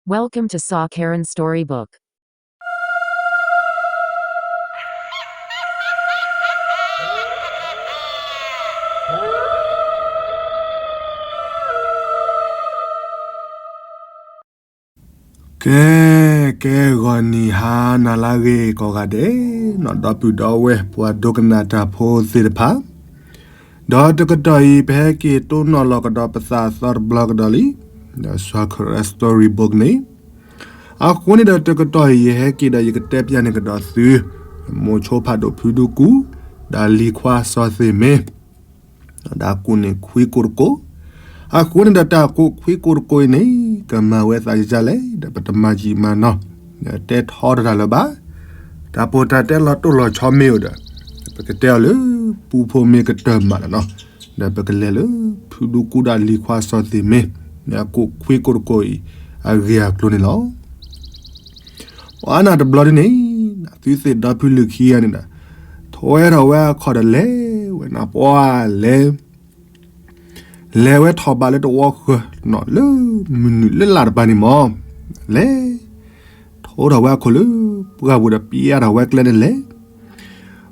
Welcome to Saw Karen Storybook. ကဲ, ကဲဂီၤနံၤဟါနၤလၢအဂ့ၤကိးဂၤဒဲး, ဒီပုၢ်ဒီဝဲၢ်ပှၤဒိကနၣ်တၢ်ဖိသ့ၣ်တဖၣ်, ဒီးတကတီၢ်အံၤ ပဟဲက့ၤတိၢ်နီၣ်လီၤကဒီးပသးအသီတဘျီကဒီးလံ, ဒီး Saw Karen Storybook န့ၣ်, အဃိန့ၣ်ဒီးတကတီၢ်အံၤ ယဟဲက့ၤဒီးယကတဲပျးန့ၢ်ကဒီးသု မိၤဆိဖးဒိၣ်ဖုဒူကူ, ဒီးလံၤခွါစီၤသ့ၣ်မ့ၢ် ဒီးအကူၣ်န့ၣ်ခွံကိးတကိး, အဃိန့ၣ်ဒီးတၢ်ကူၣ်ခွံကိးတကိးအံၤန့ၣ် ကမၤဝဲသးယၤလဲၣ်, ဒီးပတမၤယံာ်မၤနီၤ, တဲထီတတၢ်လၢၤဘၣ်, တၢ်ပိၢ်တၢ်တဲလီၤတိၢ်လီၤဆီမ့ၢ်အိၣ်ဒီး ပကတဲအီၤလၢပူဖိမ့ၢ်ကတၢၢ်မးလီၤနီၤ, ဒီးပကလဲၤလၢဖုဒူကူဒီးလံၤခွါစီၤသ့ၣ်မ့ၢ် အကူၣ်ခွံကိးတကိးအံၤ အဂ့ၢ်အကျိၤန့ၣ်လီၤ. ပှၤနၤတဘျီဒ်န့ၣ်, သုသ့ၣ်ဒီဖုလုၢ်ခံဂၤန့ၣ်ဒီး ထွဲထီၣ်ဝဲအခီၣ်ဒီးလဲၤဝဲနၤပှၤလဲၤ, လဲၤဝဲထီၣ်ဘးလၢတဝီဃၢၤနီၤ လၢမုၢ်နုာ်လၢလၢ်တပၤန့ၣ်မး, လဲၤ ထိထီၣ်ဝဲအခိၣ်လၢပှၢ်ပူၤဒီးပျံၤအါထီၣ်ဝဲကျဲန့ၣ်လဲၤ,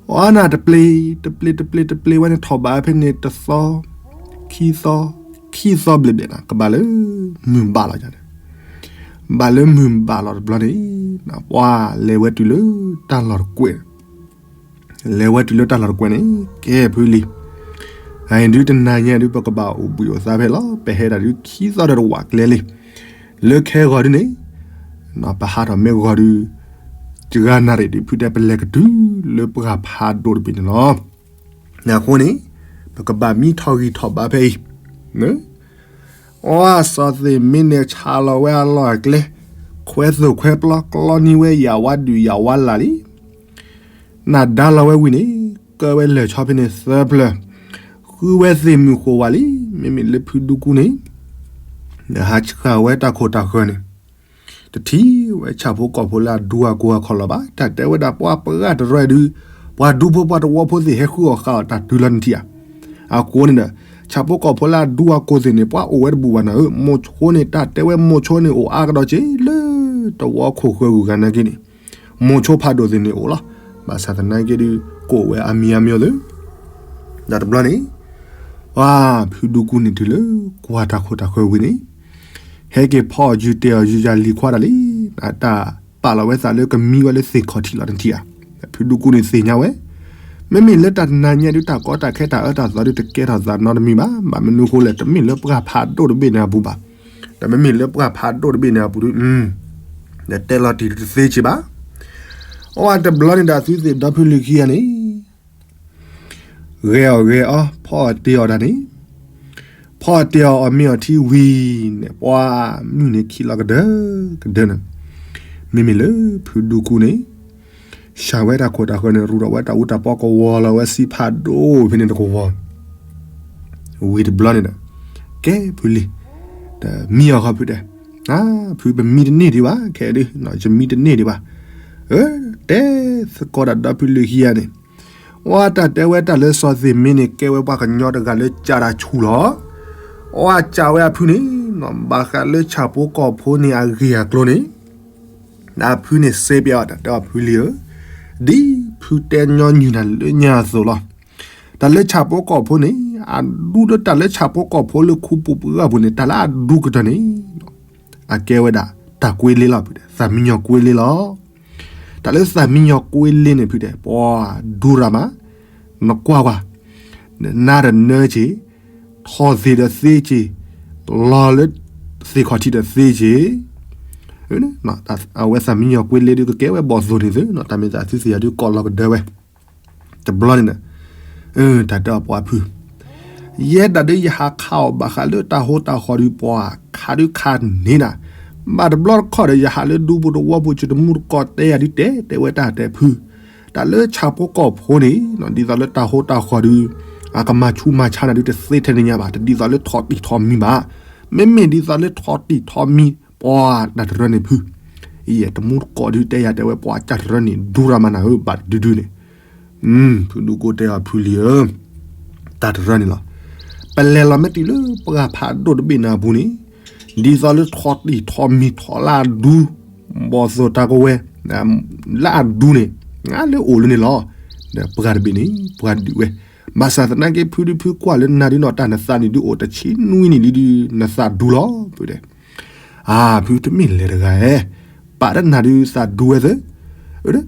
ပှၤနၤတပျ့ၤ, တပျ့ၤတပျ့ၤတပျ့ၤဝဲန့ၣ် ထီၣ်ဘးဖဲန့ၣ်တသီ, ခံသီ, ခံသီဘျ့ဘျ့နၤ ကဘၣ်လၢမုၢ်ဘၣ်လီၤယၤန့ၣ်, ဘၣ်လၢမုၢ်ဘၣ်လီၤတဘျီန့ၣ်, ပှၤလဲၤဝဲတုၤလၢတၢ်လီၢ်တကွဲး လဲၤဝဲတုၤလၢတၢ်လီၢ်တကွဲးန့ၣ် ကဲဖုလံၤ, အအံၤဒုတနၤညါဒု ပကဘၣ်အိၣ်ဘှံးအိၣ်သါဖဲလီၤ. ပဟဲဒၣ်ဒုခံသီဒီးတဝးကျဲလံ. လၢခဲဂီၤဒုန့ၣ်, ပဟးထီၣ်မ့ၢ်ဂီၤဒု, တဂၤနၣ်ရံၣ်ဒု ဖုတဲပလဲၤကတုၤလၢပှၢ်ဖးဒိၣ်တဘ့ၣ်န့ၣ်လီၤ. အဃိန့ၣ်, ပကဘၣ်မံထီၣ်ဂံၢ်ထီၣ်ဘါဖဲအံၤ အီ စီၤသ့ၣ်မ့ၢ်န့ၣ်ဆးလီၤဝဲအလီၢ်အကျဲ, ခွဲသိၣ်ခွဲပျီကျီနံၤဝဲယၤဝါဒုးယၤဝါလၢ်လံ. နၢ်ဒါလီၤဝဲဝံၤန့ၣ်, ကၢဝဲလၢာ်ဆီဖဲန့ၣ်သၢဖျၢၣ်, ဃုဝဲသ့ၣ်မုၢ်ဃိးဝးလံ. မ့မ့ၢ်လၢဖုဒူကူန့ၣ်, နဟးဆှၣ်ဝဲတၢ်ခိၣ်တၢ်ဃၢၤန့ၣ်, တထံၣ်ဝဲဆၣ်ဖိကီၢ်ဖိလၢအဒူအကိၢ်အခီၣ်လီၤဘၣ်. တၢ်တဲဝဲဒၣ်ပှၤပှၢ်တရၢဒု, ပှၤဒူဖိပှၤတဝီဖိသ့ၣ်ဟဲဃုအီၣ်ဃာ်အီၤတၢ်တုၤလီၤနထံၣ်ဧါ. အဃိန့ၣ်ဒီး, ဆၣ်ဖိကီၢ်ဖိလၢအဒူအကိၢ်သ့ၣ်န့ၣ် ပှၤအိၣ်ဝဲတဘူၣ်ဘၣ်နၤဧၢ, မိၤဆိန့ၣ် တၢ်တဲဝဲမိၤဆိန့ၣ် အိၣ်အါကဒီးက့ၤလၢတဝီခိၣ်ဃၢၤဂုၤဂၤနာ်က့န့ၣ်, မိၤဆိဖးဒိၣ်သ့ၣ်န့ၣ်အိၣ်လီၤ. ဘၣ်ဆၣ်သနာ်က့ဒု ကအိၣ်ဝဲအါမံၤအါမံၤအီၤသ့ၣ် ဒီးတဘျီန့ၣ်, ပှၤဖုဒူကူန့ၣ်တုၤလၢကွၢ်တၢ်ခိၣ်တၢ်ဃၢၤဝံၤန့ၣ်, ဟဲက့ၤဖီအီၣ်ယုၢ်တဲာ်အီၣ်ယုၢ်ယၤလံၤခွါတၢ်လံ, တၢ်ပာ်လီၤဝဲသးလၢကမံဝဲလၢသ့ၣ်ခီၣ်ထံးလီၤနထံၣ်ဧါ. ဖုဒူကူန့ၣ်သ့ၣ်ညါဝဲ, မ့မ့ၢ်လၢတၢ်တနၤညါဒု တၢ်ကီတၢ်ခဲတၢ်အၢတၢ်သီဒု တကဲထီၣ်သးနီတမံၤဘၣ်. ဘၣ်မနုၤဃိလဲၣ်, တမ့ၢ်လၢပှၢ်ဖးဒိၣ်တဘ့ၣ်န့ၣ်အပူၤဘၣ်. တမ့မ့ၢ်လၢပှၢ်ဖးဒိၣ်တဘ့ၣ်န့ၣ်အပူၤဒု, ဒီးတဲလီၤတံၢ်တသ့စ့ၢ်ဘၣ်. အီ တဘျီန့ၣ်ဒီး သုသ့ၣ်ဒီဖုလုၢ်ခံဂၤန့ၣ် ဂဲၤအီၣ်ဂဲၤအီ ဖီအီၣ်တ့ၢ်အီၣ်တၢ်န့ၣ်, ဖီအီၣ်တ့ၢ်အီၣ်အီၣ်မ့ၤအီၣ်ထံဝံၤန့ၣ် ပှၤမုၢ်န့ၣ်ခံးလီၤကဒၢကဒၢန့ၣ်, မ့မ့ၢ်လၢဖုဒူကူန့ၣ်, ဆှၣ်ဝဲတၢ်ခိၣ်တၢ်ဃၢၤန့ၣ် ရူၢ်ထီၣ်ဝဲတၢ်အူတၢ်ပီကဝီၤလီၤဝဲဆံးဖးဒိၣ်ဖဲန့ၣ်တကဝီၤ ဝံၤတဘျီန့ၣ်ဒီး, ကဲဖုလံၤ, တမံအီၤဃီဖုတဲ, ဖုပမံတန့ၢ်ဒံးဘၣ်, ခဲဒု ယမံတန့ၢ်ဒံးဘၣ်. အၢ, တဲသကိးတၢ်ဒီဖုလုၢ်ခံဂၤန့ၣ်, အီ တၢ်တဲဝဲတၢ်လၢစီၤသ့ၣ်မ့ၢ်န့ၣ် ကဲဝဲပှၤကညီတဂၤလၢကးတၢ်ဆူၣ်လီၤ. အီ အကးဝဲအဖုန့ၣ်, ဘၣ်ဃးလၢဆၣ်ဖိကီၢ်ဖိန့ၣ်အဂ့ၢ်အကျိၤန့ၣ် ဒီးဖုန့ၣ်စ့ပျးအီၤတၢ်တဲအီၤဖုလံၤဧၢ, ဒ်ဖုတဲညီနုၢ်နၤလၢညါအသိးလီၤ. တၢ်လၢဆၣ်ဖိကီၢ်ဖိန့ၣ်, အဒူလၢတၢ်လၢဆၣ်ဖိကီၢ်ဖိလၢခူပူၤပှၢ်ပူၤန့ၣ် တၢ်လၢအဒူကတၢၢ်န့ၣ်, အကဲဝဲဒၣ်တၢ်ကွ့လ့လီၤဖုတဲ, သၣ်မံညီၤကွ့လ့လီၤ. တၢ်လၢသၣ်မံညီၤကွ့လ့န့ၣ်ဖုတဲ, ပှၤဒူရၤမး, နကွၢ်ကွၢ်, နနါတနၢက့ၤ, ထီၣ်သ့ၣ်ဒီးသ့က့ၤ, လီၤလၢသ့ၣ်ခီၣ်ထံးဒီးသ့က့ၤ, အဝဲသၣ်မံညီၤကွ့လ့ဒုကကဲဝဲဘီၣ်သိၣ်န့ၣ်သု, တၢ်မ့ၢ်သးသုသ့ၣ်ယၤဒုကီးလီၤကဒၢဝဲ, တဘျီန့ၣ်ဒီး, တၢ်တဲအီၤပှၤဖု, ယဲဒၣ်ဒုယဟးခးအီၣ်ဘၣ်ဃးလၢတၢ်ဟိတၢ်ဃီၤဒု ပှၤခးဒုခးန့ၢ်နၤ, ဘၣ်တဘျီတခီၣ်ဒီးယဟးလၢဒူပူၤတဝီပူၤ ယတမူတကိးတဲယၤဒုတဲ, တဲဝဲတၢ်တဲဖု တၢ်လၢဆၣ်ဖိကီၢ်ဖိန့ၣ် ဒ်သိးလၢတၢ်ဟိတၢ်ဃီၤဒု အကမၤဆူးမၤဆါနၤဒုတသ့ထဲန့ၣ်ညါဘၣ်, တဒ်သိးလၢထီၣ်တံၢ်ထီၣ်မံၤဘၣ်. မ့မ့ၢ်ဒ်သိးလၢထီၣ်တံၢ်ထီၣ်မံၤ ပှၤတၢ်တရၢန့ၣ်ဖု, ယတမူတကိးဒုတဲယၤတဲဝဲ ပှၤတၢ်တရၢန့ၣ် ဒူရၤမးနၤဧၢ ဘၣ်တဒုဒုန့ၣ် ဖုဒူကိတဲအီၤဖုလံၤဧၢ, တၢ်တရၢန့ၣ်လီၤ. ပလဲၤလီၤမ့ၢ်တုၤလၢပှၢ်ဖးဒိၣ်တဘ့ၣ်န့ၣ်အပူၤန့ၣ်, ဒ်သိးလၢထီၣ်တံၢ်ထီၣ်မံၤထီၣ်လၢအဒူ, ဘီၣ်သိၣ်တၢ်ကဝဲၤ, လၢအဒူန့ၣ်, လၢအိၣ်လၢန့ၣ်လီၤ. ဒီးပှၢ်တဘ့ၣ်န့ၣ် ပှၤဒုးဝဲ, ဘၣ်ဆၣ်သနာ်က့ ဖုဒုဖုကွၢ်လၢနၤဒုနီၢ်တၢ်နသးန့ၣ်ဒုအိၣ်တဆံနွံနံၣ်လံဒု နသးဒူလီၤ ဖုတဲ. အါ ဖုတမ့ၢ်လဲၤတဂၤဧဲ, ပာ်တနၤဒုသးဒူဝဲသ့,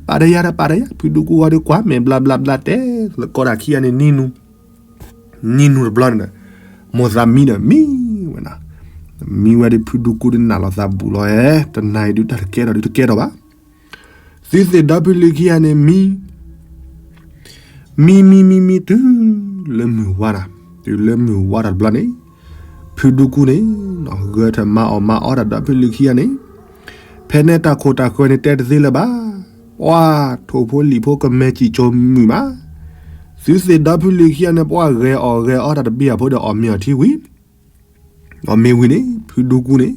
ပာ်တယၤဒီးပာ်တယၤ ဖုဒူကူဝဲဒီးကွၢ်မဲာ်ဘျါဘျါဘျါတဲ, လၢကီးတၢ်ခံဂၤန့ၣ် နံၤနူၤတဘျီန့ၣ်ဒီး, မိၢ်သးမံဒီးမံဝဲနီၤ, မံဝဲဒီးဖုဒူကူဒုနးလီၤသးဘူးလီၤဧဲ, တနၤအံၤဒုတၢ်တကဲထီၣ်ဒုတကဲထီၣ်ဘၣ်. သုသ့ၣ်ဒီဖုလံၤခံဂၤန့ၣ်မံ မံမံမံမံတုၤ လၢမုၢ်ဝါတၢ်, တုၤလၢမုၢ်ဝါတၢ်တဘျီန့ၣ်, ဖုဒူကူန့ၣ်, ဂဲၤထၢၣ်မၤအီၣ်မၤအီတၢ်ဒီဖုလံၤခံဂၤန့ၣ်, ဖဲန့ၣ်တၢ်ခိၣ်တၢ်ဃၢၤန့ၣ်တဲတသ့လၢၤဘၣ်, ပှၤထိၣ်ဖိလံာ်ဖိကမဲာ်စံၣ်ကၠိမုာ်မး, သုသ့ၣ်ဒီဖုလံၤခံဂၤန့ၣ် ပှၤဂဲၤအီၣ်ဂဲၤအီတၢ်တဘ့ၣ်အဖိဒီးအီၣ်မ့ၤအီထံဝံၤ အီၣ်မ့ၤဝံၤန့ၣ် ဖုဒူကူန့ၣ်,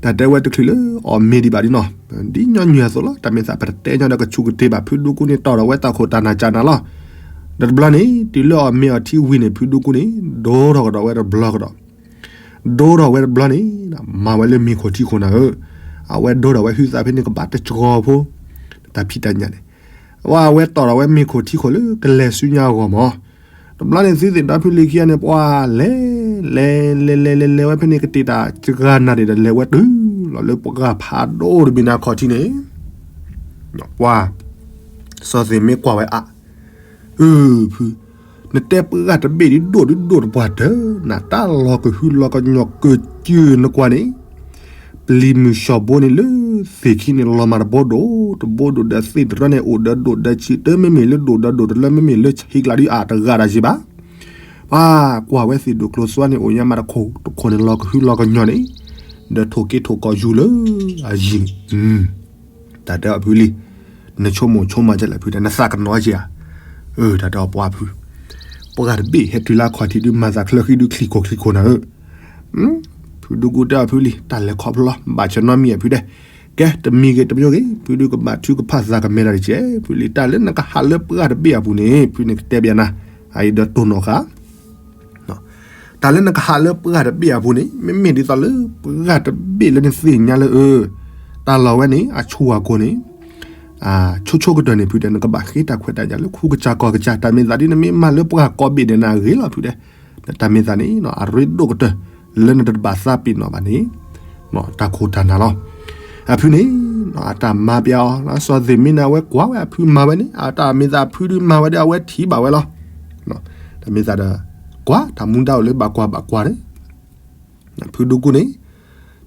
တၢ်တဲဝဲတချုးလၢအီၣ်မ့ၤဒံးဘၣ်ဒ်နီၤ, ဒ်ညီနုၢ်အသိးလီၤ, တၢ်မ့ၢ်သးပတတဲညီဒီးကဆူးကတ့ၢ်ဘၣ်, ဖုဒူကူန့ၣ်တီၢ်ထီၣ်ဝဲတၢ်ခိၣ်တၢ်နၢ်ကၢ်နၢ်လီၤ. ဒီးတဘျီန့ၣ် တုၤလၢအီၣ်မ့ၤအီထံဝံၤန့ၣ် ဖုဒူကူန့ၣ် ဒိထီၣ်ကဒီးဝဲတဘျီကဒီး, ဒိထီၣ်ဝဲတဘျီန့ၣ်, မၤဝဲလၢမ့ၤခိၣ်ထံခိၣ်နၤဧၢ, အဝဲဒိထီၣ်ဝဲဟုသးဖဲန့ၣ်ကဘၣ်တကီၤဖိ, တၢ်ဖံးတၢ်ညၣ်န့ၣ်, အဝဲတီၢ်ထီၣ်ဝဲမ့ၤခိၣ်ထံခိၣ်လၢကလဲၤဆူညါအဂီၢ်မး တဘျီန့ၣ် သုသ့ၣ်ဒီဖုလံၤခံဂၤန့ၣ် ပှၤလဲၤ, လဲၤလဲၤလဲၤလဲၤလဲၤဝဲဖဲန့ၣ် ကတ့ၢ်တၢ်စှၤနၤဒံးဒီး လဲၤဝဲတုၤလီၤလၢပှၢ်ဖးဒိၣ်တဘ့ၣ်န့ၣ်အခီၣ်ထံးန့ၣ်, ပှၤ စီၤသ့ၣ်မ့ၢ်ကွၢ်ဝဲအါ, အၢ ဖု, နတဲပှၢ်တဘ့ၣ်ဒ်ဒိၣ်ဒ်ဒိၣ်တပှၢ်တၢၢ်, နတၢ်လီၤကဟုလီၤကညီၤကစၢၢ်နကွၢ်န့ၣ် ပျံၤမုၢ်ဆှီၣ်ဘိန့ၣ်လၢသ့ၣ်ခံန့ၣ် လီၤမၢ်တဘိဒိၣ်, တဘိဒိၣ်ဒီးသ့ၣ်တရၢန့ၣ် အိၣ်ဒီးဒိၣ်ဒီးဆံးတၢ် မ့မ့ၢ်လၢဒိၣ်ဒီးဒိၣ်တလၢ မ့မ့ၢ်လၢဆံးကျါဒ်အတဂၤဒၣ်ယံၤဘၣ်. ပှၤကွၢ်ဝဲသ့ၣ်ဒိၣ်ကျိၤသွါန့ၣ် အိၣ်ညါမးတခိၣ်တခိၣ်န့ၣ် လီၤကဟုလီၤကညီၤန့ၣ်, ဒီးထိၣ်က့ထိၣ်ကီၢ်ယူၤလၢအယံၤန့ၣ် တၢ်တဲအီၤဖုလံၤ, နဆိကမိၣ်ဆိကမးကလဲၣ်ဖုတဲ နသးကနီၤက့ဧါ. အၢ တၢ်တဲအီၤပှၢ်ဖု, ပှၢ်တဘ့ၣ်ဟဲတုၤလၢအခီၣ်ထံးဒုး မၤသးချၢဃံဒုး ချံၣ်ခိၣ်ချံၣ်ခိၣ်နၤဧၢ. ဖုဒူကူတဲအီၤဖုလံၤ တၢ်လဲၤခီဖျိလီၤ ဘၣ်ဆၢနီတမံၤအဖုတဲ, ကဲ တမံၤဂ့ၤတမံၤဂ့ၤ ဖုဒုးကဘၣ်ထုကဖၣ်သးကမဲတၢ်တက့ၢ်. ဖုလံၤ တၢ်လၢနကဟးလၢပှၢ်တဘ့ၣ်အပူၤန့ၣ် ဖုန့ၣ်ကတဲဘၣ်နၤ, အအံၤဒီးတိၢ်နီၣ်ဃာ် တၢ်လၢနကဟးလၢပှၢ်တဘ့ၣ်အပူၤန့ၣ် မ့မ့ၢ်ဒ်သိးလၢပှၢ်တဘ့ၣ်လၢနသ့ၣ်ညါလၢအၢ တၢ်လီၢ်ဝဲန့ၣ် အဆူၣ်အကိာ်န့ၣ် ဆိဆိကတၢၢ်န့ၣ် ဖုတဲ နကဘၣ်ဃ့တၢ်ခွဲးတၢ်ယာ်လၢခူကစၢ်ကီၢ်ကစၢ်. တၢ်မ့ၢ်သးဒ် နမ့ၢ်မၤလၢပှၢ်ကိးဘ့ၣ်န့ၣ် နဂ့ၤလီၤဖုတဲ. တၢ်မ့ၢ်သးန့ၣ် အရ့ဒိၣ်ကတၢၢ် လၢနတဘၣ်သးပ့ၤနီၣ်ဘၣ်န့ၣ် တၢ်ခိၣ်တၢ်နၢ်လီၤ. အဖုန့ၣ် အတၢ်မၤပျဲအီၤ စီၤသ့ၣ်မ့ၢ်န့ၣ် အဝဲကွၢ်ဝဲအဖုမၤဝဲန့ၣ် တၢ်မ့ၢ်သးဖုဒုးမၤဝဲဒီး အဝဲထံၣ်ဘၣ်ဝဲလီၤ. တၢ်မ့ၢ်သးဒီး ကွၢ်တၢ်မူဒါအိၣ်လၢဘၣ်ကွၢ်ဘၣ်ကွၢ်န့ၣ် ဖုဒူကူန့ၣ်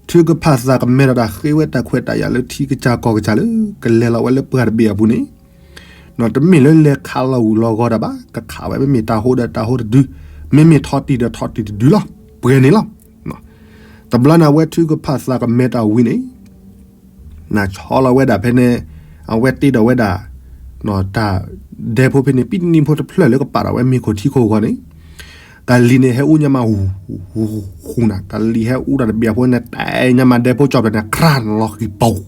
ထုကဖၣ်သးကမဲဒီးတၢ်ဃ့ဝဲတၢ်ခွဲးတၢ်ယာ်လၢထံကစၢ်ကီၢ်ကစၢ်လၢ ကလဲၤလီၤဝဲလၢပှၢ်တဘ့ၣ်အပူၤန့ၣ်, တမ့ၢ်လၢလဲၤခးလီၤဂူာ်လီၤဂီၤတၢ်ဘၣ်, ကခးဝဲမ့မ့ၢ်တၢ်ဟိဒီးတၢ်ဟိတဒု, မ့မ့ၢ်ထီၣ်တံၢ်ဒီးထီၣ်တံၢ်တဒုလီၤ, ပှဲၤန့ၣ်လီၤ. တဘျီန့ၣ် အဝဲထုကဖၣ်သးကမဲတၢ်ဝံၤန့ၣ် နဆီလီၤဝဲဒၣ်ဖဲန့ၣ် အဝဲတ့ဒီးဝဲဒၣ် တၢ်ဒဲဖိဖဲန့ၣ် ပံနံဖိတဖျၢၣ်လၢကပာ်ဒီးဝဲမ့ၤခိၣ်ထံခိၣ်အဂီၢ်န့ၣ်, ကလံၤန့ၣ်ဟဲအူညါမး ဟူ ဟူ ဟူနၤ, ကလံၤဟဲအူတၢ်တဘ့ၣ်အဖိန့ၣ် တဲညါမးဒဲဖိကၠီၣ်ဖျၢၣ်န့ၣ် ခြၢ်လီၤဃံၤပူၤ,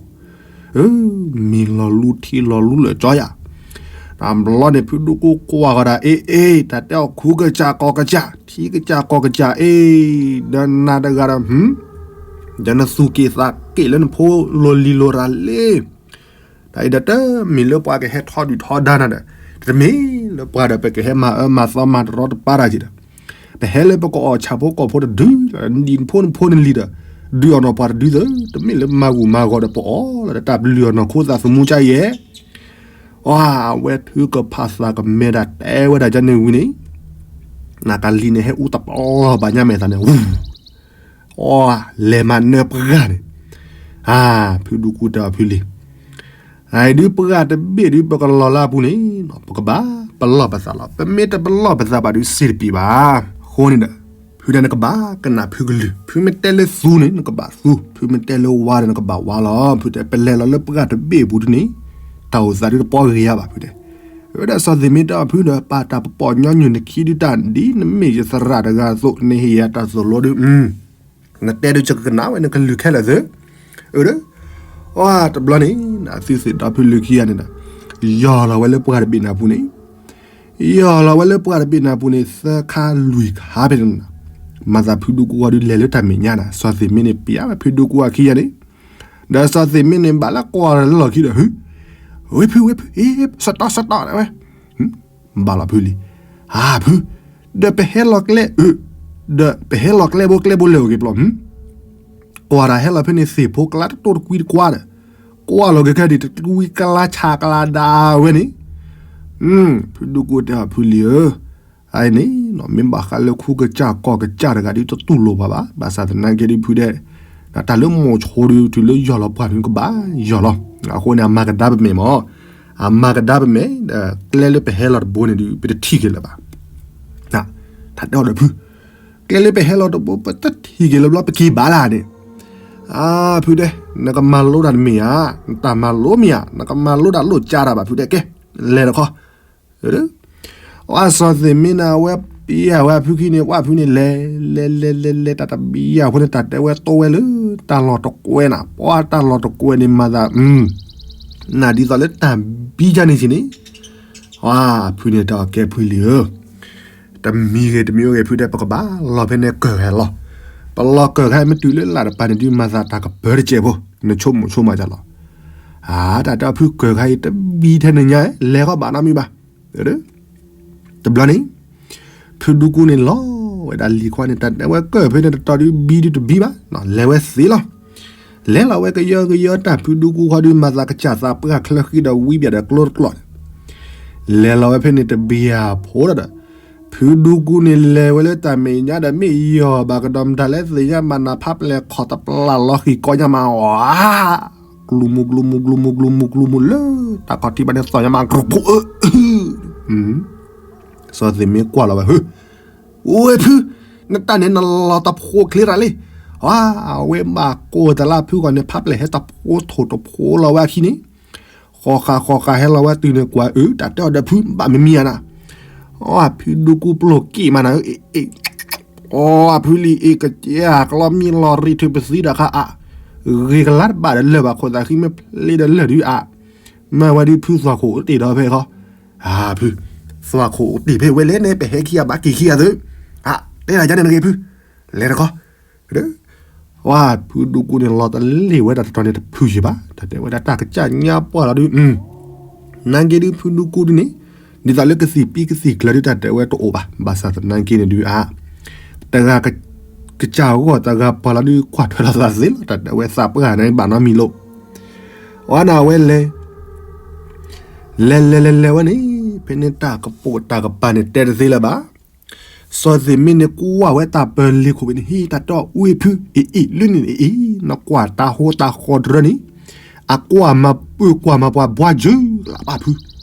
အၢ မ့ၤလီၤလူထံလီၤလူလၢာ်ကၠီယၤ တဘျီန့ၣ် ဖုဒူကူကွၢ်ကဒီး အ့ အ့ တၢ်တဲအီၤခူကစၢ်ကီၢ်ကစၢ် ထံကစၢ်ကီၢ်ကစၢ် အ့ ဒီးနၤတဂၤဒီး ဒီးနသူၣ်က့ၣ်သးက့ၣ်လၢနဖိလိၤလံၤလိၤရၤလံ, တၢ်အံၤဒီးတမ့ၢ်လၢပှၤကဟဲထီဒုၣ်ထီဒါနၤဒီး, တမ့ၢ်လၢပှၤဒီးပကဟဲမၤအၢမၤသီမၤတရီတပါတၢ်က့ၤဒီး, ပဟဲလၢပကအီၣ်ဆၣ်ဖိကီၢ်ဖိတဒု, နံၤဖိနဖိနလံၤဒီး, ဒုးအီၣ်နီၢ်ပှၤတဒုသၢ, တမ့ၢ်လၢမၤဂူာ်မၤဂီၤဒီးပအီၣ်လီၤဒီးတၢ်ပလုၢ်အီၣ်နီၢ်ခိသးသမူကါယဲၢ် အဝဲထုကဖၣ်သးကမဲဒၣ် တဲဝဲဒၣ်ကန့ၣ်ဝံၤန့ၣ်, နကလံၤန့ၣ်ဟဲအူတပလီၢ်ဘၣ်ညါမဲာ်သးန့ၣ်, အလဲၤမၤနၢပှၢ်န့ၣ်, အါ ဖုဒူကူတဲအီၤဖုလံၤ, အအံၤဒုးပှၢ်တဘ့ၣ်ဒုးပကလီၤလၢအပူၤန့ၣ်, ပကဘၣ်ပလီၢ်ပသးလီၤ. ပမ့ၢ်တပလီၢ်ပသးဘၣ်ဒုးစ့တပံၤဘၣ်. အဃိန့ၣ်ဒီး, ဖုတဲနကဘၣ်ကနၣ်ဖုကလုၢ်, ဖုမ့ၢ်တဲလၢသူန့ၣ် နကဘၣ်သူ, ဖုမ့ၢ်တဲလၢဝါဒီးနကဘၣ်ဝါလီၤ. ဖုတဲပလဲၤလီၤလၢပှၢ်တဘ့ၣ်အပူၤဒုန့ၣ်, တၢ်အိၣ်သးဒုတပီဂ့ၤယါဘၣ်ဖုတဲ. အဝဲဒၣ်စီၤသ့ၣ်မ့ၢ်တဲအီၤဖုဒီး ပာ်တၢ်ပပီၣ်ညီနုၢ်နခံဒုတၢ်ဒ်နမ့ၢ်ယသရၣ်တဂၤအသိး နဟ့ၣ်ယၤတၢ်သိၣ်လိဒု, နတဲဒုးကကနၣ်ဝဲနကလုၢ်ခဲလၢာ်သၢ, အၢဒီး, အတဘျီန့ၣ်, နသုသ့ၣ်ဒီဖုလၢခံဂၤန့ၣ်ဒီး, ယီၢ်လီၤဝဲလၢပှၢ်တဘ့ၣ်န့ၣ်အပူၤန့ၣ် ယီၢ်လီၤဝဲလၢပှၢ်တဘ့ၣ်န့ၣ်အပူၤန့ၣ် သၢခါလွံၢ်ခါဖဲန့ၣ်, မၤသးဖုဒူကူၣ်ဃီဒုးလဲၤလၢတၢ်မဲာ်ညါနၤ, စီၤသ့ၣ်မ့န့ၣ် ပျဲဝဲဖုဒူကူၣ်အခံဂၤန့ၣ်, ဒီးစီၤသ့ၣ်မ့န့ၣ် ဘၣ်လၢကွၢ်လီၢ်ခံဒီး ဟု, ဝ့ၢ်ဖု ဝ့ၢ်ဖု အ့ စတီၢ် စတီၢ်ဝဲ, ဘၣ်လီၤဖုလံ, အဖု, ဒီးပဟဲလီၤကျဲအၢ, ဒီးပဟဲလီၤကျဲဘိကျဲဘိလဲၤအိၣ်က့ၤပျီ, ကွၢ်တၢ်ဟဲလီၤဖဲန့ၣ် သ့ၣ်ဖိကျါတတိၢ်တကွံတကွါဒီး, ကွၢ်လီၤက့ၤခဲဒံးတကွံကျါဆးကျါဒၣ်ဝဲန့ၣ်, ဖုဒူကူၣ်တဲအီၤ ဖုလံၤဧၢ, အအံၤန့ၣ် မ့ၢ်ဘၣ်ဃးလၢခူကစၢ်ကီၢ်ကစၢ်တဂၤဒုးတတူၢ်လိာ်ပှၤဘၣ်, ဘၣ်ဆၣ်သနာ်က့ဒုးဖုဒဲး, တၢ်လၢမိၤဆိဒုးတုၤလၢယီၢ်လီၤပှၢ်ဒုးကဘၣ်ယီၢ်လီၤ, အဃိန့ၣ် အမၤကဒါပမဲာ်မး, အမၤကဒါပမဲာ်, ဒီးကျဲလၢပဟဲလီၤတဘိန့ၣ်ဒုး ပတထံၣ်က့ၤလၢၤဘၣ်, တၢ်တဲအီၤဒီးဖု, ကျဲလၢပဟဲလီၤတဘိ ပတထံၣ်က့ၤလၢၤဘျီ ပက့ၤဘၣ်လၢန့ၣ်, အဖုဒဲး, နကမၤလိတၢ်တမ့ၢ်ဧါ, နတၢ်မၤလိမ့ၢ်ဧါ, နကမၤလိတၢ်လိၣ်ကၢ်တၢ်ဘၣ်ဖုဒဲးကဲ, လဲၤတခီ အစီၤသ့ၣ်မ့နၤဝဲပျဲဝဲအဖုခံန့ၣ် ဝဲဖုန့ၣ်လဲၤ, လဲၤလဲၤလဲၤလဲၤ တၢ်တဘံယၤဖိန့ၣ် တၢ်တဲဝဲတိဝဲလၢတၢ်လီၢ်တကွဲနၤ, ပှၤတၢ်လီၢ်တကွဲန့ၣ်မၤသး, နဒ်သိးလၢတၢ်ဘံယၤန့ၣ်စ့ၢ်န့ၣ်, အဖုန့ၣ်တဲအီၤ ကဲဖုလံၤဧၢ, တမံၤဂ့ၤတမံၤအိၣ်ဂ့ၤဖုဒဲး ပကဘၣ်လီၤဖဲန့ၣ်ကၢၢ်ဂၤလီၤ, ပလီၤကၢၢ်ဂၤမ့ၢ်တုၤလၢလၢ်တပၤန့ၣ်ဒုး မၤသးတၢ်ကပၢတကဲးဖိ, နဆိကမိၣ်ဆိကမးလီၤ, အတၢ်တဲအီၤဖုကၢၢ်ဂၤအံၤတဘံထဲနညါ, လဲၤဃီဘၣ်နီတမံၤဘၣ် တဘျီန့ၣ်, ဖုဒူကူန့ၣ်လီၤဝဲဒၣ်လံၤခွါန့ၣ် တၢ်တဲဝဲကၢၢ်ဖဲန့ၣ်တတီၤဒုးဘံဒုးတဘံဘၣ်, လဲၤဝဲသ့လီၤ, လဲၤလီၤဝဲကယၢကယၢတၢ်ဖုဒူကူဃီဒုး မၤသးကစၢ်သးပှၢ်ချၢဃံဒီးဝံဘၣ်ဒီးကျိတကျိးန့ၣ်, လဲၤလီၤဝဲဖဲန့ၣ်တဘံယၤဖိဒီး, ဖုဒူကူန့ၣ်လဲၤဝဲလၢတၢ်မဲာ်ညါဒီး မ့ၢ်ယီၢ်ဘၣ်ကဒီးမတၤလဲၣ် သ့ၣ်ညါဘၣ်နၤဖးပျဲၢ်ခီၣ်တပျၢ်လီၤဃံၤကီညါမး, ကျူမူကျူမူကျူမူကျူမူကျူမူလၢတၢ်ခီၣ်ထံးဘၣ်န့ၣ် သီၣ်ညါမး ကရူၢ်ဖိအၢ, စီၤသ့ၣ်မ့ကွၢ်လီၤဝဲ, ဟ့, အိၣ်ဝဲဖု, နတၢ်န့ၣ်နလီၤတဖိချ့ရၤလံ, အဝဲဘၣ်ကိၢ်တလၢဖုဂီၢ်န့ၣ် ဖးပျဲၢ်ဟဲတဖိထိၣ်တဖိလီၤဝဲအခံန့ၣ်, ဃီဃာ်ဃီဃာ်ဟဲလီၤဝဲတုၤန့ၣ်ကွၢ်အၢ တၢ်တဲအီၤဒီးဖုဘၣ်မံၤမံၤဧါနၤ, အဖုဒူကူပျိၢ်က့ၣ်မးနၤ, အဖုလံၤအ့ၣ်ကစၢ်ကျီမံလီၤရံးထုးပသံဒီးခါအါ, ဂ့ၤကလါတဘၣ်ဒီးလၢၢ်ဘၣ်ခိၣ်သးဃံမ့ၢ်ဖျ့ဒီးလၢၢ်ဒုးအါ, မ့ၢ်ဝဲဒုးဖုသွၣ်ခိၣ်တ့ၢ်ဒီးဖဲခီ, ဖု, သွၣ်ခိၣ်တ့ၢ်ဖဲဝဲလဲၣ်န့ၣ် ပဟဲခံဂၤဘၣ်က့ၤခံဂၤသု, တဲဒၣ်ယါန့ၣ်နဂ့ၤဖု, လဲၤတခီ ဝဲဖုဒူကူန့ၣ်လီၤတလ့ၢ်ဝဲဒၣ်တတီၤန့ၣ်တဖုယံၤဘၣ်, တၢ်တဲဝဲဒၣ်တၢ်ကစၢ်ညါပှၢ်လီၤဒုး, နာ်က့ဒုးဖုဒူကူဒုးန့ၣ်, ဒ်သိးလၢကသံၣ်ပံကသံၣ်ကျၢၤဒုး တၢ်တဲဝဲတအိၣ်ဘၣ်, ဘၣ်ဆၣ်သနာ်က့န့ၣ်ဒုးအါ, တဂၤကစၢ်ဂီၢ်တဂၤပှၢ်လီၤဒုး ကွၢ်ထွဲလီၤသးသ့လီၤ, တၢ်တဲဝဲသးပှၢ်န့ၣ်ဘၣ်နီတမံၤလိာ်, အဝဲန့ၣ်အဝဲလဲၤ လဲၤလဲၤလဲၤလဲၤဝဲန့ၣ်, ဖဲန့ၣ်တၢ်ကပိာ်တၢ်ကပၤန့ၣ်တဲတသ့လၢၤဘၣ်, စီၤသ့ၣ်မ့န့ၣ်ကွၢ်ဝဲတၢ်ပၢၤလ့ခိၣ်ဖဲန့ၣ် ဟ့ၣ်တၢ်တဲအီၤ ဝ့ၢ်ဖု အ့ၣ်အ့ၣ် လၢန့ၣ်အ့ၣ်အ့ၣ် နကွၢ်တၢ်ဟိတၢ်ဃီတရၢန့ၣ်, အကွၢ်မၤပၢၤကွၢ်မၤပှၤဘှါယၢၤလၢဘၣ်ဖု,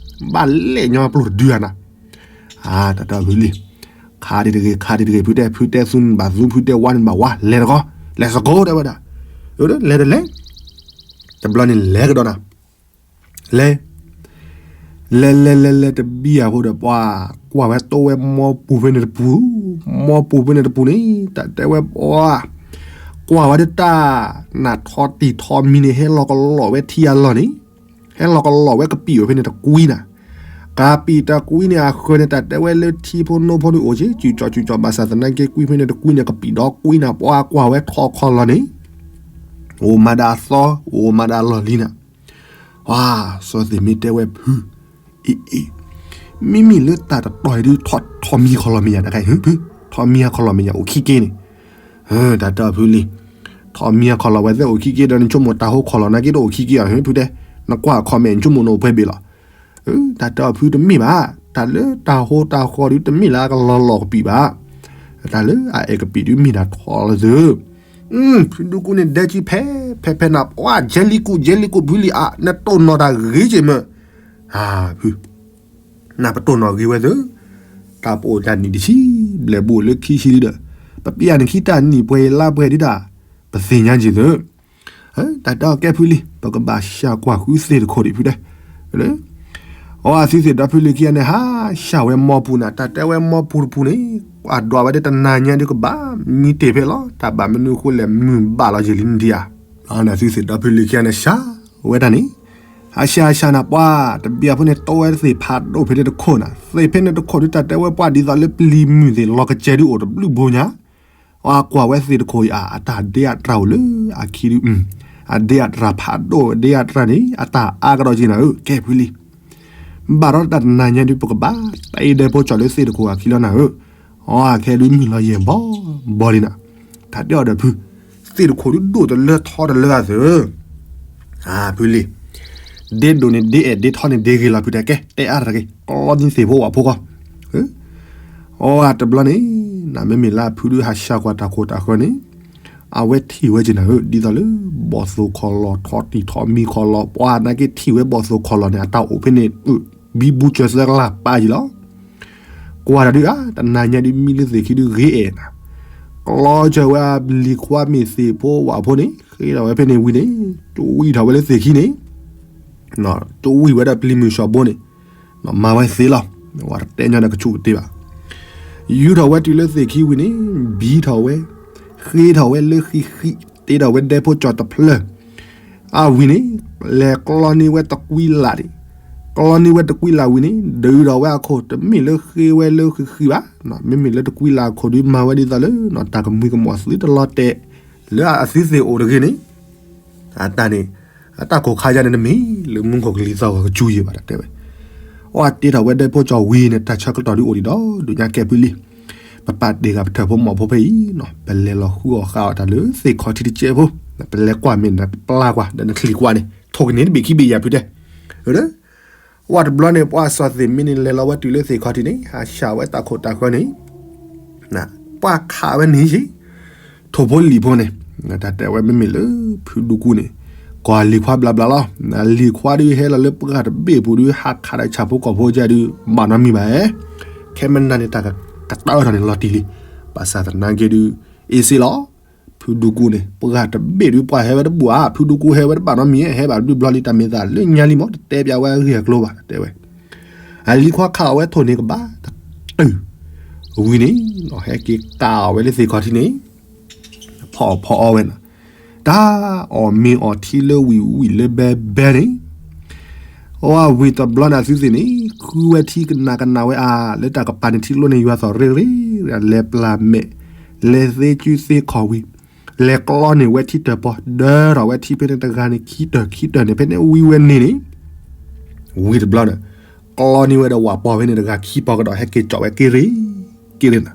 ဘၣ်လဲၣ်ညီပျိၢ်တဒုဧါနၤ, တၢ်တဲအီၤဖုလံ, ခါဒံးတဂ့ၤ ခါဒံးတဂ့ၤ ဖုတဲ ဖုတဲသူန့ၣ်ဘၣ်သူ ဖုတဲဝါန့ၣ်ဘၣ်ဝါ လဲၤတကီ, လဲၤစကိးတဲဝဲဒၣ်, လဲၤတလဲၤ တဘျီန့ၣ်လဲၤကဒီးနၤ, လဲၤ, လဲၤလဲၤလဲၤလဲၤတဘံယၤဖိဒီး ပှၤကွၢ်ဝဲတိဝဲမီပူၤဖဲန့ၣ်တပူၤ, မီပူၤဖဲန့ၣ်တပူၤန့ၣ် တၢ်တဲဝဲပှၤ, ကွၢ်ဝဲဒၣ်တၢ်, နၢ်ထီတံၢ်ထီမံၤန့ၣ် ဟဲလီၤကလီၤဝဲထံအလီၢ်န့ၣ်, ဟဲလီၤကလီၤဝဲကပံာ်ဝဲဖဲန့ၣ်တကွံနၤ, ကပံာ်တကွံန့ၣ်အဃၢၤန့ၣ် တၢ်တဲဝဲလၢထံဖိနိဖိန့ၣ်အိၣ်က့ၤ စုၣ်ကၠီၣ်စုၣ်ကၠီၣ် ဘၣ်ဆၣ်သနာ်က့ကွံဖဲန့ၣ်တကွံန့ၣ် ကပံာ်ဒီကွံနၤ ပှၤကွၢ်ဝဲထီခီလီၤန့ၣ် အိၣ်မးဒၣ်အသီ အိၣ်မးဒၣ်အလီၢ်လံနၤ, စီၤသ့ၣ်မ့တဲဝဲဖု, အ့ၣ်အ့ၣ်, မ့မ့ၢ်လၢတၢ်တတီၤအံၤဒုး ထီမံၤခီလီၤမဲာ်ညါတခါအံၤ ဖု, ထီမံၤခီလီၤမဲာ်ညါအိၣ်ခံက့န့ၣ်, တၢ်တဲအီၤဖုလံ, ထီမံၤခီလီၤဝဲသ့ၣ်အိၣ်ခံက့ဒီး နဆိကမိၣ်တၢ်ဟိခီလီၤနာ်က့တအိၣ်ခံက့အီၤ ဖုတဲ, နကွၢ်အခီမဲာ် နဆိကမိၣ်နအိၣ်ပှဲၤဘ့ၣ်လီၤ, တၢ်တဲအီၤဖုတမ့ၢ်ဘၣ်, တၢ်လၢတၢ်ဟိတၢ်ဃီဒုးတမ့ၢ်လၢအကလီၤလီၤကပံာ်ဘၣ်, တၢ်လၢအအဲၣ်ကပံာ်ဒုးမ့ၢ်ဒၣ်ထီလီၤသု ဖုဒူကူန့ၣ်ဒဲကံဖဲ, ဖဲဖဲနၤ ပှၤယဲလံကူး ယဲလံကူး ဖုလံၤအါ နတိၢ်နီၣ်တၢ်ဂ့ၤက့ၤမၢ်, ဖု, နပတိၢ်နီၣ်ဂ့ၤဝဲသု, တၢ်ပအိၣ်တၢ်နံၣ်တဆံ, ဘျဲၣ်ဘိလၢခံဆံလံဒီး, ပပျဲနခံတၢ်နံၣ်ပှဲၤလါပှဲၤဒုးတၢ်, ပသ့ၣ်ညါက့ၤသု တၢ်တဲအီၤကဲဖုလံ, ပကဘၣ်ဆှၢကွၢ်ဃုသ့ၣ်တခိၣ်ဒံးဖုတဲ, အဝဲသုသ့ၣ်ဒီဖုလံၤခံဂၤန့ၣ် ဟးဆှၢဝဲမီပူၤနၤ တၢ်တဲဝဲမီပူၤတပူၤန့ၣ်, အဒွးဝဲဒၣ်တနၤညါဒုးကဘၣ်မံတ့ၢ်ဖဲလီၤ, တၢ်ဘၣ်မနုၤအဃိလဲၣ် မုၢ်ဘၣ်လီၤယံာ်လံနဒံးဧါ, သုသ့ၣ်ဒီဖုလံၤခံဂၤန့ၣ် ဆှၢဝဲဒၣ်န့ၣ်, ဟးဆှၢဟးဆှၢနၤပှၤ, တဘျီဖိန့ၣ် တိဝဲသ့ၣ်ဖးဒိၣ်ဖဲန့ၣ်တခိၣ်နၤ, သ့ၣ်ဖဲန့ၣ်တခိၣ်ဒုး တၢ်တဲဝဲပှၤဒ်သိးလၢပျံၤမုၢ်သ့ၣ် လီၤကစဲၤဒုးအိၣ်တဘျုးဘိညါ, အကွၢ်ဝဲသ့ၣ်တခိၣ်အံၤ အတၢ်ဒ့အတြၢ်အိၣ်လၢအခံဒုး, အဒ့အတြၢ်ဖးဒိၣ် ဒ့အတြၢ်န့ၣ် အတၢ်အါကဒီးက့ၤနၤဧၢ ကဲဖုလံ. ဘၣ်ဒီးတၢ်တနၤညါဒုး ပကဘၣ်တ့ဒဲဖိကၠီၤလၢသ့ၣ်တခိၣ်အခံလီၤနၤဧၢ. အခဲဒုးမုၢ်လီၤယဲၢ်ဘီဘီလံနၤ. တၢ်တဲအီၤဒီးဖု, သ့ၣ်တခိၣ်ဒုးဒိၣ်တလၢထီတလၢအသၢ ဖုလံ. ဒ့ဒိၣ်န့ၣ်ဒ့အဲၣ် ဒ့ထီန့ၣ်ဒ့ဂ့ၤလီၤ ဖုတဲကဲ တဲအါတၢ်တဂ့ၤ ကျီန့ၢ်သ့ၣ်ဖိဝၣ်ဖိဃီ. အတဘျီန့ၣ် နမ့မ့ၢ်လၢဖုဒုးဟးဆှၢကွၢ်တၢ်ခိၣ်တၢ်ဃၢန့ၣ် အဝဲထံၣ်ဝဲက့ၤနၤဧၢ ဒ်သိးလၢ ဘီၣ်သိၣ်ခီၣ်လီၢ် ထီၣ်တံၢ်ထီၣ်မံခီၣ်လီၢ် ပှၤနာ်က့ထံၣ်ဝဲဘီၣ်သိၣ်ခီၣ်လီၢ်န့ၣ် အတၢ်အိၣ်ဖဲန့ၣ် ဘံဘူစၢၤသၢကလၢ်ပာ်ယံၤလီၤ. ကွၢ်တၢ်ဒုးဧါ တနၤညါဒုး မံလၢသ့ၣ်ခံဒုးဂ့ၤအဲၣ်နၤ. ကျီစၢၤဝဲအလံၤခွါမ့ၢ်သ့ၣ်ဖိဝၣ်ဖိန့ၣ် ဃ့ထီၣ်ဝဲဖဲန့ၣ်ဝံၤန့ၣ် တဝံၣ်ထီၣ်ဝဲလၢသ့ၣ်ခံန့ၣ် တဝံၣ်ဝဲဒီးပျံၤမုၢ်ဆှီၣ်ဘိန့ၣ် မၤဝဲသ့လီၤ. ဝဲတတဲညီနကဆူၣ်ကတ့ဘၣ်. ယူၤထီၣ်ဝဲတုၤလၢသ့ၣ်ခံဝံၤန့ၣ် ဘံထီၣ်ဝဲ ဃ့ထီၣ်ဝဲလၢဃံဃံ တ့ထီၣ်ဝဲဒဲဖိကၠီၤတဖျၢၣ် အဝံၤန့ၣ် လဲၤကျီန့ၢ်ဝဲတကွံလးန့ၣ်, ကျီန့ၢ်ဝဲတကွံလးဝံၤန့ၣ် ဒုးထီၣ်ဝဲအခိၣ် တမ့ၢ်လၢဃ့ဝဲလၢဃံဃံဘၣ်, မ့မ့ၢ်လၢတကွံလးအခိၣ်ဒုး မၤဝဲဒ်သိးလၢ တၢ်ကမှံကမီၤသုတလီၤတဲာ် လၢအသုသ့ၣ်အိၣ်တဂ့ၤန့ၣ် အတၢ်န့ၣ် အတၢ်ကိၢ်ခါယါန့ၣ် တမ့ၢ်လၢမူခိၣ်ကလံၤသီၣ်ဂီၤကစူယံၤဘၣ် တဲဝဲ. အတ့ထီၣ်ဝဲဒဲဖိကၠီၤဝံၤန့ၣ် တၢ်ဆၢကတီၢ်ဒုးအိၣ်ဒံးဒီး ဒုးညါကဲဖုလံ. ပပာ်တ့ၢ်ဂၤပထၢၣ်ဖိမီၢ်ဖိဖဲအံၤ ပလဲၤလီၤဃုအီၣ်ဃုအီတၢ်လၢသ့ၣ်ခီၣ်ထံးတကဲးဖိ, ပလဲၤကွၢ်မ့ၢ်နပျါကွၢ် ဒီးနချံးကွၢ်န့ၣ် ထိၣ်ကန့ၢ်တဘ့ၣ်ခံဘ့ၣ်ယၤဖုတဲ ဝဲတဘျီန့ၣ် ပှၤစီၤသ့ၣ်မ့န့ၣ် လဲၤလီၤဝဲတုၤလၢသ့ၣ်ခီၣ်ထံးန့ၣ် ဟးဆှၢဝဲတၢ်ခိၣ်တၢ်ဃၢန့ၣ် ပှၤခးဝဲန့ၣ်ယံၤ ထိၣ်ဖိလံၣ်ဖိန့ၣ် တၢ်တဲဝဲမ့မ့ၢ်လၢ ဖုဒူကူန့ၣ် ကွၢ်လံၤခွါဘျးဘျးလီၤ. လံၤခွါဒုးဟဲလီၤလၢပှၢ်တဘ့ၣ်ပူၤဒုး ဟးခးဒီးဆၣ်ဖိကီၢ်ဖိကဲဒုး ဘၣ်နီတမံၤဘၣ်. ခဲမနၤန့ၣ် တၢ်ကတၢၢ်ထီၣ်န့ၣ်လီၤတံၢ်လံ. ဘၣ်ဆၣ်သနာ်က့ဒုး အ့ၣ်စ့လီၤ. ဖုဒူကူန့ၣ် ပှၢ်တဘ့ၣ်ဒုး ပှၤဟဲဝဲတဘူၣ်ဧါ, ဖုဒူကူဟဲဝဲတဘၣ်နီတမံၤ, ဟဲဘၣ်ဒုးဘျီလံ တၢ်မ့ၢ်သးလၢညါလံမး တတဲပျးဝဲအဂ့ၢ်အကျိၤဘၣ် တဲဝဲ. အလံၤခွါခးအီၤဝဲထိၣ်န့ၣ်ကဘၣ် တတုၤ ဝံၤန့ၣ် ဟဲက့ၤကးအီၤဝဲလၢသ့ၣ်ခီၣ်ထံးန့ၣ် ဖီအီၣ်ဖီအီဝဲန့ၣ် တၢ်အီၣ်မ့ၤအီၣ်ထံလၢဝံၣ်ဝံၣ်လၢဘဲဘဲန့ၣ် အဝံၤတဘျီန့ၣ် အသုသ့ၣ်န့ၣ် ဃုဝဲထံကနၣ်ကနၣ်ဝဲအါ လၢတၢ်ကပၤန့ၣ် ထံကျိန့ၣ် ယွၤသီၣ်ရ့ရ့ လဲၤပျၢ်မဲာ် လဲၤသ့စုသ့ခီၣ်ဝံၤ လဲၤကျီန့ၢ်ဝဲထံတၢၣ်ပီ ဒၢထီၣ်ဝဲထံဖဲန့ၣ်တဂၤန့ၣ် ခံတၢၣ်ခံတၢၣ်န့ၣ် ဖဲန့ၣ်ဝံၤဝဲန့ၣ်န့ၣ် ဝံၤတဘျီန့ၣ် ကျီန့ၢ်ဝဲဒီးဝၣ်ပီဖဲန့ၣ်တဂၤခံပီကဒီး ဟဲက့ၤကၠီၣ်ဝဲက့ၤရ့ က့ၤရ့နၤ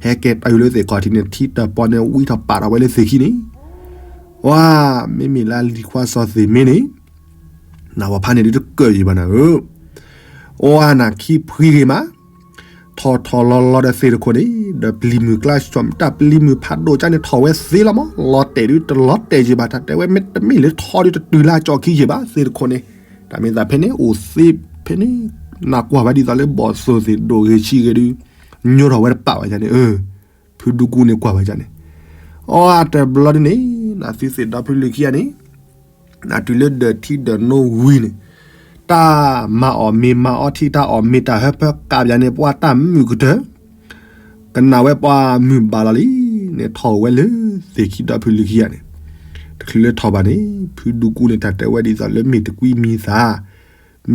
ဟဲက့ၤတၢ်အုးလၢသ့ၣ်ခီၣ်ထံးန့ၣ် ထံတၢၣ်ပီန့ၣ် ဝံထီၣ်ပာ်ထီၣ်ဝဲလၢသ့ၣ်ခံန့ၣ် ဝါ မ့မ့ၢ်လၢအလံၤခွါစီၤသ့ၣ်မ့န့ၣ် နဝၤဖးန့ၣ်ဒုးတကၢၢ်ယံၤဘၣ်နၤဧၢ အဝၤနၤခံဖှံဂ့ၤမး ထီၣ်ထီၣ်လီၤလီၤဒီးသ့ၣ်တခိၣ်န့ၣ် ဒီးပျံၤမုၢ်ကျါ တၢ်ပျံၤမုၢ်ဖးဒိၣ်ကါန့ၣ် ထီၣ်ဝဲသ့လီၤမး လီၤတဲာ်ဒုးတလီၤတဲာ်ယံၤဘၣ် တၢ်တဲဝဲမ့တမ့ၢ်လၢထီဒုးတတုၤလၢအကၠီခံယံၤဘၣ် သ့ၣ်တခိၣ်န့ၣ် တၢ်မ့ၢ်သးဖဲန့ၣ် အိၣ်သ့ဖဲန့ၣ် နကွၢ်ဝဲဒ်သိးလၢဘီၣ်သိၣ်သ့ၣ်ဒိၣ်ဂ့ၤဆံးဂ့ၤဒုး ညိထီၣ်ဝဲတပာ်ဝဲဒ်န့ၣ် ဖုဒူကူန့ၣ်ကွၢ်ဝဲဒ်န့ၣ် အတဘျီဒ်န့ၣ် နသုသ့ၣ်ဒီဖုလုၢ်ခံဂၤန့ၣ် နတုၤလၢဒၢးထံဒၢးနိဝံၤန့ၣ် တၢ်မၤအီၣ်မ့ၤမၤအီထံ တၢ်အီၣ်မ့ၤတၢ်ဟၢဖၢကးပယၤန့ၣ် ပှၤတၢ်မုာ်ကတၢၢ် ကနၣ်ဝဲပှၤမုာ်ဘၣ်လီၤလံန့ၣ် ထီၣ်ဝဲလၢသ့ၣ်ခံဒီဖုလုၢ်ခံဂၤန့ၣ် တချုးလၢထီၣ်ဘၣ်န့ၣ် ဖုဒူကူန့ၣ် တၢ်တဲဝဲဒ်သိးလၢမ့ၢ်တကွံမံၤသး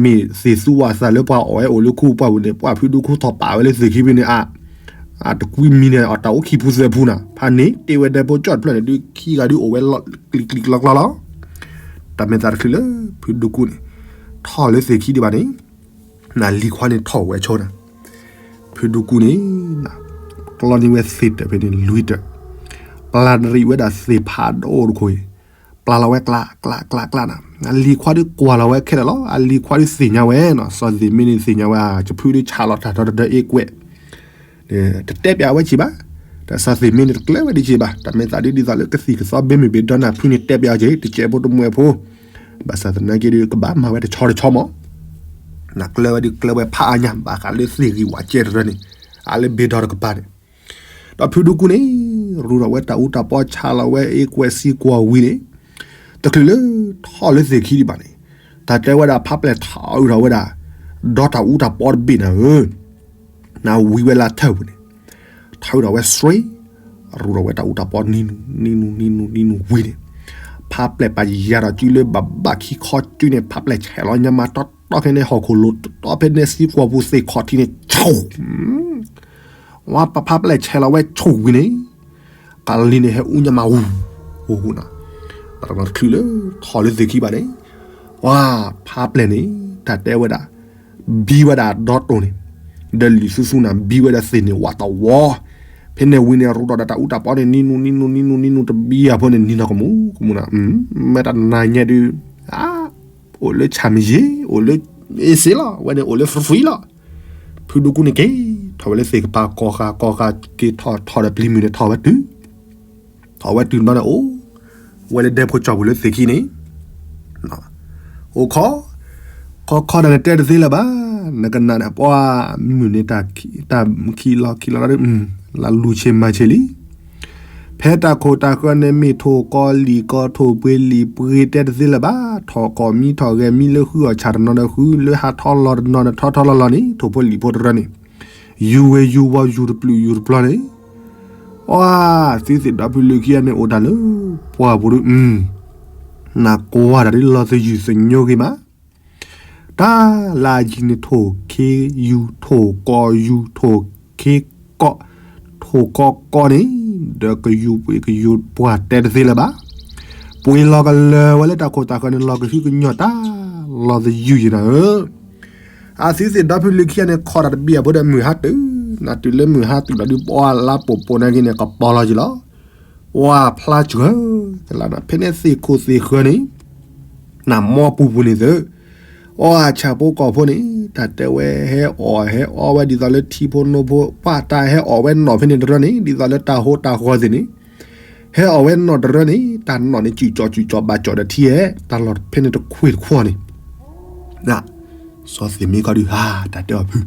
မ့ၢ်သ့ၣ်သူဝၣ်သးလၢပှၤအီၣ်ဝဲအိၣ်လၢခူပှၢ်ပူၤန့ၣ် ပှၤဖုဒူကူထီၣ်ပာ်ဝဲလၢသ့ၣ်ခံဖဲန့ၣ် အတကွံမံၤန့ၣ် အတၢ်အိၣ်ခံဖုသၢဖုနၤ ဖးန့ၣ် တ့ဝဲဒဲဖိကၠီၣ်တဖျၢၣ်န့ၣ်ဒုး ခံဂၤဒုးအိၣ်ဝဲကလံၤကလံၤကျီကျီလီၤ တၢ်မ့ၢ်သးတချုးလၢ ဖုဒူကူန့ၣ် ထီၣ်လၢသ့ၣ်ခံဒံးဘၣ်န့ၣ် နလံၤခွါန့ၣ်ထီၣ်ဝဲဆိနၤ ဖုဒူကူန့ၣ် ကျီန့ၢ်ဝဲသ့ၣ်တၢၣ်ဖဲန့ၣ်လွံၢ်တၢၣ် ပျၢ်နရံၣ်ဝဲဒၣ်သ့ၣ်ဖးဒိၣ်တခိၣ်အံၤ ပျၢ်လီၤဝဲကျးကျးကျးကျးနၤ အလံၤခွါဒုးကွၢ်လီၤဝဲခဲလၢာ်လီၤ အလံၤခွါဒုးသ့ၣ်ညါဝဲနီၤ စီၤသ့ၣ်မ့န့ၣ်သ့ၣ်ညါဝဲ ယဖုဒုးဆးလီၤတၢ်ထီတဒၢအ့ကွဲး တတဲပျးဝဲက့ၤဘၣ် တၢ်စီၤသ့ၣ်မ့န့ၣ်တကျၢၤဝဲဒၣ်က့ၤဘၣ် တၢ်မ့ၢ်သးဒုးဒ်သိးလၢကသံၣ်ကသီဘ့မုၢ်ဘ့ၣ်ဒီနၢ်ဖုန့ၣ်တဲပျးက့ၤ တကဲးဖိတမှဲၤဖိ ဘၣ်ဆၣ်သနာ်က့ဒုးကဘၣ်မၤဝဲတဆီတဆီမး နကျၢၤဝဲဒုးကျၢၤဝဲဖးအါညါ ဘၣ်ဃးလၢသ့ၣ်ဂံၢ်ဝးကဲတရၢန့ၣ် အါလၢဘ့ၣ်ဒီတကပၤန့ၣ် ဒီးဖုဒူကူန့ၣ် ရူၢ်ထီၣ်ဝဲတၢ်အူတၢ်ပီဆးလီၤဝဲအ့ကွဲးစံကွီၢ်ဝံၤန့ၣ် တချုးလၢထီၣ်လၢသ့ၣ်ခံဒံးဘၣ်န့ၣ် တၢ်တဲဝဲဒၣ်ဖးပျဲၢ်ထီၣ်အုးထီၣ်ဝဲဒၣ် ဒီတၢ်အူတၢ်ပီတဘ့ၣ်နၤဧၢ နဝံၤဝဲလၢထၢၣ်ပူၤန့ၣ် ထီၣ်အုးထီၣ်ဝဲစှ့ ရူၢ်ထီၣ်ဝဲတၢ်အူတၢ်ပီနံၤနူၤ နံၤနူၤ နံၤနူၤ နံၤနူၤဝံၤန့ၣ် ဖးပျဲၢ်ပာ်ယၤဒီးစုလၢဘၣ်ဘၣ်ခံခီစုန့ၣ် ဖးပျဲၢ်ဆဲးလီၤညါမးတီတီဖဲန့ၣ်ဟီၣ်ခိၣ်လိၤတီတီဖဲန့ၣ်စံကွီၢ်ပူၤသ့ၣ်ခီၣ်ထံးန့ၣ် ဆိၣ် ဝဲဖးပျဲၢ်ဆဲးလီၤဝဲဆိၣ်ဝံၤန့ၣ် ကးလံန့ၣ် ဟဲအူညါမးဝူၤ, ဝူၤဝူၤနီၤ, တၢ်တနီၤတချုးလၢ ထီၣ်လၢသ့ၣ်ခံဘၣ်န့ၣ်, ပှၤဖးပျဲၢ်န့ၣ် တၢ်တဲဝဲဒၣ် ဘံဝဲဒၣ်ဒီတိၢ်န့ၣ်, ဒီးလံာ်သူသူနၤ ဘံဝဲဒၣ်သ့ၣ်န့ၣ် ဝးတဝီ, ဖဲန့ၣ်ဝံၤန့ၣ် ရူးဒီးတၢ်အူတၢ်ပီန့ၣ် နံၤနူနံၤနူနံၤနူနံၤနူတဘံအဖိန့ၣ် နံၤနီၢ်ကမူကမူနီၤ, မ့ၢ်တနၤညါဒုး, အိၣ်လၢဆၣ်မယ့ၤ အိၣ်လၢ အ့စ့လီၤ, ဝဲန့ၣ်အိၣ်လၢ free လီၤ. ဖုဒိၣ်ကူန့ၣ်က့ၤ ထီၣ်ဝဲလၢသ့ၣ်ကပၤ ကီၢ်ဃာ်ကီၢ်ဃာ်က့ၤထီၣ်ထီၣ်ဒီးပျံၤမုၢ်န့ၣ် ထီၣ်ဝဲတုၤ, ထီၣ်ဝဲတုၤတဘျီန့ၣ် အိၣ်ဝဲလၢဒဲဖိကၠီပူၤလၢသ့ၣ်ခံန့ၣ်, အိၣ်ခီ, ခီခီဒီးနတဲတသ့လၢၤဘၣ်, နကနၣ်န့ၣ်ပှၤမုၢ်န့ၣ် တၢ်ခံးလီၤခံးလီၤဒီး, လၢလူၤဆ့မၤဆ့လံ. ဖဲတၢ်ခိၣ်တၢ်ဃၢၤန့ၣ် မ့ၢ်ထိၣ်ကီၤလံၣ်ကီၤ ထိၣ်ပှ့ၤလံၣ်ပှ့ၤ တဲတသ့လၢၤဘၣ်, ထီၣ်ကီၢ်မံထီၣ်ဂဲၤမံ လၢဃုအီၣ်ဆၣ်တနီၤဒီးဃု, လၢဟးထီလီၤတနီၤဒီးထီထီလီၤလီၤန့ၣ် ထိၣ်ဖိလံၣ်ဖိတရၢန့ၣ် ယူၤဝဲယူၤဝီၤယူၤတပျုာ်ယူၤတပျီန့ၣ်, အီ, သုသ့ၣ်ဒီဖုလၢခံဂၤန့ၣ် အိၣ်တၢ်လၢပှၢ်ပူၤဒီး, နကွၢ်တၢ်ဒ်လီၤသယုၢ်သညိဂ့ၤမး, တၢ်လၢအယံၤန့ၣ် ထိၣ်ခ့ယူၤ ထိၣ်ကီၤယူၤ ထိၣ်ခ့ကီး, ထိၣ်ကီကီန့ၣ်, ဒီးကယူၤပှ့ၤကယူၤပှၢ်တဲတသ့လၢၤဘၣ်, ပှ့ၤလီၤကလၢၤဝဲလၢတၢ်ခိၣ်တၢ်ဃၢၤန့ၣ် လီၤကဟုကညီၢ်တၢ်လီၤသယုၢ်ယံၤနၤဧၢ. အသုသ့ၣ်ဒီဖုလၢခံဂၤန့ၣ် ခီတၢ်တဘံၣ်အဖိဒီးမုၢ်ဟါတုၤ, နတုၤလၢမုၢ်ဟါတုၤလီၤဒုး ပှၤလါပိာ်ပိာ်နာ်က့န့ၣ် ကပီၤလီၤက့ၤလီၤ. ပှၤဖျါစှၤ, ဖဲန့ၣ်သ့ၣ်ခိၣ်သ့ၣ်ဃၢၤန့ၣ်, နမီပူၤပူၤန့ၣ်သု, အီ, ဆၣ်ဖိကီၢ်ဖိန့ၣ် တၢ်တဲဝဲဟဲအီၣ်ဟဲအီဝဲဒ်သိးလၢထံဖိနိဖိ, ပှၤတၢ်ဟဲအီၣ်ဝဲနီၣ်ဖဲန့ၣ်တရၢန့ၣ် ဒ်သိးလၢတၢ်ဟိတၢ်ဃီသ့ၣ်န့ၣ်, ဟဲအီၣ်ဝဲနီၣ်တရၢန့ၣ် တၢ်နီၣ်န့ၣ် စုၣ်ကၠီၣ်စုၣ်ကၠီၣ်ဘၣ်ကၠီၣ်ဒီးထံဧဲ, တၢ်လီၢ်ဖဲန့ၣ်တခွ့ၣ်တခွီန့ၣ် စီၤသ့ၣ်မ့ၢ်ကီၢ်ဒုး ဟါ, တၢ်တဲအီၤဖု,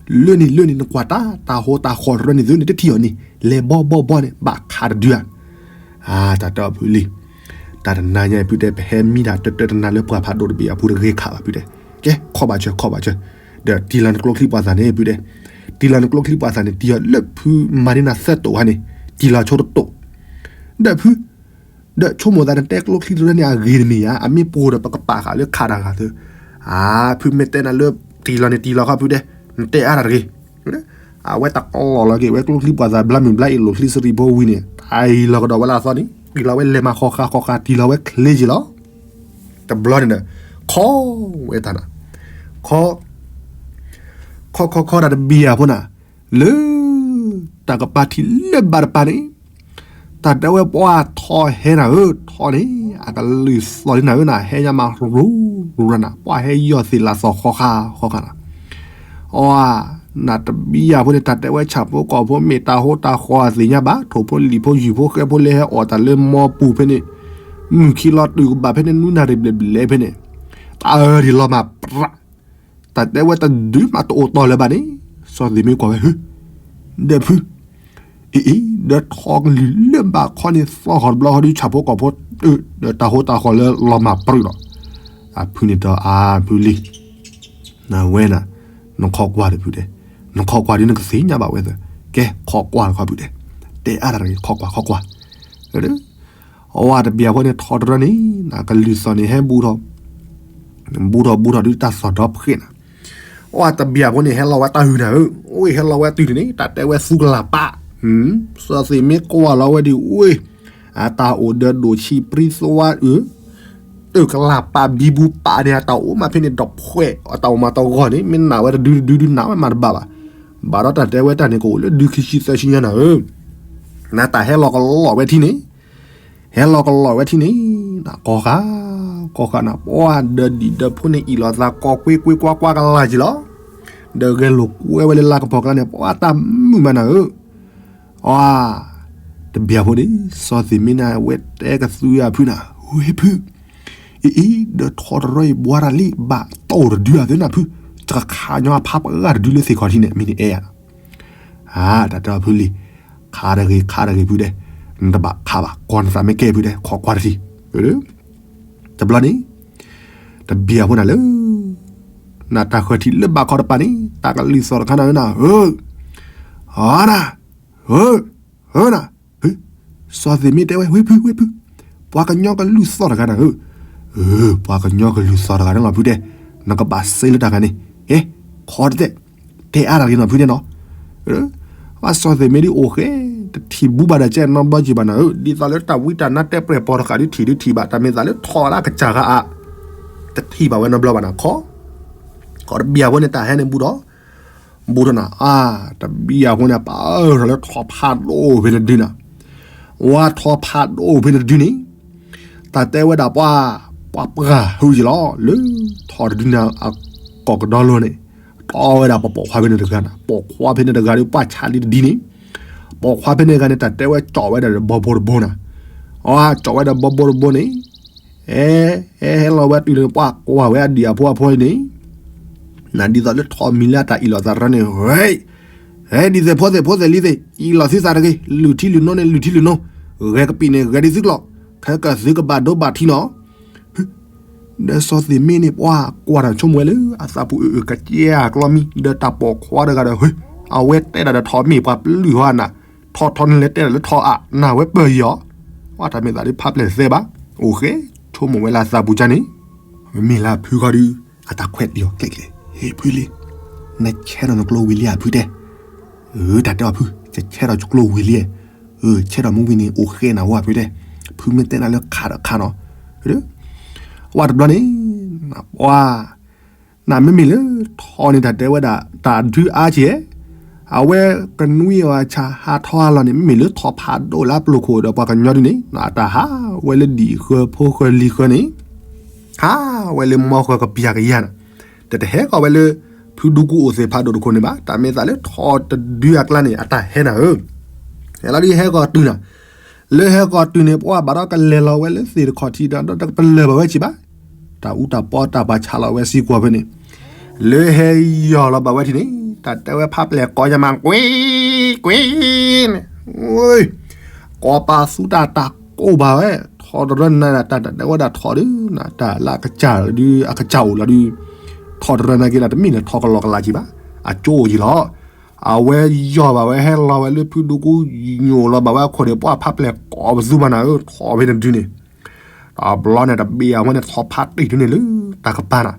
လၢန့ၣ်လၢန့ၣ် နကွၢ်တၢ် တၢ်ဟိတၢ်ဃီတရၢန့ၣ်သုန့ၣ် တထံၣ်အီၤန့ၣ် လဲၤဘီဘီဘီန့ၣ် ဘၣ်ခးတဒုဧါ. အါ, တၢ်တဲအီၤဖုလံ, တၢ်တနၤညါဖုတဲ ပဟဲမံတၢ်တၢတၢတနၤလၢပှၢ်ဖးဒိၣ်တဘ့ၣ်အပူၤတဂ့ၤခးဘၣ်ဖုတဲ, ကဲ ခီၣ်ဘၣ်စၢၤ ခီၣ်ဘၣ်စၢၤ, ဒီးတံၢ်လီၤနကျိချံပှာ်သၣ်န့ၣ်ဖုတဲ, တံၢ်လီၤနကျိချံပှာ်သၣ်န့ၣ် တံၢ်အီၤလၢဖုမၤန့ၢ်နၤသၢတိာ်ဟါန့ၣ်, တံၢ်လီၤဆိတတိာ်, ဒီးဖု ဒီးဆိကမိၣ်သးနတဲကျိချံတရၢန့ၣ် အဂ့ၤတမ့ၢ်ဧါ, အမ့ၢ်ပှိၤဒီးပကပာ်ဃာ်လၢခးတၢ်ဂၤသု, အါ, ဖုမ့ၢ်တဲနၤလၢ တံၢ်လီၤန့ၣ်တံၢ်လီၤခီဖုတဲ, နတဲအါတၢ်တဂ့ၤ. အဝဲတၢ်ကလီၢ်လီၤက့ၤဝဲကျိချံပှာ်သၣ် ဘျါမုၢ်ဘျါအ့ၣ်လိာ်ချံစရံဖိဝံၤန့ၣ် တံၢ်လီၤကဒီးဝဲလၢအသီန့ၣ် တံၢ်လီၤဝဲလဲၤမၤဃီဃာ်ဃီဃာ် တံၢ်လီၤဝဲချ့က့ၤလီၤ. တဘျီန့ၣ်ဒီး ခီဝဲတၢ်နၤ, ခီ ခီခီခီတၢ်တဘံၣ်အဖိနၤ, လၢ တၢ်ကပၤထံးလၢဘၣ်တပၤန့ၣ်, တၢ်တဲဝဲပှၤထီဟဲနၤဧၢ, ထီန့ၣ် အကလုၢ်သီၣ်လံနၤဧၢ, နဟဲညါမးရူၤရူၤနၤ, ပှၤဟဲယီၢ်သ့ၣ်လၢသီၣ်ဃီဃာ်ဃီဃာ်နၤ. အီ, နတဘံၣ်အဖိန့ၣ် တၢ်တဲဝဲဆၣ်ဖိကီၢ်ဖိမ့ၢ်တၢ်ဟိတၢ်ဃီအသ့ၣ်ညါဘၣ်, ထိၣ်ဖိလံၣ်ဖိယုၢ်ဖိဃဲဖိလၢဟဲအီၣ်တၢ်လၢမီပူၤဖဲန့ၣ်, မုၢ်ခံလီၤတုၤကဘၣ်ဖဲန့ၣ် နွံနၣ်ရံၣ်ဘျဲၣ်ဘျဲၣ်ဖဲန့ၣ်, တၢ်အၢဒံးလီၤမၢ်ပြး တၢ်တဲဝဲတဒုးမးတအိၣ်တီၢ်လၢၤဘၣ်န့ၣ်, စီၤသ့ၣ်မ့ၢ်ကွၢ်ဝဲ ဟု, ဒီးဖု, အ့အ့, ဒီးထီကလုၢ်လၢဘၣ်ခီန့ၣ် သီၣ်ဃီၤတဘျီဃီဒုး ဆၣ်ဖိကီၢ်ဖိ, ဒီးတၢ်ဟိတၢ်ဃီၤလၢလီၤမၢ်ပြးလီၤ. အဖုန့ၣ်ဒီးအါဖုလံ, နဝဲနၤ, နခီကွၢ်ဒီးဖုတဲ, နခီကွၢ်ဒုးနကသ့ၣ်ညါဘၣ်ဝဲသၢ, ကဲ ခီကွၢ်တခီဖုတဲ, တဲအါတၢ်တဂ့ၤ ခီကွၢ်ခီကွၢ် အဝဲတဘံၣ်အဖိန့ၣ် ထီတရၢန့ၣ် နကလုၢ်သီၣ်န့ၣ် ဟဲဘူးထီၣ်, ဘူးထီၣ်ဘူးထီၣ်ဒုးတၢ်သီၣ်ဒီဖှဲးနၤ, အဝဲတဘံၣ်အဖိန့ၣ် ဟဲလီၤဝဲတၢ်ဟုၣ်နၤဧၢ, အိၣ်ဟဲလီၤဝဲတုၤန့ၣ် တၢ်တဲဝဲသူကလၤပး, စီၤသ့ၣ်မ့ၢ်ကွၢ်လီၤဝဲဒုး အိၣ်, အတၢ်အိၣ်ဒီးဒိၣ်ဆံးပြံသဝါအုး တၢ်ကလၤပးဘံဘူပာ်န့ၣ် အတၢ်အိၣ်မးဖဲန့ၣ်ဒီးဖှဲး အတၢ်အိၣ်မးတဂီၢ်န့ၣ် မ့ၢ်နာ်ဝဲတဒုတဒုဒုးနာ်ဝဲမးတဘၣ်ဘၣ်, ဘၣ်ဒီးတၢ်တဲဝဲတၢ်န့ၣ် ကအိၣ်လၢဒုးခံဆံသၢဆံညါနၤဧၢ, နတၢ်ဟဲလီၤကလီၢ်ဝဲထံန့ၣ် ဟဲလီၤကလီၢ်ဝဲထံန့ၣ်, နကီၢ်ဃာ်, ကီၢ်ဃာ်နၤ ပှၤဒီးဒံၣ်ဒီးဖိန့ၣ် အံၣ်လိာ်သးကီကွ့ကွ့ကွၢ်ကွၢ်ကလၢ်က့ၤလီၤ, ဒီးဂဲၤလိာ်ကွဲဝဲလၢလါကပီၤကျါန့ၣ် ပှၤတၢ်မုာ်မးနၤဧၢ, အ, တဘံၣ်အဖိန့ၣ် စီၤသ့ၣ်မ့ၢ်နၤ ဝဲတဲကသူယၤဖုနၤ, ဝ့ၢ်ဖု, အ့အ့, ဒီးထီတရၢအံၤ ဘှါတၢ်လံ ဘၣ်တိၢ်တဒုအသ့ၣ်နၤဖု, တကခးညီအဖးပှၢ်တဒုလၢသ့ၣ်ခီၣ်ထံးန့ၣ် မ့ၢ်န့ၣ်အဲၣ်ယၤ အါ, တၢ်တဲအီၤဖုလံ, ခးတဂ့ၤခးတဂ့ၤဖုတဲ, နတဘၣ်ခးဘၣ် ကွၢ်နသးမ့ၢ်ကဲဖုတဲ ခီကွၢ်တထံၣ်, တဘျီန့ၣ်, တဘံၣ်အဖိနၤလၢ, နတၢ်ဃၢၤထံးလၢဘၣ်ခီတပၤန့ၣ် တၢ်ကလုၢ်သီၣ်တခါနၤဧၢနၤဧၢ, အနၤ, ဧၢ, ဧၢနၤ, စီၤသ့ၣ်မ့ၢ်တဲဝဲ ဝ့ၢ်ဖု ဝ့ၢ်ဖု, ပှၤကညီကလုၢ်သီၣ်တဂၤနၤဧၢ, ပှၤကညီကလုၢ်သီၣ်တဂၤန့ၣ်လီၤဖုတဲ, နကဘၣ်စ့လၢတၢ်ဂၤန့ၣ်, ကဲ, ခီတသဲး, တဲအါတၢ်ဂ့ၤနီၤဖုတဲနီၤ, ဘၣ်စီၤသ့ၣ်မ့ၢ်ဒ်အိၣ်ဃဲ တထံၣ်ဘူးဘၣ်ဒီးကဲနီတဘျီက့ၤဘၣ်နၤဧၢ, ဒ်သိးလၢတၢ်ဝံတၢ်နါတဲပှဲၤပိာ်တဃာ်ဒုးထံၣ်ဒုးထံၣ်ဘၣ်, တၢ်မ့ၢ်သးလၢထိးလၢအကစၢ်ဂၤအါ, တထံၣ်ဘၣ်ဝဲနီတဘျီဘၣ်နၤခီ, ခီတဘံၣ်အဃိန့ၣ် တၢ်ဟဲန့ၣ်ဘူးဒီး ဘူးထီၣ်နၤ, အါ, တဘံၣ်အဃိန့ၣ် ပာ်အၢၣ်ထီၣ်လၢထိးဖးဒိၣ်ဖဲန့ၣ်တဒုနၤ, ဝါထိးဖးဒိၣ်ဖဲန့ၣ်တဒုန့ၣ်, တၢ်တဲဝဲဒၣ်ပှၤ, ပှၤပှၢ်ဟုယံၤလီၤ, လၢထိးတဒုန့ၣ်အကိာ်ကဒီလိၤန့ၣ်, တီဝဲဒၣ်ပှၤပိာ်ခွါဖဲန့ၣ်တဂၤနၤ, ပိာ်ခွါဖဲန့ၣ်တဂၤဒီးပှၤဆါလံတဒုန့ၣ်, ပိာ်ခွါဖဲန့ၣ်တဂၤန့ၣ် တၢ်တဲဝဲကၠီၣ်ဝဲဒၣ်ဒီးဘီဘိတဘိနၤ, အါ, ကၠီၣ်ဝဲဒီးဘီဘိတဘိန့ၣ်, ဟဲ, ဟဲဟဲလီၤဝဲတုၤန့ၣ် ပှၤကွၢ်ဝဲအဒံၣ်အဖိအဖိအံၤန့ၣ် နဒ်သိးလၢထိးမံၤလၢအတၢ်အ့ၣ်လိာ်သးရၢန့ၣ်, ဟဲ, ဒ်သိးဖိသ့ၣ်ဖိသ့ၣ်လံၤသ့ၣ် အ့ၣ်လိာ်သုသးတဂ့ၤ, လုၢ်ထံလုၢ်နိန့ၣ် လုၢ်ထံလုၢ်နိ, ဂဲၤကပံာ်န့ၣ် ဂဲၤဒ်သုကျိာ်, ခဲကသုကဘၣ်ဒိဘၣ်ထံနီၤ, ဒီးစီၤသ့ၣ်မ့ၢ်န့ၣ် ပှၤကွၢ်တၢ်ဆိကမိၣ်ဝဲလၢ အသးပူၤအုးအုးကကဲအကျီမံ ဒီးတၢ်ပိာ်ခွါတဂၤဒီး ဟ့, အဝဲတဲဒၣ်ဒီးထိးမ့ၢ်ပှၤပျုၢ်ဟီနၤ, ထိးထိးန့ၣ်လဲၤတဲဒၣ်လၢထိးအါ နၢ်ဝဲပၢၢ်ယီၤ, ပှၤတၢ်မ့ၢ်သးလၢဖးပျဲၢ်သဲဘၣ်, အိၣ်ဃဲ, ဆိကမိၣ်ဝဲလၢအသးပူၤကန့ၣ် မ့မ့ၢ်လၢအဖုခီဒီး အတၢ်ခွဲးတံၢ်အီၤကျဲကျဲ, ဟ့ၣ်ဖုလံ, နဆဲးထီၣ်နကျိဝံၤလံဧါဖုတဲ, အၢ တၢ်တဲအီၤဖု, ကဆဲးထီၣ်ကကျိဝံၤလံ, အၢ ဆဲးထီၣ်မ့ၢ်ဝံၤန့ၣ် အိၣ်ဃဲနၤဝဲဖုတဲ, ဖုမ့ၢ်တဲနၤလၢခးဒီးခးနီၤ, ဝဲတဘျီန့ၣ်, ပှၤ, နမ့မ့ၢ်လၢထိးန့ၣ် တၢ်တဲဝဲဒၣ် တၢ်ဒုးအါကဲ, အဝဲကနွံအီၤအဆၣ်ဟးထီၣ်ဟးလီၤန့ၣ် မ့မ့ၢ်လၢထိးဖးဒိၣ်လၢအပျိၢ်ခိၣ်ဒီးပှၤကညီဒ်န့ၣ် အတၢ်ဟးဝဲလၢဒံၣ်ဃၢဖိဃၢလံၤဃၢန့ၣ်, ဟးဝဲလၢမီဃၢကပျၢ်ကယၤနၤ, တတဟဲကီးဝဲလၢ ဖုဒူကူအိၣ်သ့ၣ်ဖးဒိၣ်တခိၣ်န့ၣ်ဘၣ်, တၢ်မ့ၢ်သးလၢထိးတဒုအကျါန့ၣ် အတၢ်ဟဲနၤဧၢ, ဟဲလီၤဒ်ဟဲကီးတုၤနၤ, လၢဟဲကီးတုၤန့ၣ် ပှၤဘၣ်ဒီးကလဲၤလီၤဝဲလၢသ့ၣ်တခီၣ်ထံးဒီး တကပလၢၢ်ဘၣ်ဝဲက့ၤဘၣ်, တၢ်အူတၢ်ပီတၢ်ပာ်ဆါလီၤဝဲစ့ၢ်ကီးဖဲန့ၣ်, လၢဟဲယီၤလီၤဘၣ်ဝဲထံၣ်န့ၣ် တၢ်တဲဝဲဖးပျဲၢ်ကိးယမၤ ကွ့ၢ်ကွ့ၢ်န့ၣ်, ကိးပာ်သူတၢ်တၢ်ကိးဘၣ်ဝဲ, ထိးတရၢနၤ တၢ်တဲဝဲဒၣ်ထိးဒုး တၢ်လၢအကစၢ်ဒုး အကစၢ်အိၣ်လီၤဒုး, ထိးတရၢနၤက့ၤလီၤ တမ့ၢ်လၢထိးကလီကလးက့ၤဘၣ်, အကၠိအိၣ်ယံၤလီၤ, အဝဲယီၤဘၣ်ဝဲဟဲလီၤဝဲလၢဖုဒူကူ ညိၣ်လီၤဘၣ်ဝဲအခိၣ်န့ၣ် ပှၤဖးပျဲၢ်ကိးပသူဘၣ်နၤဧၢ, ထိးဖဲန့ၣ်တဒုန့ၣ် တဘျီန့ၣ် တဘ့ၣ်အဝဲန့ၣ် ထိးဖးတံၢ်ဒုန့ၣ်လၢတၢ်ကပၤနၤ,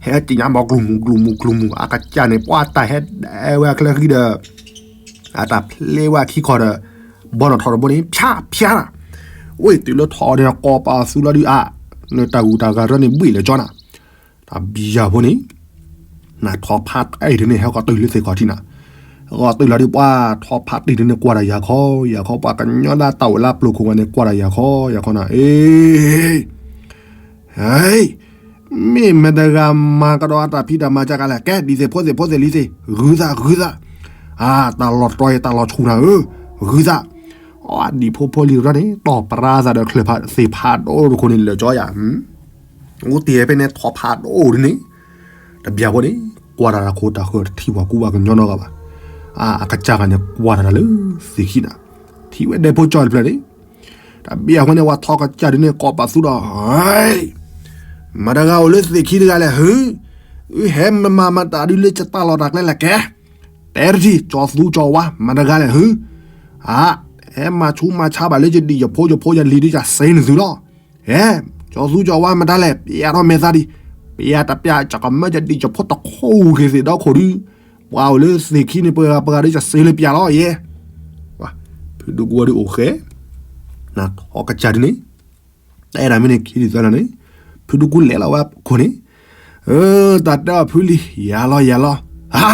ဟဲက့ၤညါဘီကျိၤမူၤကျိၤမူၤကျိၤမူၤ အကစၢ်န့ၣ် ပှၤတၢ်ဟဲဒဲဝဲအချၢဃံဒီး အတၢ်ဖျ့ဝဲအခံခီဒီး ဘီနီၣ်ထိးတဘိန့ၣ် ဖၠါဖၠါနၤ, ဝ့ၢ်တုၤလၢထိးန့ၣ် ကိးပာ်သူလီၤဒုးအါ, နတၢ်ဂုၤတၢ်ဂၤရၢန့ၣ် ဘှံးလၢာ်ကၠီနၤ, တၢ်ဘံယၤဖိန့ၣ် နထိးဖးတံၢ်ဒုန့ၣ် ဟဲကီးတုၤလၢသ့ၣ်ခီၣ်ထံးနၤ, ဟဲကီးတုၤလီၤဒုး ပှၤထိးဖးတံၢ်ဒုန့ၣ် ကွၢ်တၢ်ယၤခီ ယၤခီ ပှၤကညီလၢတၢ်အိၣ်လၢအပျိၢ်ခိၣ်ဝဲန့ၣ် ကွၢ်တၢ်ယၤခီ ယၤခီနၤ, အ့ ဟဲ, မ့ၢ်မတၤတဂၤမၤကဒီးအတၢ်ဖံးတၢ်မၤကကလဲၣ်, ကဲ ဒ်သ့ၣ်ဖိသ့ၣ်ဖိသ့ၣ်လံၤသ့ၣ်, ဂုၤသး ဂုၤသး, အါ တၢ်လီၤတီၤအံၤ တၢ်လီၤဆူၣ်နၤဧၢ, ဂုၤသး, အဒံၣ်ဖိဖိလံၤရၢန့ၣ် တီၢ်ပြါသးဒီးချၢၣ်ဖးသ့ၣ်ဖးဒိၣ်တခိၣ်န့ၣ် လၢာ်ကၠီယၤ, အိၣ်တ့ၢ်ဖဲန့ၣ် ထိးဖးဒိၣ်ဒုန့ၣ်, တဘျီဖိန့ၣ် ကွၢ်တၢ်တၢ်ခိၣ်တၢ်ဃၢၤ တထံၣ်ပှၤကူပှၤကညီနီတဂၤဘၣ်, အါ အကစၢ်ဂၤန့ၣ် ကွၢ်တၢ်တၢ်လၢသ့ၣ်ခံနၤ, ထံၣ်ဝဲဒဲဖိကၠီတဖျၢၣ်န့ၣ် တဘျီအဃိန့ၣ် ပှၤထိးကစၢ်ဒုန့ၣ် ကိးပာ်သူဒီး မတၤတဂၤအိၣ်လၢသ့ၣ်ခံတဂၤလဲၣ်ဟု, အုဟဲမၤမၤတၢ်ဒုလၢယတၢ်လီၢ်တၢ်ကျဲလဲၣ်ကဲ, တဲတထံၣ် ကၠီသူကၠီဝါ မတၤတဂၤလဲၣ်ဟု, အါ ဟဲမၤဆူးမၤဆါဘၣ်လၢယဒံၣ်ယဖိယဖိယလံၤဒု ယစ့နသုလီၤ, ဟဲ, ကၠီသူကၠီဝါမတၤလဲၣ် ပျဲထီၣ်မဲာ်သးဒံး, ပျဲတပျဲ ယကမၢယဒံၣ်ယဖိတခိၣ်ဂုၤက့ၤသ့ၣ်ဒီခိၣ်ဒု ပှၤအိၣ်လၢသ့ၣ်ခံန့ၣ် ပှၤဂၤပှၤဂၤဒု ယစ့လၢပျဲလီၤယဲ, ဖုဒူကူဝဲဒုအိၣ်ဃဲ, နထိးကစၢ်ဒုန့ၣ် တဲဒၣ်မ့ၢ်န့ၣ်ခံဒုသၢလီၤန့ၣ်, ဖုဒူကူလဲၤလီၤဝဲခိၣ်န့ၣ်, အၢ တၢ်တဲအီၤဖုလံၤ ယၤလီၤယၤလီၤ, ဟါ,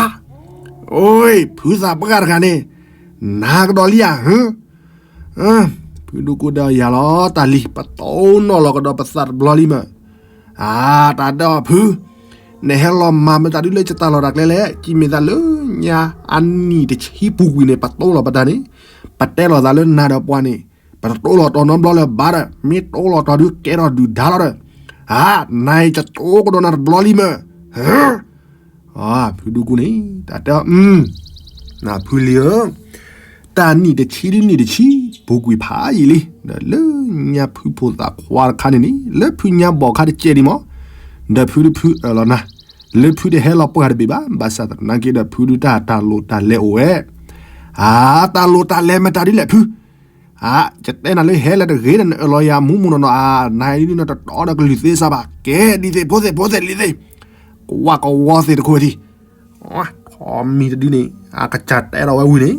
အိ ဖုသးပှၢ်တဂၤန့ၣ်, နၤကဒီးလံဧါ, ဟါ ဖုဒူကူဒီးယၤလီၤ တၢ်လံၤ ပတိၢ်နီၣ်လီၤကဒီးပသးတဘျီလံမး, အၢ တၢ်တဲအီၤဖု, နဟဲလီၤမၤမတၤဒုလၢယတၢ်လီၢ်တၢ်ကျဲလဲၣ်, ကံမ့ၢ်သးလၢညါအနံၣ်တဆံပူၤကွံာ်န့ၣ် ပတိၢ်လီၤပတၢ်န့ၣ်, ပတဲလီၤသးလၢနၤဒီးပှၤန့ၣ်, ပတတိၢ်လီၤတီၤနီတဘျီလၢၤဘၣ်ဒီး မ့ၢ်တိၢ်လီၤတီၤဒုကဲထီၣ်ဒုၣ်ဒါလီၤဒီး, အၢ နၤအံၤယတိၢ်ကဒီးနၤတဘျီလံမး, ဟါ ဖုဒူကူန့ၣ် တၢ်တဲအီၤ, နဖုလံၤဧၢ, တၢ်နံၣ်တဆံဒုနံၣ်တဆံ ပူၤကွံာ်ဖးယံာ်လံ, ဒီးလၢညါဖုဖိသၣ်ခွါတခါန့ၣ်န့ၣ် လၢဖုညါဘီၣ်ခါတကဲဒံးမး, ဒီးဖုတဖုအၢၣ်လီၤနၤ, လၢဖုတဟဲလီၤပှၢ်တဘ့ၣ်ဘၣ်, ဘၣ်ဆၣ်သနာ်က့ဒီးဖုဒုတၢ်တၢ်လိၣ်တၢ်လဲၤအိၣ်ဝဲ, အၢ တၢ်လိၣ်တၢ်လဲၤမတၤဒုလဲၣ်ဖု အၢ ယတဲနၤလၢဟဲလၢတဂ့ၤဒီး နအၢၣ်လီၤယၤမူမူနီၢ်နီၢ် အၢ နၤအံၤဒုနတတီဒီးကလုၢ်သ့စၢ်ဘၣ်, ကဲဒ်သ့ၣ်ဖိသ့ၣ်ဖိသ့ၣ်လံၤသ့ၣ်, ကွၢ်ကဝီၤသ့ၣ်တခိၣ်ဝဲဒံး, ထိးမံၤတဒုန့ၣ် အကစၢ်တဲဒီးဝဲဝံၤန့ၣ်,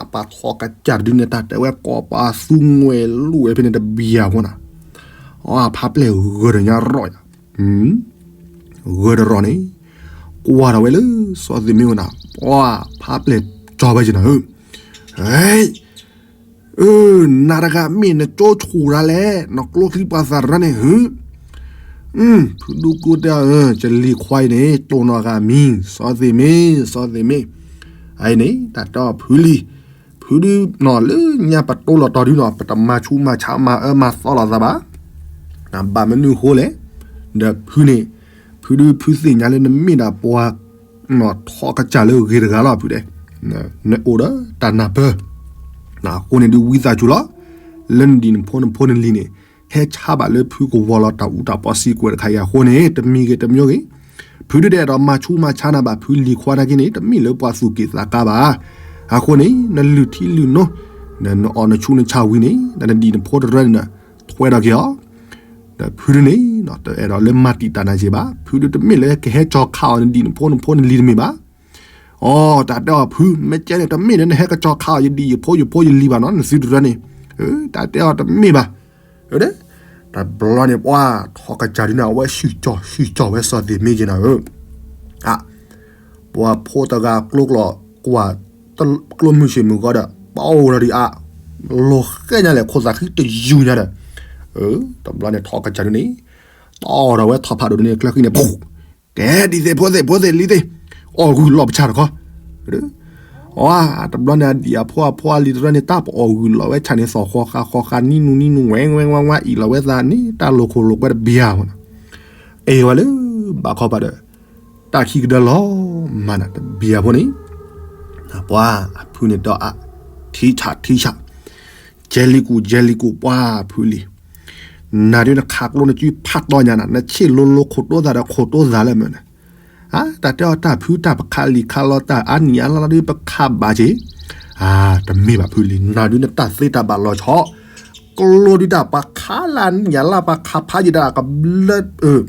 တၢ်ပာ်ထီၣ်ကစၢ်တဒုန့ၣ် တၢ်တဲဝဲကိးပသူငွဲၢ်လိၣ်ဝဲဖဲန့ၣ်တဘံယၤအဃိန့ၣ်, အဖါပျဲၢ်ဂၢၢ်ဒီးညါရီၣ်ယၤ, ဂၢၢ်တရီၣ်န့ၣ် ကွၢ်ထီၣ်ဝဲလၢစီၤသ့ၣ်မ့ၢ်ဝဲန့ၣ်, ပှၤဖါပျဲၢ်ကၠီဝဲက့ၤနၤဧၢ, ဟဲ အၢ နၤတဂၤမ့ၢ်နကၠိဆူၣ်ဒၣ်လဲၣ်, နကျိချံပှၤသးရၢန့ၣ်ဧၢ, ဖုဒူကိတဲအၢ ယလံၤခွါအံၤန့ၣ် တိၢ်နီၣ်ဂၤမံၤ စီၤသ့ၣ်မ့ၢ် စီၤသ့ၣ်မ့ၢ်, အအံၤန့ၣ် တၢ်တဲအီၤဖုလံ, ဖုဒုနီၢ်လၢညါပတိလီၤတီၤဒုနီၢ် ပတမၤဆူးမၤဆါမၤအၢမၤသီလိာ်သးဘၣ်, ဘၣ်မနုၤအဃိလဲၣ်, ဒီးဖုန့ၣ်, ဖုဒုဖုသ့ၣ်ညါလၢနမ့ၢ်ဒၣ်ပှၤ ထီၣ်ကစၢ်လၢအဂ့ၤတဂၤလီၤဖုတဲ, နအိၣ်ဒီးတၢ်နၢ်ပၢၢ်, အဃိန့ၣ်ဒုးဝံသးစူၤလီၤ, လၢနဒံၣ်နဖိနဖိနလံၤန့ၣ်, ဟဲဆါဘၣ်လၢဖုကဝီၤလီၤတၢ်အူတၢ်ပီစံးကွဲးတခါအံၤအဃိန့ၣ် တမံၤဂ့ၤတမံၤဂ့ၤ, ဖုဒုးတအဲၣ်ဒိးမၤဆူးမၤဆါနၤဘၣ် ဖုလံၤခွါနာ်က့န့ၣ် တမ့ၢ်လၢပှၤသူၣ်က့ၣ်သးကါဘၣ်, အဃိန့ၣ် နလုၢ်ထံလုၢ်နိ, နအီၣ်နဆူးနဆါဝံၤန့ၣ် နဒံၣ်နဖိတရၢန့ၣ် ထွဲဒီးက့ၤအီၤ ဒီးဖုဒုန့ၣ် တအဲၣ်ဒိးလၢမၤတံာ်တာ်နၤက့ၤဘၣ်, ဖုဒုတမ့ၢ်လၢကဟဲကၠီခးအီၤနဒံၣ်နဖိနဖိနလံၤတမ့ၢ်ဘၣ်, အိ တၢ်တဲအီၤဖု မ့ၢ်ကဲန့ၣ် တမ့ၢ်လၢနဟဲကၠီခးအီၤယဒံၣ်ယဖိယဖိယလံၤဘၣ်နီၤ နသုတရၢန့ၣ်, တၢ်တဲအီၤတမ့ၢ်ဘၣ်, တဘျီန့ၣ်ပှၤထီၣ်ကစၢ်ဒုန့ၣ် အဝဲဆူၣ်ကၠီၣ်ဆူၣ်ကၠီၣ်ဝဲစီၤသ့ၣ်မ့ၢ်က့ၤနၤဧၢ ပှၤဖိတဂၤကျိကျိာ်ကွၢ် ကျိမုၢ်ဆ့ၣ်မုၢ်ဂီၤဒီး ပအိၣ်ဒီးဒံးအါ, လီၤဃဲညါလဲၣ် ခိၣ်သးဃံတယူၤညါဒီး, တဘျီန့ၣ်ထီၣ်ကစၢ်ဒုန့ၣ်, တီၢ်ဒီးဝဲထီၣ်ဖးဒိၣ်ဒုန့ၣ် ကျဲဃံန့ၣ် ပူၤ, ကဲဒ်သ့ၣ်ဖိသ့ၣ်ဖိသ့ၣ်လံၤသ့ၣ်, အီၣ်ဂုၢ်လီၤပဆၣ်တခီ, အတဘျီန့ၣ် အဒံၣ်အဖိအဖီအလံၤတရၢန့ၣ် တၢ်ပအီၣ်ဂုၢ်လီၤဝဲဆၣ်န့ၣ် သီၣ်ဃီဃာ်ဃီဃာ် နံၣ်နူနံၣ်နူ ဝဲဝဲဝဲဝဲ အံၣ်လီၤဝဲသးန့ၣ် တၢ်လိၤခိၣ်လိၤကွဲတဘံယၤဖိန့ၣ်, အ့ၣ်ဝဲလၢ ဘၣ်ခီပၤဒီး တၢ်ခံကဒၢလီၤမးန့ၣ် တဘံယၤဖိန့ၣ် ပှၤအဖုန့ၣ်ဒီးအ ထံဆးထံဆး, ကဲလံၤကူၣ်ကဲလံၤကူၣ် ပှၤဖုလံၤ, နၤဒုးနခးကျိနစုဖးတီညါန့ၣ် နဆ့ၣ်လိၤလိၤခိၣ်တိသးဒီးခိၣ်တိသးလၢမ့ၢ်န့ၣ်, အါ တၢ်တဲအီၤတၢ်ဖုတၢ်ပခးလံာ်ခးလီၤတၢ်အါနံၣ်အါလါလါဒုးပခးဘၣ်က့ၤ, အါ တမ့ၢ်ဘၣ်ဖုလံၤ နၤဒုးနတၢ်သ့တၢ်ဘၣ်လီၤဆီ ကျိဒုးတၢ်ပှၤခးလၢနံၣ်အါလါပှၤခးဖးယံၤတၢ်ကဘျၢ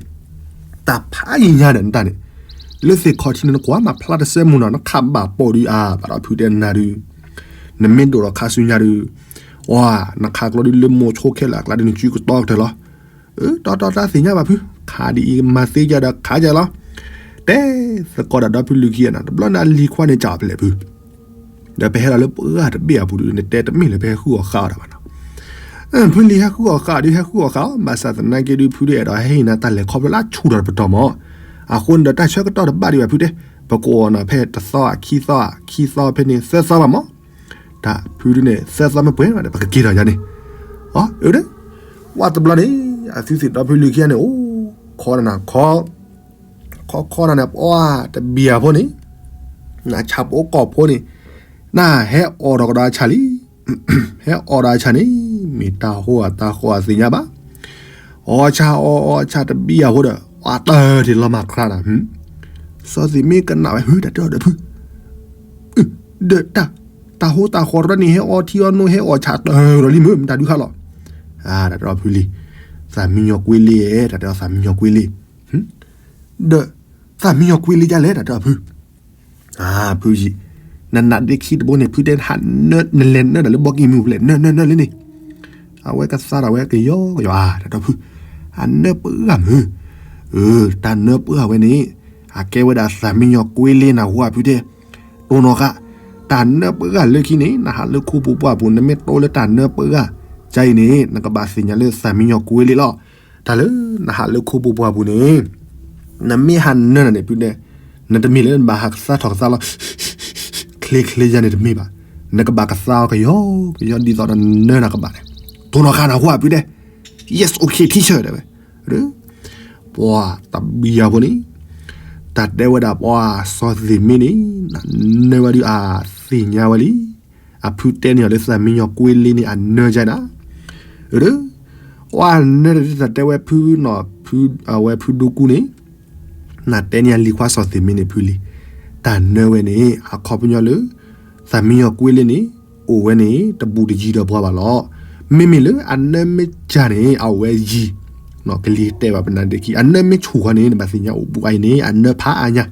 တၢ်ဖးယံၤညါဒီးနတၢ်န့ၣ်, လၢသ့ၣ်ခီၣ်ထံးန့ၣ် နကွၢ်မၤဖျါတစဲးမူနီၤ နခးဘၣ်ပိာ်ဒုးအါ ဘၣ်ဒီးဖုတဲနၤဒုး, နမ့ၢ်ဒိၣ်ထီၣ်ခါဆူညါဒုး, အါ နခးကျိဒုးလၢမိၤဆိခဲလၢာ်အကျါဒုး နစုကတီကတၢၢ်လီၤ. အၢ တီတီတၢ်သ့ၣ်ညါဘၣ်ဖု, ခးဒ်အံၤ မၤသ့ယၤဒီးခးယၤလီၤ. တဲသကိးဒီးဒီဖုလံၤခံဂၤန့ၣ် တဘျီန့ၣ်အလံၤခွါန့ၣ် ကၠီၣ်ဖျဲးဖု ဒီးပဟဲလီၤလၢပှၢ်တဘ့ၣ်အပူၤဒုး နတဲတမ့ၢ်လၢပဟဲဃုအီၣ်ဃာ်အီၤတၢ်ဘၣ်နီၤ. ဖုလံၤဟဲဃုအီၣ်ဃာ်ဒုး ဟဲဃုအီၣ်ဃာ်အီၤ ဘၣ်ဆၣ်သနာ်က့ဒုး ဖုဒုးအဲၣ်ဒိးဟဲဟ့ၣ်နၤတၢ်လဲၤခီဖျိလၢအဆူၣ်ထီၣ်တပတီၢ်မး. အဃိန့ၣ်ဒီးတၢ်ဆၢကတီၢ်တဘၣ်ဒံးဘၣ်ဖုတဲ, ပကအိၣ်နီၤဖဲတသီ ခံသီ ခံသီဖဲန့ၣ် သၢသီဘၣ်မး. တၢ်ဖုဒုးန့ၣ် သၢသီမ့ၢ်ပှဲၤဒီး ပကက့ၤထီၣ်ယၤန့ၣ်. အၢ အၢ ဝဲတဘျီန့ၣ် အသုသ့ၣ်ဒီဖုလံၤခံဂၤန့ၣ် အိၣ်ခိးနၤခိး ခီခီနၤန့ၣ် ပှၤတဘံၣ်အဖိန့ၣ်, နဆၣ်ဖိကီၢ်ဖိန့ၣ်, နဟဲအီၣ်ဒီးကဒီးအဆၣ်လံ, ဟဲအီၣ်ဒီးအဆၣ်န့ၣ် မ့ၢ်တၢ်ဟိအတၢ်ဃီအသ့ၣ်ညါဘၣ်. အီၣ်ဆၣ်အီၣ်အီၣ်ဆၣ်တဘံၣ်အဖိဒီး ပှၤတၢၢ်ထံၣ်လီၤမၢ်ချါနၤ, စီၤသ့ၣ်မ့ၢ်ကနၣ်ဝဲ ဟု တၢ်တဲအီၤဒီးဖု ဒီးတၢ်ဟိတၢ်ဃီတရၢန့ၣ် ဟဲအီထံအီနိ ဟဲအီၣ်ဆၣ်တၢၢ်ဒီးလံမ့ၢ် မတၤဒုးခါလီၤ. တၢ်တဲအီၤဖုလံၤ, သၣ်မံညီၤကွ့လ့, တၢ်တဲအီၤသၣ်မံညီၤကွ့လ့, ဒီးသၣ်မံညီၤကွ့လ့ဒ်လဲၣ် တၢ်တဲအီၤဖု, ဖုယံၤ, နနးဒ့ခံတဘိန့ၣ် ဖုတဲဟးနၢ နလဲၤနၢတၢ်လၢဘီကံၢ်မုၢ်ဖျဲၣ် နၢနၢနၢလံန့ၣ်, အဝဲကသါဒီးဝဲကယီကယီ တၢ်တဲအီၤဖု, အနၢပှၢ်မုၢ်, အၢ တၢ်နၢပှၢ်ဝဲန့ၣ် အကဲဝဲဒၣ်သၣ်မံညီၤကွ့လ့နၢ်ဟူဧါဖုတဲ တိၢ်နီၢ်ဃာ်, တၢ်နၢပှၢ်လၢခံန့ၣ် နဟးလၢခိပူၤပှၢ်ပူၤ နမ့ၢ်တိလၢတၢ်နၢပှၢ်, ကအံၤန့ၣ် နကဘၣ်သ့ၣ်ညါလၢသၣ်မံညီၤကွ့လ့လီၤ. တၢ်လၢနဟးလၢခိပူၤပှၢ်ပူၤန့ၣ် နမ့ၢ်ဟးနၢနၤန့ၣ် ဖုတဲ, နတမ့ၢ်လၢနဘၣ်ဟးကသါထီၣ်ကသါလီၤ ချ့ချ့ယါန့ၣ်တမ့ၢ်ဘၣ်, နကဘၣ်ကသါအီၤကယီကယီဒ်သိးဒီးနၢနၤကဘၣ်န့ၣ်, တိၢ်နီၢ်ဃာ်နၢ်ဟူဧါဖုတဲ, Yes, okay, teacher တဲဝဲ, ပှၤတဘံၣ်အဖိန့ၣ်, တၢ်တဲဝဲဒၣ်ပှၤစီၤသ့ၣ်မ့ၢ်န့ၣ်, နၢဝဲဒုးအသ့ၣ်ညါဝဲလံ, အဖုတဲန့ၢ်အီၤလၢသၣ်မံညီၤကွ့လ့န့ၣ် အနၢယါနၤ, အၢ ပှၤနၢတၢ်တဲဝဲဖုနီၤ, အဝဲဖုဒူကူန့ၣ်, နတဲန့ၢ်အလံၤခွါစီၤသ့ၣ်မ့ၢ်န့ၣ်ဖုလံ, တၢ်နၢဝဲန့ၣ် အခီပညီလၢ သၣ်မံညီၤကွ့လ့န့ၣ် အိၣ်ဝဲန့ၣ် တဘူးတယံၤဒီးပှၤဘၣ်လီၤ. မ့မ့ၢ်လၢအနၢမ့ၢ်ကၢ်န့ၣ် အအိၣ်ဝဲယံၤ, ကလံၤတဲဘၣ်ပနၢ်ဒ့ခံ အနၢမ့ၢ်ဆူၣ်ဃီန့ၣ် နဘၣ်သ့ၣ်ညါအိၣ်ဘူးအံၤန့ၣ် အနၢဖးအါညါ,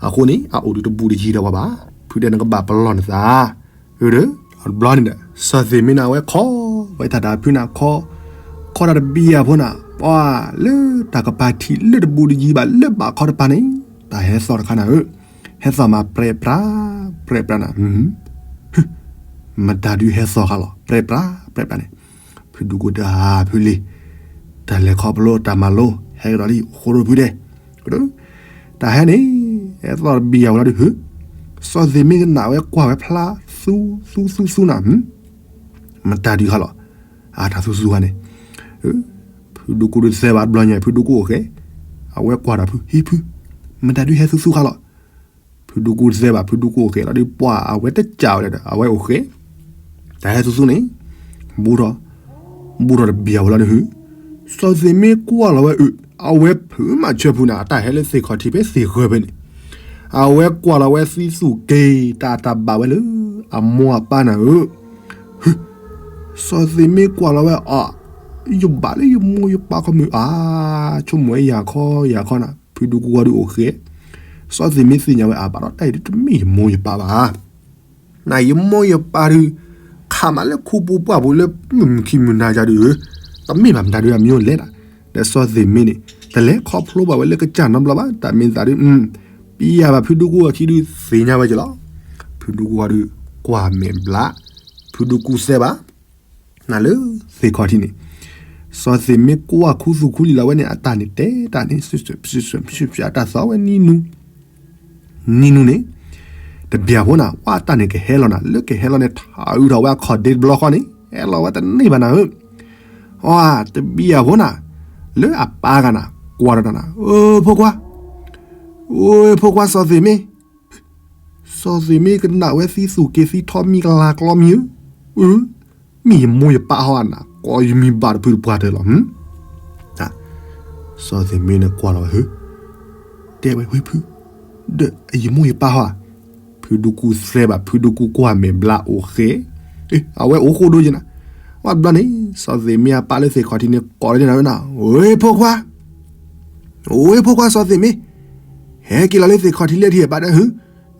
အဃိန့ၣ် အအိၣ်ဒုးတဘူးတယံၤဒီးပှၤဘၣ်, ဖုတဲနကဘၣ်ပလီၢ်နသး အၢ တဘျီန့ၣ်ဒီး စီၤသ့ၣ်မ့ၢ်န့ၣ် အဝဲခိးဝဲတၢ်ဒီးဖုန့ၣ် ခိး, ခိးတၢ်တဘံၣ်အဖိန့ၣ် ပှၤလၢတၢ်ကပၤထံၣ်လၢတဘူးတယံၤဘၣ်လၢဘၣ်ခီတပၤန့ၣ် တၢ်ဟဲသီၣ်တခါန့ၣ်ဧၢ, ဟဲသီၣ်မးပြဲးပြး ပြဲးပြးန့ၣ်, မတၤဒုးဟဲသီၣ်ဃာ်လီၤ ပြဲးပြး ပြဲးပြးန့ၣ်, ဖုဒူကူတၢ်ဖုလံၤ, တၢ်လဲၤခီဖျိတၢ်မၤလိ ဟဲကဒီးလံ ဃိရိဖုဒဲး တၢ်ဟဲန့ၣ် ဟဲသီၣ်တဘံၣ်အဝဲလီၤဒုး ဟၢ, စီၤသ့ၣ်မ့ၢ်ကနၣ်ဝဲကွၢ်ဝဲဖျါ သူသူသူသူနၤ, မတၤဒုးဃာ်လီၤ, အတၢ်သူသူဃာ်န့ၣ်, ဖုဒူကူဒုးသဲဘၣ်တဘျီညါ ဖုဒူကူအိၣ်ဃဲ, အဝဲကွၢ်ဒီးဖု ဟံဖု, မတၤဒုးဟဲသူသူဃာ်လီၤ, ဖုဒူကူတသဲဘၣ် ဖုဒူကူအိၣ်ဃဲလီၤဒုး ပှၤအဝဲတကးဝဲဒီး အဝဲအိၣ်ဃဲ တၢ်ဟဲသူသူန့ၣ်, ဘူးထီၣ်, ဘူးထီၣ်တဘံၣ်အဝဲလီၤဒုး ဟၢ, စီၤသ့ၣ်မ့ၢ်ကွၢ်လီၤဝဲအၢ, အဝဲဖုးမၤဆၢဖုန့ၣ် အတၢ်ဟဲလၢသ့ၣ်ခီၣ်ထံးဖဲသ့ၣ်ဃၢၤဖဲန့ၣ်, အဝဲကွၢ်လီၤဝဲသံသူၣ်က့ၤ တၢ်တၢ်ဘၣ်ဝဲလၢအမိၢ်အပၢ်နၤဧၢ, ဟၢ, စီၤသ့ၣ်မ့ၢ်ကွၢ်လီၤဝဲအီၤ, ယဘၣ်လၢယမိၢ်ယပၢ်ခီမုၢ်အါ, ဆိကမိၣ်ဝဲယၤခီယၤခီနၤ ဖုဒူကူဂီၤဒုးအိၣ်ဃဲ, စီၤသ့ၣ်မ့ၢ်သ့ၣ်ညါဝဲအါ ဘၣ်ဒီးတၢ်အံၤဒုးတမ့ၢ်ယမိၢ်ယပၢ်ဘၣ် နယမိၢ်ယပၢ်ဒုး ခးမးလၢခူပူၤပှၢ်ပူၤလၢမုၢ်မုၢ်ခံမုၢ်နၤယၤဒုး, တမ့ၢ်ဘၣ်မတၤဒုးအမံၤလဲၣ်နၤ, ဒီးစီၤသ့ၣ်မ့ၢ်န့ၣ် တလဲၤခီဖျိဘၣ်ဝဲလၢကစၢ်နီတဘျီဘၣ်, တၢ်မ့ၢ်သးဒုး, ပယၤဘၣ်ဖုဒူကူအခံဒုးသ့ၣ်ညါဝဲက့ၤလီၤ, ဖုဒူကူအဒုး ကွၢ်မဲာ်ဘျါ, ဖုဒူကူသဲဘၣ် နၤလၢသ့ၣ်ခီၣ်ထံးန့ၣ်, စီၤသ့ၣ်မ့ၢ်ကွၢ်ခူသူၣ်ခူလံာ်လီၤဝဲန့ၣ် အတၢ်န့ၣ်တဲတၢ်န့ၣ် အတၢ်သီဝဲနံၤနူ နံၤနူန့ၣ် တဘျီဖိနၤ ဝဲအတၢ်န့ၣ်ကဟဲလီၤနၤ လၢကဟဲလီၤန့ၣ် ထးအုးထီၣ်ဝဲအခီၣ်ဒ့တဘျီဃီန့ၣ် ဟဲလီၤဝဲတန့ၢ်ဘၣ်နၤဧၢ, အတဘျီဖိနၤ လၢအပၢ်ဂၤနၤ ကွၢ်ဒီးတၢ်နၤ အိ ဖိခွါ, အိ ဖိခွါစီၤသ့ၣ်မ့ၢ် စီၤသ့ၣ်မ့ၢ်ကနၣ်ဝဲသံသူၣ်က့ၤသံထီၣ်မံၤကလၤကျီမံၤဧၢ, မ့ၢ်ယမိၢ်ယပၢ်ဟီဧါနၤ ကိးယမံၤဘၣ်တဖုတပှၢ်တၢၢ်လီၤ. စီၤသ့ၣ်မ့ၢ်န့ၣ်ကွၢ်လီၤဝဲ တဲဝဲဝ့ၢ်ဖု, ဒီးယမိၢ်ယပၢ်ဟီဧါ, ဖုဒူကူသဲဘၣ်ဖုဒူကူကွၢ်မဲာ်ဘျါအိၣ်ဃဲ, အဝဲအိၣ်ဃိဒိယနၤ, ဝဲဘျီန့ၣ် စီၤသ့ၣ်မ့ၢ်အပၢ်လၢသ့ၣ်ခီၣ်ထံးန့ၣ် ကိးလီၤန့ၢ်နၤဝဲနၤ, ဝ့ၢ်ဖိခွါ ဝ့ၢ်ဖိခွါစီၤသ့ၣ်မ့ၢ်, ဟဲက့ၤလီၤလၢသ့ၣ်ခီၣ်ထံးလၢထံၣ်ဘၣ်ဒီးဟု,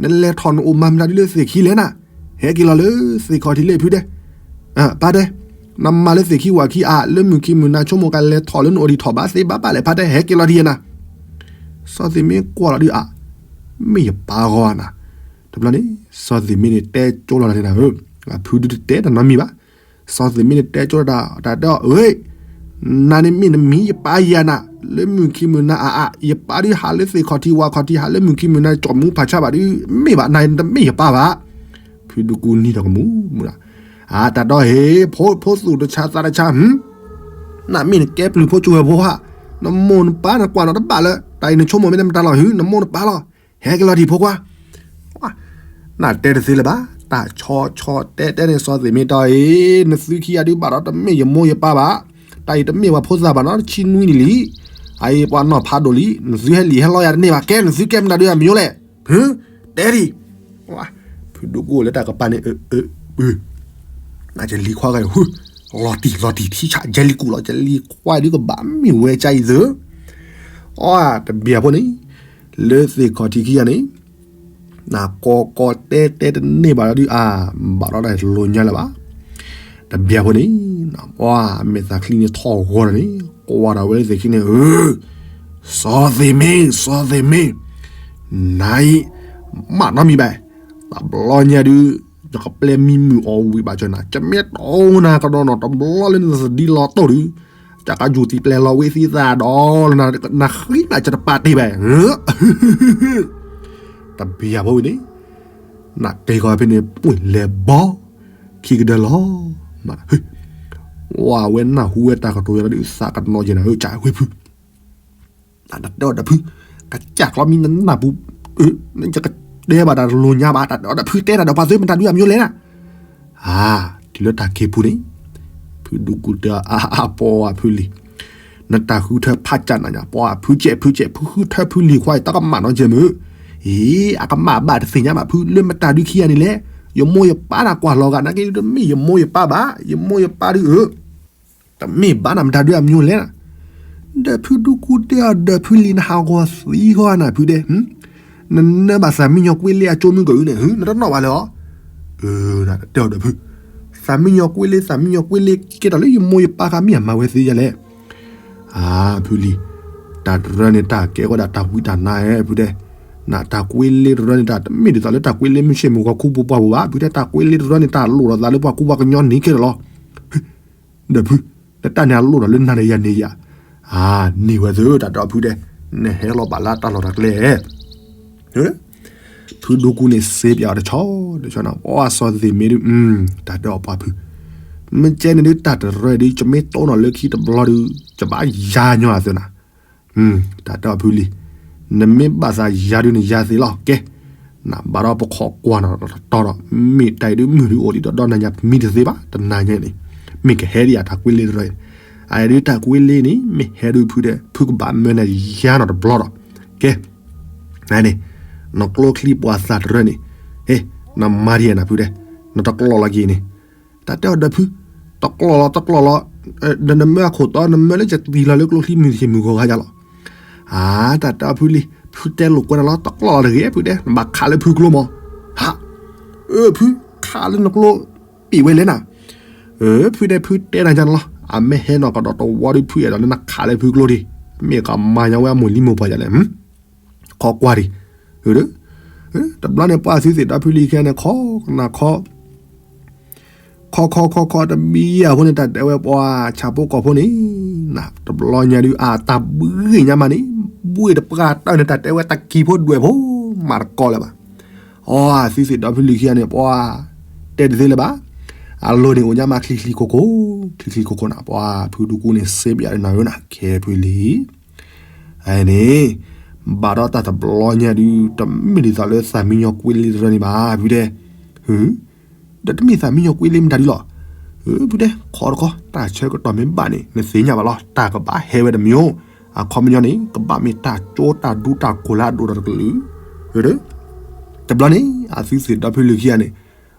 နလဲၤထီၣ်နအိၣ်မၤမတၤဒုလၢသ့ၣ်ခံလဲၣ်နၤ, ဟဲက့ၤလီၤလၢသ့ၣ်ခီၣ်ထံးလၢဖုတဲ, ပၢ်တဲ, နမၤလၢသ့ၣ်ခံဝၤခံအါ လၢမုၢ်ခံမုၢ်နၤဆိကမိၣ်ကလဲၤထီၣ်လၢနအိၣ်ဒံးထီၣ်ဘၣ်သ့ဘၣ်ပၢ်လဲၣ် ပၢ်တဲ ဟဲက့ၤလီၤထံၣ်ယနၤ, စီၤသ့ၣ်မ့ၢ်ကွၢ်လီၤဒုအါ, မ့ၢ်ယပၢ်ဂီၢ်နၤ, တဘျီန့ၣ် စီၤသ့ၣ်မ့ၢ်န့ၣ် တဲကၠိလီၤတၢ်န့ၣ်နၤဧၢ, အဖုဒုတတဲတၢ်နီတမံၤဘၣ်, စီၤသ့ၣ်မ့ၢ်န့ၣ်တဲကၠိလီၤတၢ် တၢ်တဲအီၤ ဧ့, နၤန့ၣ်မ့ၢ်နမံၤယပၢ်ယၤနၤ, လၢမုၢ်ခံမုၢ်နၤအါအါ ယပၢ်ဒုဟးလၢသ့ၣ်ခီၣ်ထံးဝၤခီၣ်ထံး ဟးလၢမုၢ်ခံမုၢ်နၤ ကၠီၣ်မူဖးဆါဘၣ်ဒု, မ့ၢ်ဘၣ်နၤန့ၣ်တမ့ၢ်ယပၢ်ဘၣ်, ဖုဒူကူနံၤထီၣ်ကမူမူလီၤ, အတၢ်တဲအီၤ ဟ့ၣ်, ဖိသူၣ်တဆါသးတဆါ နမ့ၢ်နကဲပျုၤဖိကၠိဝဲၢ်ဖိဧါ, နမိၢ်နပၢ်နကွၢ်နီၣ်တဘၣ်လၢ တၢ်အံၤနဆိကမိၣ်မ့ၢ်တမတၤလီၤဟု နမိၢ်နပၢ်လီၤ, ဟဲက့ၤလီၤထံၣ်ဖိခွါ, နတဲတသ့လၢၤဘၣ်, တၢ်ဆီဆီတဲတဲန့ၣ် စီၤသ့ၣ်မ့ၢ်တဲအီၤ နသုခံဂၤဒုဘၣ်ဒီးတမ့ၢ်ယမိၢ်ယပၢ်ဘၣ်, တၢ်အံၤတမ့ၢ်ပှၤဖိသၣ်ဘၣ်နီၤ တဆံနွံနံၣ်လံ, အအံၤပှၤနီၢ်ဖးဒိၣ်လံ, နသုဟဲလံာ်ဟဲလီယၤတန့ၢ်ဘၣ် ကဲနသုကဲမတၤဒုအမံၤလဲၣ်, တဲဒံး, ဖုဒူကူလၢတၢ်ကပၤန့ၣ် အၢ အၢ လံၤခွါဂၤ လီၤတံၢ်လီၤတံၢ် ထံဆးယဲလံၤကူၣ်လီၤ ယလံၤခွါဒုကဘၣ်မ့ၢ်ဝဲကါအံၤသၢ, အတဘျီဖိန့ၣ်, လၢသ့ၣ်ခီၣ်ထံးခံဂၤန့ၣ်, နကိးကိးတဲတဲတန့ၢ်ဘၣ်ဒီးဒုအါ, ဘၣ်ဒီးတၢ်လိၤညါလၢၤဘၣ်, တဘျီဖိန့ၣ်, ပှၤမဲာ်သၣ်ချံန့ၣ်ထီၣ်ဂီၤဒီးန့ၣ်, ကွၢ်ဒီးဝဲလၢသ့ၣ်ခံန့ၣ်, စီၤသ့ၣ်မ့ၢ် စီၤသ့ၣ်မ့ၢ်, နၤအံၤ, မးနီတမံၤဘၣ်, တဘျီညါဒု ယကပျဲမံမုာ်အီၣ်ဝံၤဘၣ်ကၠီနၤ ကမ့ၢ်တီနၤကဒီးနီၤ တဘျီလၢနသဒံလီၤတိၢ်ဒု, ကကယူၤသံပျဲလီၤဝံၤသံသးဒီးလၢနဃံနၤကတပာ်တ့ၢ်ဘၣ်, တဘျီဖိဝံၤန့ၣ်, နတဲကီးဖဲန့ၣ် ပှ့ၤလဲၤဘီ, ခံကဒၢလီၤ, ဝဲနၢ်ဟူဝဲတၢ်ကတိၤယၤဒီးသးကနီၤယဲနၤဧၢ ကဝ့ၢ်ဖု တၢ်တဲအီၤဒီးဖု, ကစၢ်ကျီမံနနၢ်ပူၤ, ယကတဲဘၣ်တၢ်တလိၤညါဘၣ် တၢ်တဲအီၤဒီးဖုတဲတၢ်ဒီးပှၤသုမတၤဒုအမံၤလဲၣ်နၤ, အါ, တုၤလၢတၢ်ခံဖုန့ၣ်, ဖုဒူကူတဲအါအါပှၤဖုလံၤ, နတၢ်ဃုထၢဖးကၢ်နၤညါ ပှၤဖုကဲးဖုကဲး ဖုဃုထၢဖုလံၤခွါအံၤ တၢ်ကမၣ်နီတမံၤမုၢ်, အံၤ အကမၣ်ဘၣ်တသ့ၣ်ညါဘၣ်ဖု လၢမတၤဒုခံဂၤန့ၣ်လဲၣ်, ယမိၢ်ယပၢ်နၤကွၢ်လီၤဂာ်နာ်က့ တမ့ၢ်ယမိၢ်ယပၢ်ဘၣ်, ယမိၢ်ယပၢ်ဒုအၢ တမ့ၢ်ဘၣ်နၤမတၤဒုအမံၤလဲၣ်နၤ, ဒီးဖုဒူကူတဲအီၤဒီးဖုလံၤ နဟးဂီၤသံဃီနၤဖုဒဲး, နနၢဘၣ်သးမံညီၤကွ့လ့အကၠိမုၢ်ကၢၢ်အုန့ၣ် နတနီၣ်ဘၣ်လၢၤအီၤ, တဲအီၤဒီးဖု, သးမံညီၤကွ့လ့ သးမံညီၤကွ့လ့ ကဲထီၣ်လၢယမိၢ်ယပၢ်ဃါမ့ၢ်အမၤဝဲသ့ယၤလဲၣ် အါ, ဖုလံၤ, တၢ်တရၢန့ၣ် တၢ်ကဲဝဲဒၣ်တၢ်ဝံတၢ်နါဧဲ ဖုတဲ, နတၢ်ကွ့လ့တရၢန့ၣ် တၢ်တမ့ၢ်ဒ်သိးလၢတၢ်ကွ့လ့မုၢ်ဆ့ၣ်မုၢ်ဂီၤခူပူၤပှၢ်ပူၤဘၣ် ဖုတဲ, တၢ်ကွ့လ့တရၢန့ၣ် တၢ်လိၣ်ဒီးသးလၢပှၤကူပှၤကညီန့ၣ်ကဲထီၣ်လီၤ, ဒီးဖု, လၢတၢ်န့ၣ်အလိၣ်ဒီးလၢနၤန့ၣ်ယၤန့ၣ်ယၤ, အါ, န့ၢ်ဝဲသ့ တၢ်တဲအီၤဖုတဲ, နဟဲလီၤဘၣ်လၢတၢ်လီၢ်တၢ်ကျဲ ဖုဒိကူန့ၣ်စ့ပၠးအီၤတဆီတဆီန့ၣ် ပှၤစီၤသ့ၣ်မ့ၢ်ဒုး, တၢ်တဲအီၤပှၤဖု, မ့ၢ်ကဲန့ၣ်ဒုး တၢ်တရၢဒုး ယမ့ၢ်တိၢ်နီၣ်လၢခံတဘျီဒုး ယဘၣ်ယၤညီအသးနၤ, တၢ်တဲအီၤဖုလံၤ, နမ့ၢ်ဘၣ်သးယၤဒုးနယၤသ့လီၤ ကဲ, နဘၣ်ဒီးပခီၣ်ကွၢ်နီၣ်တတီၤဒီး မ့ၢ်တၢ်အံၤဒုးမုၢ်ဒုးအိၣ်ဒံးဒီးဒီနၤညါမံတသ့ဘၣ် တနၤညါန့ၣ်, မ့ၢ်ကဟဲဒံးယၤတၢ်ကွ့လ့တရၢ, အအံၤဒုးတၢ်ကွ့လ့န့ၣ် မ့ၢ်ဟဲဒုးဖုတဲ ဖုကဘၣ်မၢနၤယၤနီၣ်တဘျီဒီး, ကဲ န့ၣ်, နကျိချံပှၤသၣ်တရၢန့ၣ်, ဟ့ၣ်, နမၤဒံးနၤဖုတဲ, နတကျီၢ်လီၤက့ၤန့ၣ်, တၢ်တဲအီၤဒီးဖု, တကျီၢ်လီၤ တကျီၢ်လီၤ, ဒီးနမၢအခိၣ်တီ နမၢလၢယတံၢ်လီၤလၢကျိချံမုၢ်ဆ့ၣ်မုၢ်ဂီၤဂၤယၤလီၤ, အါ, တၢ်တဲအီၤဖုလံၤ, ဖုတဲလိာ်ကွဲနၤလီၤ တကျီၢ်လီၤတဂ့ၤ ဖုတဲ နဘၣ်ခးလၢဖုကျိမး, ဟး, အၢ ဖု, ခးလၢနကျိ, ပ့ၢ်ဝဲလဲၣ်နၤ, အၢ ဖုတဲ ဖုတဲနၤယၤန့ၣ်လီၤ အမ့ၢ်ဟဲနီၣ်ကဒီးတဝီဒုးဖုအဲၣ်ဒိးလၢနခးလၢဖုကျိဒံး, မ့ၢ်ကမၤညါဝဲအမိၢ်လံမိၢ်ပှၢ်ယၤလဲၣ် ခီကွၢ်ဒံး, တဘျီန့ၣ်ပှၤသုသ့ၣ်ဒီဖုလံၤခဲန့ၣ် ခီကနၣ်ခီ, ခီခီခီခီတဘံယၤဖိန့ၣ် တၢ်တဲဝဲပှၤဆၣ်ဖိကီၢ်ဖိန့ၣ်, တဘျီညါဒုး အတၢ်ဘှံးညါမးန့ၣ်, ဘှံးတပှၢ်တၢၢ်န့ၣ် တၢ်တဲဝဲတၢ်ကံၤဖိဒွဲၣ်ဖိ မၤတကီလၢၤဘၣ်. အီ အသုသ့ၣ်ဒီဖုလံၤခံဂၤန့ၣ် ပှၤတဲတသ့လၢၤဘၣ်. အလိၤန့ၣ်အိၣ်ညါမးချံချံခိခိ, ချံချံခိခိန့ၣ် ပှၤဖုဒူကူန့ၣ် စ့ပယၣ်ဒနၤဧၢနၤ ခဲဖုလံၤ အန့ၣ် ဘၣ်ဒီးတၢ်တဘျီညါဒုး တမ့ၢ်ဒ်သိးလၢသးမံညီကွ့လ့တရၢန့ၣ်ဘၣ် ဖုတဲ, ဒီးတမ့ၢ်သးမံညီကွ့လ့မတၤဒုလီၤ. ဖုတဲ ခီတခီ တၢ်ဆၢကတီၢ်မ့ၢ်ဘၣ်န့ၣ် နသ့ၣ်ညါဘၣ်လီၤ တၢ်ကဘၣ်ဟဲဝဲတမံၤ, အခီပညီန့ၣ် ကဘၣ်မ့ၢ်တၢ်ကၠိတၢ်ဒူတၢ်ကိၢ်လၢအဒိၣ်ဒီးတကလုာ်, တဘျီန့ၣ် အသုသ့ၣ်ဒီဖုလံၤခံဂၤန့ၣ်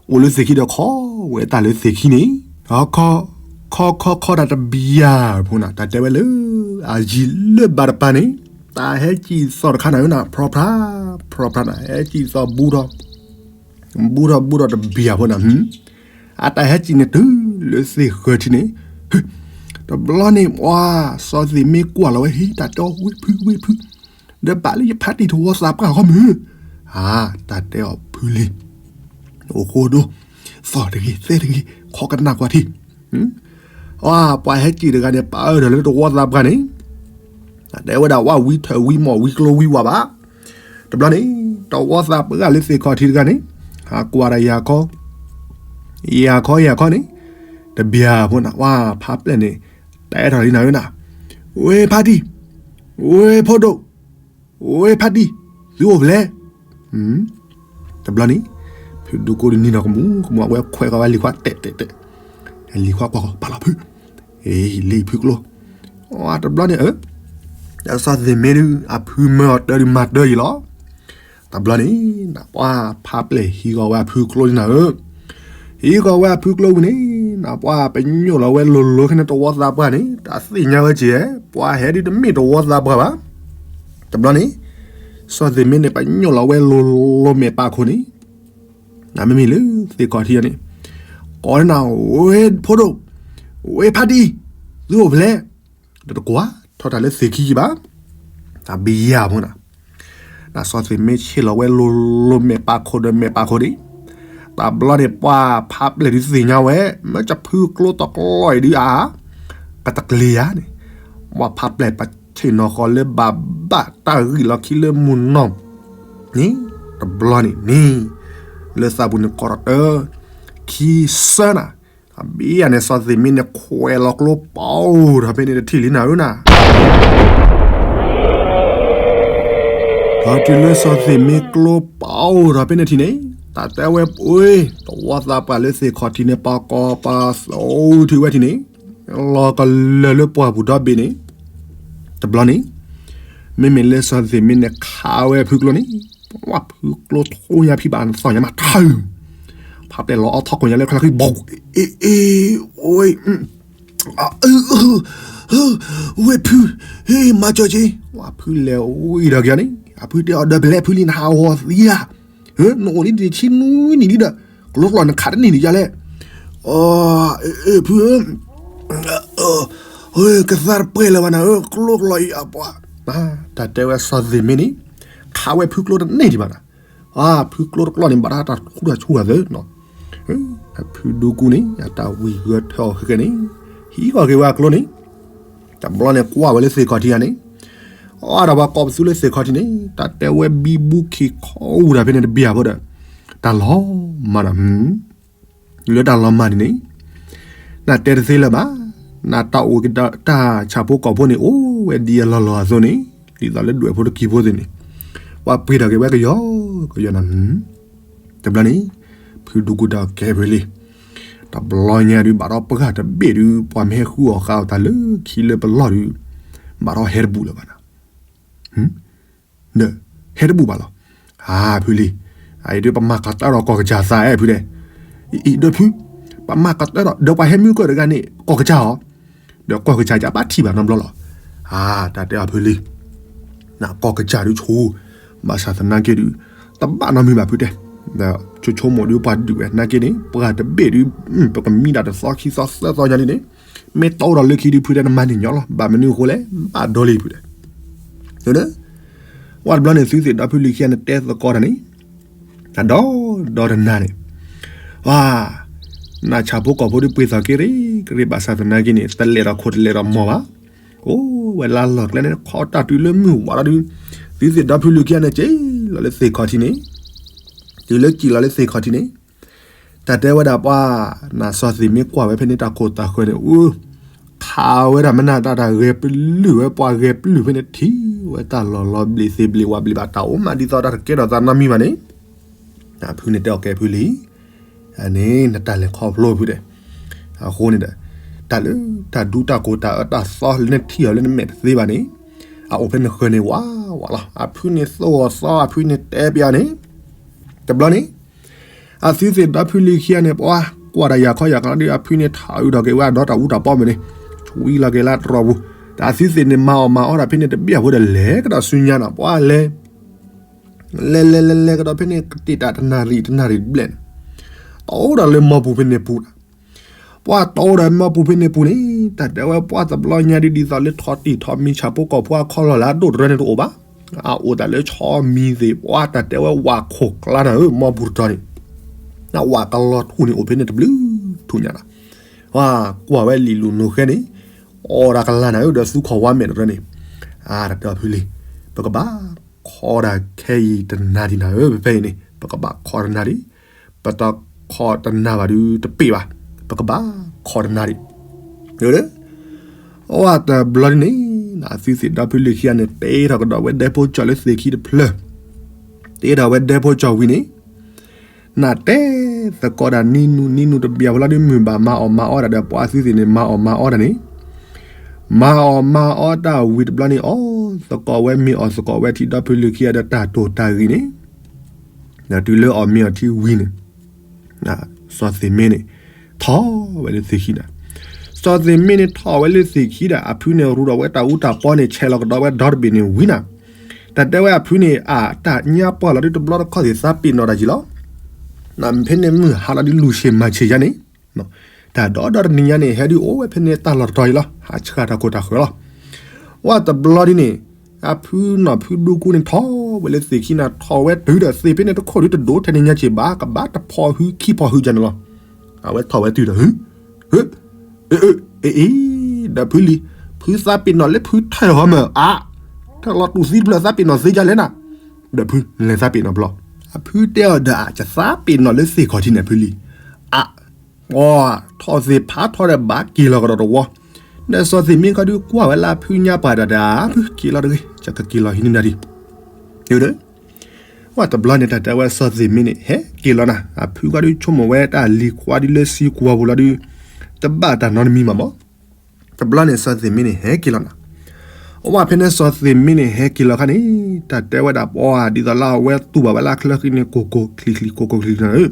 အိၣ်လၢသ့ၣ်ခံဒီးခီဝဲတၢ်လၢသ့ၣ်ခံန့ၣ် ခီခီခီတၢ်တဘံယၤဖိနၤ တၢ်တဲဝဲလၢ အယံၤလၢဘၣ်တပၤန့ၣ် တၢ်ဟဲစံၣ်သီၣ်တခါနၤဧၢနၤ ဖြီဖြါ ဖြီဖြါနၤ ဟဲစံၣ်သီၣ်ဘူးထီၣ် ဘူးထီၣ်ဘူးထီၣ်တဘံယၤဖိနၤ, အတၢ်ဟဲစံၣ်န့ၣ်တုၤလၢသ့ၣ်ဃၢၤထံန့ၣ်, တဘျီန့ၣ်ပှၤ စီၤသ့ၣ်မ့ၢ်ကွၢ်လီၤဝဲဟံၣ် တၢ်တဲအီၤ ဝ့ၢ်ဖု ဝ့ၢ်ဖု ဒီးဘၣ်လၢယဖါတံၢ်တဝီသးပှၢ်ဃီမုၢ်, အါ တၢ်တဲအီၤဖုလံၤ အိၣ်ဃိဒိ သီၣ်တဂ့ၤ သဲတဂ့ၤ ခီကနၣ်ကွၢ်ထံ, အါ ပှၤဟဲစံၣ်တဂၤန့ၣ် ပာ်အၢၣ်ဒီးလၢတဝီသးပှၢ်န့ၣ် တဲဝဲဒၣ်ဝဲဝံထၢၣ်ဝံမီၢ်ဝံကျိဝံဝးဘၣ်. တဘျီန့ၣ် တဝီသးပှၢ်လၢသ့ၣ်ခီၣ်ထံးတဂၤန့ၣ် ဟးကွၢ်ဒီးယၤခီ ယၤခီယၤခီန့ၣ် တဘံယၤဖိနၤ ဝဲဖးပျဲၢ်န့ၣ် တဲထီၣ်လံနၤဧၢနၤ, ဝ့ၢ်ဖါတံၢ် ဝ့ၢ်ဖိဒိၣ် ဝ့ၢ်ဖါတံၢ် သုအိၣ်ဖဲလဲၣ်. တဘျီန့ၣ် ဖုဒူကိဒုးနံၤနီၢ်ကမူၣ်ကမူၣ် အဝဲခွဲးဃီၤဝဲလံၤခွါတဲာ်တဲာ်တဲာ်, လံၤခွါကွၢ်ဃီၤ ပာ်လီၤဖု, လံၤဖုကျိ, တဘျီန့ၣ် စီၤသ့ၣ်မ့ၢ်ဒုး အဖုမၢအီၤတၢ်ဒုးမၤတၢ်ယံၤလီၤ. တဘျီန့ၣ် နပှၤဖးပျဲၢ်ဟံးဃီၤဝဲအဖုကျိန့ၣ်နၤဧၢ, ဟံးဃီၤဝဲအဖုကျိဝံၤန့ၣ် နပှၤပညိၣ်လီၤဝဲလိၤလိၤခဲန့ၣ်တဝီသးပှၢ်န့ၣ် တၢ်သ့ၣ်ညါဝဲက့ၤ, ပှၤဟဲဒုးတမ့ၢ်တဝီသးပှၢ်ဘၣ်. တဘျီန့ၣ် စီၤသ့ၣ်မ့ၢ်န့ၣ် ပညိၣ်လီၤဝဲလိၤလိၤမဲာ်ပာ်ခိၣ်န့ၣ် နမ့မ့ၢ်လၢသ့ၣ်ခီၣ်ထံးန့ၣ် ကိးန့ၣ်နၤ ဝ့ၢ်ဖိဒိၣ် ဝ့ၢ်ဖါတံၢ် သုအိၣ်ဖဲလဲၣ်. ဒီးတကွၢ်ထီၣ်တၢ်လၢသ့ၣ်ခံက့ၤဘၣ်, တၢ်ဘံယၤဖိနၤ, နစီၤသ့ၣ်မ့ၢ်ဆ့ၣ်လီၤဝဲလိၤလိၤမဲာ်ပာ်ခိၣ်ဒီးမဲာ်ပာ်ခိၣ်ဒံး, တဘျီန့ၣ် ပှၤဖးပျဲၢ်ဒုးသ့ၣ်ညါဝဲ မ့ၢ်တဖုကျိတကျီအံၤဒုးအါ, ကတကျ့ၤယၤန့ၣ်, ပှၤဖးပျဲၢ်ပဆ့ၣ်နီၤဃီၤလၢဘၣ်ဘၣ်တၢ်ဂံၢ်လီၤခံလၢမုၢ်နီၢ် န့ၣ် တဘျီန့ၣ်န့ၣ် လၢသးပူၤန့ၣ်ကီးထီၣ်တၢ် ခံဆၢနၤ, အဘံယၤန့ၣ် စီၤသ့ၣ်မ့ၢ်န့ၣ် ခွဲးလီၤကျိပအိၣ်ထီၣ်ဖဲန့ၣ်တထံၣ်လံနၤဧၢနၤ, ဒီးတုၤလၢစီၤသ့ၣ်မ့ၢ်ကျိပအိၣ်ထီၣ်ဖဲန့ၣ်ထံၣ်န့ၣ် တၢ်တဲဝဲပှ့ၤ တဝီသးပှၢ်လၢသ့ၣ်ခီၣ်ထံးန့ၣ် ပှၤကီၤပှၤသိးထုးဝဲထံၣ်န့ၣ် လီၤကလၢာ်လၢပှၢ်ပူၤဒီဘ့ၣ်န့ၣ် တဘျီန့ၣ် မ့မ့ၢ်လၢစီၤသ့ၣ်မ့ၢ်န့ၣ် ခးဝဲအဖုကျိန့ၣ် ဝဲဖုကျိထိညါဖံးဘၣ်နသီၣ်ညါမးထၢၣ်, ဖးပျဲၢ်လီၤအီထီၣ်ကိးညါလၢခီလီၤခံ ဘီ အ့ အ့ ဝ့ၢ် ဝ့ၢ်ဖု ဟ့ၣ်မၤစၢၤက့ၤ ဝဲဖုလဲၤဝံၤဒီးက့ၤန့ၣ် အဖုတဲအီၤဒီး ပလဲၤဖုလံနဟးဂီၤသံဧါ, နအိၣ်လံတဆံနွံနံၣ်လံဒီး ကျိကျီၢ်နခးတန့ၢ်န့ၣ်ယါလဲၣ်, အ့ ဖုဧၢ ကသါတပှဲၤလၢၤဘၣ်နၤဧၢ ကျိကျီၢ်အံၤအပှၤ, တၢ်တဲဝဲစီၤသ့ၣ်မ့ၢ်န့ၣ် ခးဝဲဖုကျိတန့ၢ်ဒံးဘၣ်နၤ, အဖုကျိတကျီၢ်န့ၣ် ဘၣ်တၢ်တၢ်ထူတၢ်ဆူၣ်အသၢ, ဖုဒူကူန့ၣ် အတၢ်ဝံၤဂၢၢ်ထၢၣ်အီၤဃဲဃဲန့ၣ် ဟံးဃီၤက့ၤဝဲအကျိန့ၣ်, တဘျီန့ၣ်ကွၢ်ဝဲလၢသ့ၣ်ခီၣ်ထံးဂၤန့ၣ်, အဒီးပှၤကိးပသူလၢသ့ၣ်ခီၣ်ထံးန့ၣ် တၢ်တဲဝဲဘံဘူခံခီဝံၤဒီးဖဲန့ၣ်တဘံၣ်ဧါဖိဒီး, တၢ်လီၤမၢ်ဒီး လၢတၢ်လီၤမၢ်န့ၣ်န့ၣ်, နတဲတသ့လၢၤဘၣ်, နတၢ်အိၣ်က့ၤဒီးတၢ်ဆၣ်ဖိကီၢ်ဖိန့ၣ် အိၣ်ဝဲဒ်အလီၢ်လီၢ်အသိးန့ၣ်, ဒ်သိးလၢဒွဲၣ်ဖိတကံၤဖိသ့ၣ်န့ၣ်, ပှၤပှ့ၤထီၣ်က့ၤဝဲကယီကယီနၤ, တဘျီန့ၣ် ဖုဒူကူတၢ်ကဲဖဲလံ, တဘျီညါဒုး ဘၣ်ဒီးပှၢ်တဘ့ၣ်ဒုး ပှၤမ့ၢ်ဟဲဃုအီၣ်ဃာ်အီၣ်တၢ်လၢခံလၢပလီၢ်ဒုး, ဘၣ်ဒီးဟဲတဘူၣ်လၢၤဘၣ်နၤ ဒီးဟဲတဘူၣ်ဘၣ်လီၤ. အါဖုလံ, အအံၤဒုး ပမၤကတၢၢ်ဒီးကီၢ်ကစၢ်သးအဲၣ်ဖုဒဲး, အံၤဒီးဖု, ပမၤကတၢၢ်ဒီး ဒီးပှၤဟဲမုၢ်ကၢၢ်တဂၤန့ၣ် ကီၢ်ကစၢ်အီၤ, ဒီးကီၢ်ကစၢ်ယဘၣ်ထံၣ်ဘၣ်နီတဘျီလီၤ. အါ တၢ်တဲအီၤဖုလံ, နကီၢ်ကစၢ်ဒုးဆိ, ဘၣ်ဆၣ်သနာ်က့ဒုး တဘၣ်နီတမံၤဘၣ်ဖုတဲ, ဒီးဆိဆိမိၣ်ဒုးပှၤဒုးဝဲနာ်က့န့ၣ် ပှၢ်တဘ့ၣ်ဒုး ပကမံဒၣ်တသီခံသီသၢသီညါလံန့ၣ်, မ့ၢ်တီအိၣ်ဒီးလၢခံဒုးဖုတဲနမၤန့ၢ်ညီလီၤ. ဘၣ်မနုၤအဃိလဲၣ် ဘၣ်ဒိလံဖုတဲ ဝဲတဘျီန့ၣ် သုသ့ၣ်ဒီဖုလံၤခံဂၤန့ၣ် တဲသကိးတၢ်န့ၣ်, တၢ်ဒီဒီတနၤန့ၣ်, ဝါ, နဆၣ်ဖိကီၢ်ဖိဒုးပှ့ၤသီၣ်က့ၤရ့က့ၤ ဘၣ်ဆၣ်သနာ်က့န့ၣ် တလဲၤဒီးခိၣ်တလဲၤဒီးမီၢ်ဘၣ်. အိၣ်ဝဲလၢလီၢ်ကျဲန့ၣ် ခီတၢ်တုၤလၢမုၢ်ဝါလီၤဒုး သုသ့ၣ်ဒီဖုလံၤခံဂၤန့ၣ် က့ၤလီၤလၢသ့ၣ်ခီၣ်ထံးန့ၣ်, တုၤလၢက့ၤလီၤလၢသ့ၣ်ခီၣ်ထံးန့ၣ် တၢ်တဲဝဲဒၣ်ပှၤ နစီၤသ့ၣ်မ့ၢ်ကွၢ်ဝဲဖဲန့ၣ်တၢ်ခိၣ်တၢ်ဃၢၤန့ၣ် အူ ခးဝဲဒၣ်မ့ၢ်နတၢ်တၢ်ဂဲၤပျုၢ်ဝဲ ပှၤဂဲၤပျုၢ်ဖဲန့ၣ် ထံၣ်ဝဲတၢ်လီၤလီၤဘျ့းသ့ဘျ့းဝါဘျ့းဘၣ် တၢ်အိၣ်မးဒ်သိးတၢ်တကဲထီၣ်သးနီတမံၤဘၣ်န့ၣ် အဖုန့ၣ်တဲအီၤကဲဖုလံၤ, အန့ၣ် နတၢ်လဲၤခီဖျိဖုဒဲး, အဃိန့ၣ်ဒီး တၢ်လၢတၢ်ဒူတၢ်ကိၢ်တၢ်အၢတၢ်သီလၢနထံၣ်အီၤလၢနမဲာ်တသ့ဘၣ်န့ၣ် အအိၣ်ဖဲနဃၢၤန့ၣ်ဝးဝးလီၤ. အဖုန့ၣ်သိၣ်အီၤသီ အဖုန့ၣ်တဲပျးန့ၣ် တဘျီန့ၣ် အသုသ့ၣ်ဒီဖုလံၤခံဂၤန့ၣ် ပှၤကွၢ်တၢ်ယၤခီယၤကီဒုး အဖုန့ၣ်ထးအုးထီၣ်က့ၤဝဲအဒီတၢ်အူတၢ်ပီမ့ၢ်န့ၣ် ဆွံလီၤက့ၤလၢတြီၢ်ပူၤ, တၢ်အသုသ့ၣ်န့ၣ်မၤအီၣ်မၤအီတၢ်ဖဲန့ၣ်တဘျီဖိဒီးလဲၤကဒီးဆူညါနီၤ ပှၤလဲၤ လဲၤလဲၤလဲၤလဲၤကဒီးဖဲန့ၣ် ကတ့ၢ်တၢ်တနၣ်ရံၣ်တနၣ်ရံၣ်တဘျဲၣ်န့ၣ် တအိၣ်ဒီးလၢမီပူၤဖဲန့ၣ်ပူၤနီၤ ပှၤတအိၣ်ဒီးမီပူၤဖဲန့ၣ်ပူၤန့ၣ် တၢ်တဲဝဲပှၤတဘျီညါဒုးဒ်သိးလၢထီၣ်တံၢ်ထီၣ်မံၤဆၣ်ဖိကီၢ်ဖိအခီၣ်လီၢ်လၢအဒိၣ်တရၢန့ၣ်တအိၣ်ဘၣ်. အအိၣ်တၢ်လၢဆီမံၤသ့ၣ် ပှၤတၢ်တဲဝဲဝၣ်ခိၣ်ကျါနၤဧၢ မီပူၤတတီၤန့ၣ် နဝၣ်ကလီၤထူၣ်န့ၣ်အိၣ်ဖဲန့ၣ်တဘျုးထူၣ်ညါလီၤ. ပှၤကွၢ်ဝဲလံာ်လူၤနိၤဃဲန့ၣ် အီၣ်တၢ်ကလၤနၤဧၢ ဒီးသူခီၣ်ဝါမဲာ်တရၢန့ၣ် အါတၢ်တဲအီၤဖုလံၤ ပကဘၣ်ခီတၢ်ခဲအံၤတနၤဒံးနၤဧၢ ဖဲဖဲအံၤန့ၣ် ပကဘၣ်ခီတနၤဒံး ပတခီတနၤဘၣ်ဒုးတပ့ၢ်ဘၣ်, ပကဘၣ်ခီတနၤဒံး, အဝဲတဘျီဒ်န့ၣ် အသုသ့ၣ်ဒီဖုလံၤခံဂၤန့ၣ် တ့ထီၣ်ကဒီးဝဲဒဲဖိကၠီၣ်လၢသ့ၣ်ခံတဖျၢၣ်, တ့ထီၣ်ဝဲဒဲဖိကၠီၣ်ဝံၤန့ၣ် နတဲသကိးတၢ်နံၤနူၤနံၤနူၤတဘျီဖိလီၤဒုး မုၢ်ဘၣ်မၤအီၣ်မၤအီတၢ်ဒီး ပှၤသုသ့ၣ်န့ၣ် မၤအီၣ်မၤအီတၢ်န့ၣ် မၤအီၣ်မၤအီတၢ်ဝံၤတဘျီန့ၣ် အီၣ်သကိးဝဲမ့ၤအီၣ်သကိးဝဲထံဒီဖုလံၤခံဂၤဒီးတၢ်တိၢ်တၢ်ဂ့ၤန့ၣ် ဒီးတုၤလၢအီၣ်မ့ၤအီၣ်ထံဝံၤန့ၣ် စီၤသ့ၣ်မ့န့ၣ် ထီၣ်ဝဲလၢသ့ၣ်ခံနၤ, စီၤသ့ၣ်မ့န့ၣ်ထီၣ်ဝဲလၢသ့ၣ်ခံဒီး အဖုန့ၣ်ရူဒီးဝဲတၢ်အူတၢ်ပီန့ၣ် ဆဲးလီၤကဒီးဝဲဒီတဘ့ၣ်န့ၣ်ဝံၤနၤ, တၢ်တဲဝဲအဖုန့ၣ် အတၢ်ညါပှၢ်လီၤဒုးတဘျီတခီၣ်သ့ၣ်သးပ့ၤနီၣ်တၢ်ကံၤလီၤ, ဖဲန့ၣ်မုၢ်ဟါလီၤဒုးလူၤဆ့ၣ်မၤဆ့ၣ်ယါန့ၣ် တၢ်ဒီဒီတနံၤညါန့ၣ် ဟဲဒုးအိၣ်ဝဲဖဲန့ၣ်တၢ်လီၢ်တတီၤအံၤလီၤ, ဟးဆှၢတၢ်ခိၣ်တၢ်ဃၢၤလီၤ, ဝဲတဘျီဒ်န့ၣ် အဖုနီၢ်ဖုဒူကူန့ၣ်ထီၣ်ဝဲလၢသ့ၣ်ခံနၤ ထီၣ်ဝဲတုၤဒီးသ့ၣ်ဖဲန့ၣ်တခိၣ်ဒုးတဒိၣ်ထဲန့ၣ်ညါက့ၤဘၣ် ကဘၣ်တဖီၣ်ဟုခံဖီၣ်ဟုကန့ၣ်လီၤ, အဝဲထီၣ်ဝဲတုၤဒီး ဟု အ့ အ့ ဒီးဖုလံၤ ဖုသးပ့ၤနီၣ်လၢဖုထၢၣ်ဟီမၢ်အါ, ထၢၣ်လီၤတူၢ်သံတဖျၢၣ်သးပ့ၤနီၣ်သ့ဒ်လဲၣ်နၤ, ဒီးဖုလဲၤသးပ့ၤနီၣ်ဘျီ, အဖုတဲအီၤဒီး ယသးပ့ၤနီၣ်လၢသ့ၣ်ခီၣ်ထံးန့ၣ်ဖုလံၤ, အါ ပှၤထီၣ်သ့ၣ်ဖးထီဒီးဘၣ်က့ၤလီၤကဒီးတဝီ, ဒီးစီၤသ့ၣ်မ့ခီဒုးကွၢ်ဝဲလၢအဖုညါပှၤဒီးဒီး ဖုက့ၤလီၤတဂ့ၤ ယကက့ၤလီၤဟံးန့ၢ်နၤဒံး, ဒီး ဝဲတဘျီန့ၣ် တၢ်တဲဝဲစီၤသ့ၣ်မ့န့ၣ် ဟဲက့ၤလီၤနၤ, အဖုကဒီးဆိကမိၣ်ဝဲတၢ်လံၤခွါဒုးလၢသံကွၢ်ပူၤလီၤဒုး တဘၣ်တၢ်နီတမံၤဘၣ်မး, တဘျီန့ၣ်စီၤသ့ၣ်မ့န့ၣ် ဟဲက့ၤလီၤနၤ, အဝဲဖဲန့ၣ်စီၤသ့ၣ်မ့န့ၣ် ဟဲက့ၤလီၤခါန့ၣ် တၢ်တဲဝဲဒၣ်ပှၤ ဒ်သိးလၢအဝဲတူၢ်ဘၣ်ဝဲလၢအချၢဃံန့ၣ် ကိၢ်ကိၢ်ချံချံ ကိၢ်ကိၢ်ချံချံနၤဧၢ,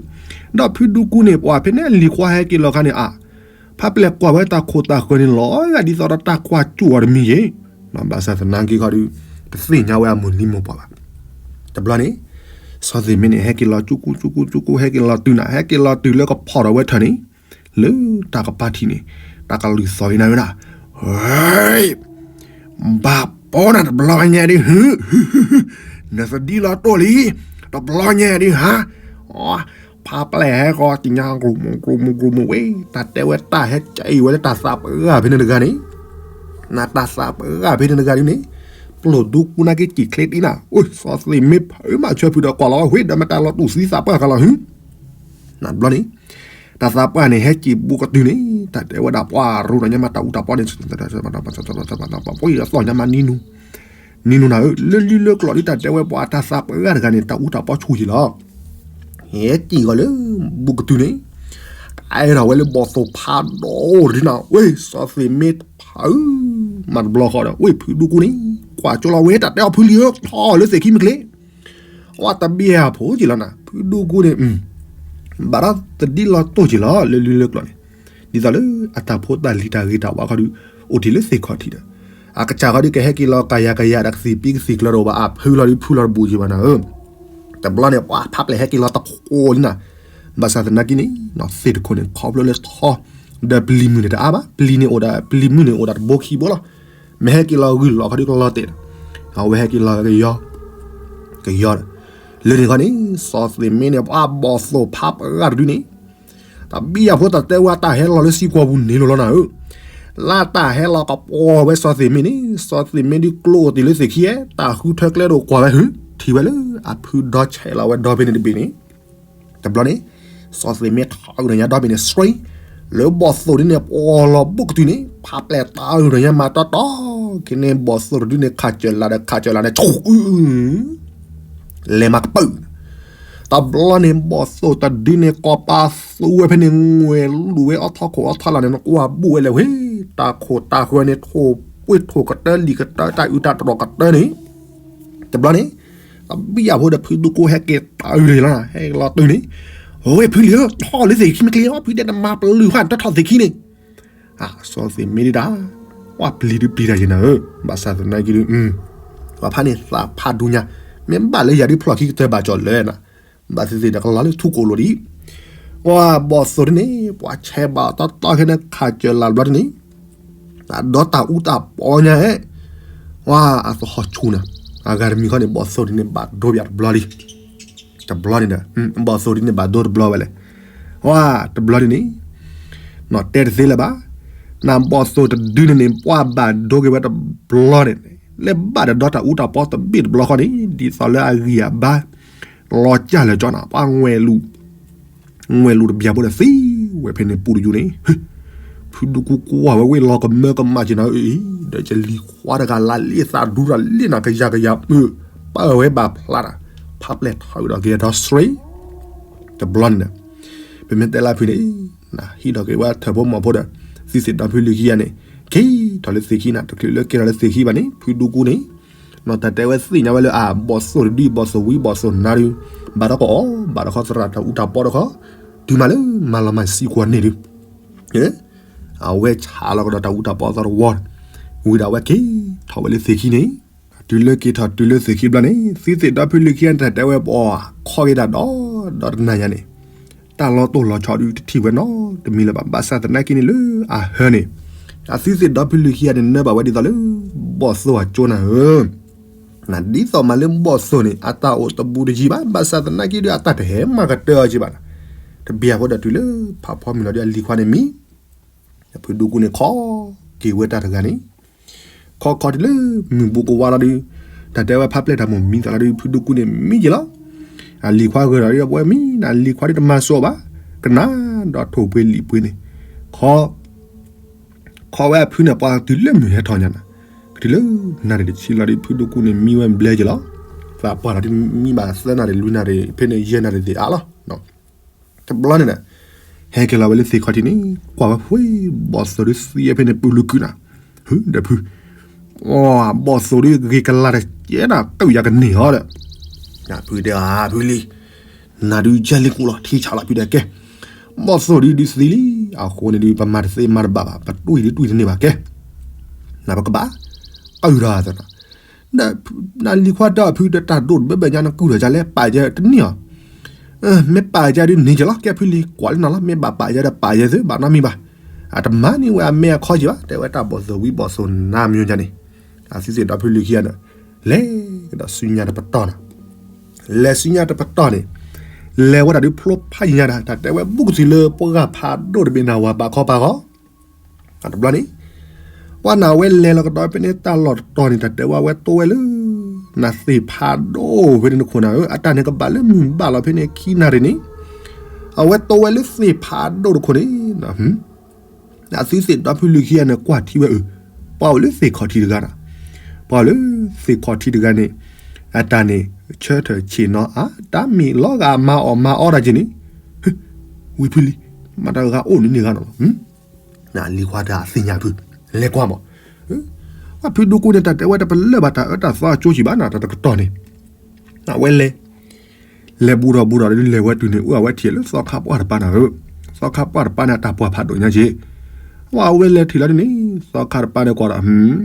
ဒီးဖုဒူကူန့ၣ် ပှၤဖဲန့ၣ်လံၤခွါဟဲက့ၤလီၤခါန့ၣ် အါ ဖးပျဲၢ်ကွၢ်ဝဲတၢ်ခိၣ်တၢ်ဃၢၤန့ၣ်လီၤ ဒ်သိးဒီးတၢ်ကွၢ်ကၠူၣ်အီၤတမံၤယ့ၣ်, ဘၣ်ဆၣ်သနာ်က့ခီဒုး တသ့ၣ်ညါဝဲအမိၢ်လံမိၢ်ပှၢ်ဘၣ်, တဘျီန့ၣ် စီၤသ့ၣ်မ့န့ၣ် ဟဲက့ၤလီၤကၠူကူကၠူကူကၠူကူ ဟဲက့ၤလီၤတုၤနၤ ဟဲက့ၤလီၤတုၤလၢကဖီၣ်ထီၣ်ဝဲထၢၣ်န့ၣ် လၢတၢ်ကပၤထံးန့ၣ် တၢ်ကလုၢ်သီၣ်အံၤနၤဝဲဒၣ်, ဟဲ ဘၣ်ပီနၤတဘျီညါဒုး နသဒံလီၤတိၢ်လံ, တဘျီညါဒုးဟါ, ဖးပျဲၢ်ဟဲဃီ ကညါ ကြူမူ ကြူမူ ကြူမူဝဲ, တၢ်တဲဝဲတၢ်ဟဲကဲအံၤဝဲလၢတၢ်သးပှၢ်ဖဲန့ၣ်တဂၤန့ၣ်, နတၢ်သးပှၢ်ဖဲန့ၣ်တဂၤဒုးန့ၣ်, ပျိၢ်ဒူကူနာ်က့စံၣ်ချ့တံၢ်နၤ, အိၣ် စီၤသ့ၣ်မ့ဖုးမၤဆၢဖုးဒီးကွၢ်လီၤဝဲ ဝဲဒီးမ့ၢ်တၢ်လီၤတူၢ်သံသးပှၢ်ကလီၤဟု နဘျီန့ၣ် တၢ်သးပှၢ်န့ၣ် ဟဲက့ၤဘူးကတုၤန့ၣ် တၢ်တဲဝဲဒၣ်ပှၤရူဒီးညါမးတၢ်အူတၢ်ပီန့ၣ် ပှၤသီၣ်ညါမးနံၤနူၤ, နံၤနူၤနၤဧၢ လၢလံလၢကျိၤဒ်တၢ်တဲဝဲပှၤ တၢ်သးပှၢ်တဂၤန့ၣ် တၢ်အူတၢ်ပီဆူၣ်ယံၤလီၤ. ဟဲက့ၤဂီၤလၢဘူးကတုၤန့ၣ် ကအဲၣ်ဒိးဝဲလၢဘီၣ်သိၣ်ဖးဒိၣ်ဒ်နၤ ဝဲ စီၤသ့ၣ်မ့ဖုး မၤတဘျီဃီဒီး ဝဲ ဖုဒူကူန့ၣ် ကွၢ်ကၠိလီၤဝဲ တၢ်တဲအီၤဖုလံၤဧၢ ထီၣ်လၢသ့ၣ်ခံမ့ၢ်ချ့ အဝဲတဘၣ်ဖိက့ၤလီၤနၤ ဖုဒူကူန့ၣ် ဘၣ်ဒီးသဒံလီၤတိၢ်က့ၤလီၤ လၢလံလၢကျိၤန့ၣ် ဒ်သိးလၢအတၢ်ဖိတၢ်လံၤတၢ်ဂ့ၤတၢ်ဝါခီဒုး အိၣ်တ့ၢ်လၢသ့ၣ်ခီၣ်ထံးဒီး အကစၢ်ခီဒုးကဟဲက့ၤလီၤကယၤကယၤဒီးကသံၣ်ပံကသံၣ်ကျၢၤတအိၣ်ဘၣ် အဖုလီၤဒုးဖုလီၤတဘူးက့ၤဘၣ်နၤဧၢ တဘျီန့ၣ် ပှၤဖးပျဲၢ်ဟဲက့ၤလီၤတခိၣ်လံနၤ ဘၣ်ဆၣ်သနာ်က့န့ၣ် သ့ၣ်တခိၣ်န့ၣ် ခီဖျိလၢထီ ဒီးပျံၤမုၢ်န့ၣ်တအါဘၣ် ပျံၤန့ၣ်အိၣ်ဒီး ပျံၤမုၢ်န့ၣ်အိၣ်ဒီးတဘိခံဘိလီၤ မ့ၢ်ဟဲက့ၤလီၤဂုၢ်လီၤခီဒုးကလီၤတဲာ်ဒီး အဝဲဟဲက့ၤလီၤကယီ ကယီဒီး လၢန့ၣ်ခီန့ၣ် စီၤသ့ၣ်မ့န့ၣ် ပှၤဘီၣ်သိၣ်ဖးပှၢ်တဒုန့ၣ် အဘံၣ်ယၤဖိတၢ်တဲဝဲအတၢ်ဟဲလီၤလၢစံကွီၤပူၤန့ၣ်လီၤလီၤနၤဧၢ, လၢတၢ်ဟဲလီၤကပီၤဝဲစီၤသ့ၣ်မ့ၢ်န့ၣ် စီၤသ့ၣ်မ့ၢ်ဒုးကျိအိၣ်တ့ၢ်လၢသ့ၣ်ခံဧဲ, တၢ်ဃုထၢကျဲဒိၣ်ကွၢ်ဝဲဟု, ထံၣ်ဝဲလၢအဖုဒီဆဲးလီၤဝဲဒီဘ့ၣ်န့ၣ်တဘ့ၣ်န့ၣ်, တဘျီန့ၣ် စီၤသ့ၣ်မ့ၢ်ထီၣ်ဂုာ်ဒီးညါဒီဘ့ၣ်န့ၣ် စရ့, လၢဘီၣ်သိၣ်ဒ်န့ၣ် ပီၣ်လီၤဘိၣ်ကတုၤန့ၣ် ဖးပျဲၢ်တၢ်ဂုာ်ဒီးညါမၤတီတီက့ၤန့ၣ် ဘီၣ်သိၣ်တဒုန့ၣ် ခးစၢၤလးဒီးခးစၢၤလးန့ၣ် ဆူၣ်အု လဲၤမၤကပၢၢ်, တဘျီန့ၣ် ဘီၣ်သိၣ်တဒုန့ၣ် ကီၢ်ပာ်သူဝဲဖဲန့ၣ် ငွဲၤလူၤဝဲအီၣ်ထီၣ်ခိၣ်အီၣ်ထီၣ်လာ်န့ၣ် နကွၢ်ဘူၣ်ဝဲလဲၣ်ဝဲ, တၢ်ခိၣ်တၢ်ဃၢၤန့ၣ် ထိၣ်ပှ့ၢ်ထိၣ်ကတၢၢ်လံၤကတၢၢ် တၢ်အုးတၢ်တြီၤကတၢၢ်န့ၣ်, တဘျီန့ၣ် အဘံၣ်ယၤဖိဒီးဖုဒူကူဟဲက့ၤတၢ်အုးတ့ၢ်လီၤ ဟဲလီၤတုၤန့ၣ်, ဝဲဖုလံၤဧၢ ထီၣ်လၢသ့ၣ်ခံမ့ၢ်ကျ့ ဖုဒဲးနမၤပလုၢ်ဃာ်နတထီၣ်သ့ၣ်ခံန့ၣ်, စီၤသ့ၣ်မ့ၢ်ဒၣ် ပှၤပျံၤဒုးပျံၤတၢ်ယဲနၤဧၢ, ဘၣ်ဆၣ်သနာ်က့ဒုး ပှၤဖးန့ၣ်သးဖးဒူညါ, မ့ၢ်ဘၣ်လၢယၤဒုးဖျီၣ်ခံကတၢၢ်ဘၣ်ကၠီၣ်လၢနၤ, ဘၣ်သ့ၣ်သ့ၣ်ဒီးကလီၤလၢထူကိၣ်လိၤဒ်အံၤ, ပှၤဘီၣ်သိၣ်ဒ်န့ၣ် ပှၤဆဲးဘၣ်တီတီခဲန့ၣ် ခးစၢၤလးတဘျီဒ်န့ၣ်, အဒီတၢ်အူတၢ်ပီညါဧဲ, ဝဲအသဟီၣ်ဆူၣ်နၤ, အဂၤတမံၤခီန့ၣ် ဘီၣ်သိၣ်ဒ်န့ၣ် ဘၣ်ဒိဘၣ်တဘျီလံ တဘျီန့ၣ်ဒီး ဘီၣ်သိၣ်ဒ်န့ၣ်ဘၣ်ဒိတဘျီဝဲလဲၣ်, ဝဲတဘျီဒ်န့ၣ်, နီၢ်တဲတသ့လၢၤဘၣ်, နဘီၣ်သိၣ်တဒုန့ၣ်န့ၣ် ပှၤဘၣ်ဒိက့ၤဝဲတဘျီန့ၣ်, လၢဘၣ်ဒီးဒီတၢ်အူတၢ်ပီတဘ့ၣ်တဘျီဃီန့ၣ် ဒ်သိးလၢအဂံၢ်အဘါ လီၤကၢ်လၢာ်ကၠီနၤ ပှၤငွဲၤလူၤ ငွဲၤလူၤတဘျီဖိဒီးသံဝဲဖဲန့ၣ်ပူတယိန့ၣ်, ဖုဒူကူကွၢ်ဝဲဝ့ၢ်လီၤကမၢကမၣ်က့ၤနၤအံၤ, ဒီးကလံၤခွါတဂၤလၢလံသးဒူတၢ်လံနၤကယၤကယၤ, ပၢ်ဝဲဘၣ်ဖျါတၢ်, ဖးပျဲၢ်ထီၣ်ဒီးက့ၤဒီးစရ့, တဘျီန့ၣ်ဒီး, ပမ့ၢ်တဲလၢဖုန့ၣ်, ဟံးထီၣ်က့ၤဝဲထၢၣ်ဖိမီၤဖိဒီး, သုသ့ၣ်ဒီဖုလံၤခံဂၤန့ၣ်, က့ၤထီၣ်လၢသ့ၣ်ခံနၤ တချုးလၢက့ၤထီၣ်လၢသ့ၣ်ခံဘၣ်န့ၣ် ဖုဒူကူန့ၣ် နီၢ်တၢ်တဲဝဲသ့ၣ်ညါဝဲလၢအဘီၣ်သိၣ်တဒု ဘီၣ်သိၣ်ဝံဘီၣ်သိၣ်နါဒု, ဘၣ်ဒီးကအီၣ်ဘၣ်ဒီးခီသရၣ်တၢ်အူတၢ်ပီဒီးခီ, တုၤမးလၢမၤလီၤမၢ်စံကွီၤန့ၣ်ဒု, အဝဲဆးလီၤကဒီးတၢ်အူတၢ်ပီသီတဝီ, ဝံၤဒီးအဝဲက့ၤထီၣ်ဝဲလၢသ့ၣ်ခံန့ၣ်, တုၤလၢက့ၤထီၣ်တုၤလၢသ့ၣ်ခံဘျီန့ၣ် သုသ့ၣ်ဒီဖုလံၤခံဂၤန့ၣ် တၢ်တဲဝဲပအီၣ်ခီက့ၤတၢ်ဒီး, ဒီးတနၤညါန့ၣ် တၢ်လီၤတိၢ်လီၤဆီဒုတထံၣ်ဝဲနီတမံၤလၢၤဘၣ် ဘၣ်ဆၣ်သနာ်က့န့ၣ်လၢအဟၢန့ၣ်, အသုသ့ၣ်ဒီဖုလံၤခံဂၤန့ၣ် နၢဘၣ်ဝဲဒ်သိးလၢ, ဘီၣ်သိၣ်အကၠိနၤဧၢ, နဒ်သိးမးလၢဘီၣ်သိၣ်န့ၣ် အတၢ်အိၣ်တဘူးတယံၤဘၣ် ဘၣ်ဆၣ်သနာ်က့ဒုးအတၢ်တဟဲမၤကတၢၢ်အီၤက့ၤဘၣ်နၤ, တဘျီဖိဒီးတုၤလၢဖးဖီမုၢ်လီၤဒုးအလံၤခွါန့ၣ်မံ, ဖုဒူကူန့ၣ်ခီက့ၤဝဲတၢ်တဂၤန့ၣ် ခီခီတုၤလၢမုၢ်ဘူးကဝါလီၤဒုး, တၢ်တဲဝဲဖးပျဲၢ်တၢ်မိၢ်မံသးလီၤဒုး ဖုဒူကူန့ၣ်မံက့ၤလီၤ, အလံၤခွါဂၢၢ်ဒီးဒုးအဝဲမံ နလံၤခွါဒုးတမၤစိးဘၣ်, ကနၣ်ဒီးထိၣ်ပှ့ၤလံာ်ပှ့ၤန့ၣ်, ခီ, ခီဝဲအဖုန့ၣ်ပှၤတုၤလၢမုၢ်ဟဲထီၣ်ညါနၤ, တုၤလၢနၣ်ရံၣ်တဆံလီၤဒုး ဖုဒူကူန့ၣ်မံဝဲဘျဲက့ၤလီၤ, သးပှၢ်လီၤဒုးမံဘၣ်သၢနၣ်ရံၣ်လွံၢ်နၣ်ရံၣ် ဖဲန့ၣ်ယဲၢ်နၣ်ရံၣ်သ့ၣ်အါလီၤ တဘျီန့ၣ်ဒီး, ဟဲက့ၤလီၤဝဲလၢသ့ၣ်ခီၣ်ထံးန့ၣ် ကွၢ်ဝဲဖှ့ ဘီၣ်သိၣ်ဒုးသံဝဲဖဲန့ၣ် ပုၢ်လုၢ်ကုၢ်နၤ, ဟုဒီးဖု, ဘီၣ်သိၣ်ဒုးဂ့ၤကလၤတကဲနၤ ကၢၣ်ယၤကန့ၢ်အီၤဒီး, ဖုတဲအါဖုလံၤ, နၤဒုးယဲၢ်လံကူၣ်လီၤ ထံဆးလီၤဖုဒီးကဲ, ဘီၣ်သိၣ်ဒုးဒုးသံလံ, အဃိန့ၣ်ဒုး ပမၤတသ့မၤတဘၣ်ဘၣ် ပတွံၢ်ဒုးတွံၢ်တန့ၢ်ဘၣ်ကဲ, နပကဘၣ်, အုၣ်ဒီးသန ဒီးနလံၤခွါတဲအီၤဖုဒီးတၢ်ဒိၣ်တဘၢဘၢညါ နကုၢ်ထီၣ်ကလဲၣ် ပာ်ယဲတန့ၢ်အီၤ, မ့ၢ်ပာ်ယဲဒုးန့ၢ်က့ၤလီၤ ကဲဖုလံၤကွၢ်လၢနၤလီၤ မ့ၢ်ဘၣ်ပာ်ယဲဒီးပာ်ယဲသု ဘၣ်နီတမံၤဘၣ်, အတမၤန့ၢ်ဝဲအမဲာ်အခီက့ၤဘၣ် တဲဝဲတၢ်ဘီၣ်သိၣ်ဝံဘီၣ်သိၣ်နါမံၤညါန့ၣ်, အသုသ့ၣ်ဒီဖုလံၤခံဂၤဒီး, လဲၤကဒီးဆူညါတပတီၢ်နၤ, လဲၤဆူညါတပတီၢ်န့ၣ်, လဲၤဝဲဒၣ်ဒုးဖျိဖးယံၤညါဒၣ် တၢ်တဲဝဲဘူးကတုၤလၢပှၢ်ဂၤဖးဒိၣ်တဘ့ၣ်နၤဝၤဘၣ်ခီပၤဃီ တဘျီန့ၣ်, ပှၤနၤဝဲလဲၤလီၤကဒီးဖဲန့ၣ်တၢ်လီၢ်တတီၤန့ၣ် တၢ်တဲဝဲအဝဲတိဝဲလၢ, နၤသ့ၣ်ဖးဒိၣ်ဖဲန့ၣ်နခိၣ်နၤဧၢ အတၢ်န့ၣ်ကဘၣ်လၢမုၢ်ဘၣ်လီၤဖဲန့ၣ်ခံနၣ်ရံၣ်န့ၣ်, အဝဲတိဝဲလၢသ့ၣ်ဖးဒိၣ်တခိၣ်န့ၣ်, အသုသ့ၣ်ဒီဖုလံၤခံဂၤန့ၣ် ကွၢ်ထံဝဲအု, ပှၤအိၣ်လၢသ့ၣ်ခီၣ်ထံးတဂၤဒီး, ပှၤအိၣ်လၢသ့ၣ်ခီၣ်ထံးတဂၤန့ၣ်, အတၢ်န့ၣ်, ဆၢထၢၣ်ဆ့ၣ်နီၤအါ တၢ်မ့ၢ်လီၤဂာ်မၤအီၣ်မၤအီတၢ်က့ၤန့ၣ်, ဝံၤဖုလံၤ, မ့ၢ်တၢ်ဂၤအိၣ်န့ၣ်န့ၣ်ဂၤနီၤလီၤ နလံၤခွါတၢ်သ့ၣ်ညါဖု, လဲၤကွၢ်မး, အဖုဒိၣ်ကိန့ၣ် တၢ်တဲဝဲတပလၢၢ်ဘၣ်တၢ်အၢတၢ်သီအကၠိကံၤဘၣ်နၤ တၢ်တကတီၢ်န့ၣ်, အဝဲလဲၤ, လဲၤဘူးထီၣ်ဘူးထီၣ်ဒ်လဲၤဝဲတုၤန့ၣ် အိၣ်အဝဲထံၣ်လၢသီခါပှၢ်တပၤနၤဧၢ, သီခါပှၢ်တပၤန့ၣ် အတၢ်ပှၢ်ဖးဒိၣ်ညါက့ၤ, အဝဲလဲၤထံၣ်လီၤဒ်န့ၣ် သီခါတပၤန့ၣ်ကွၢ်ဒီး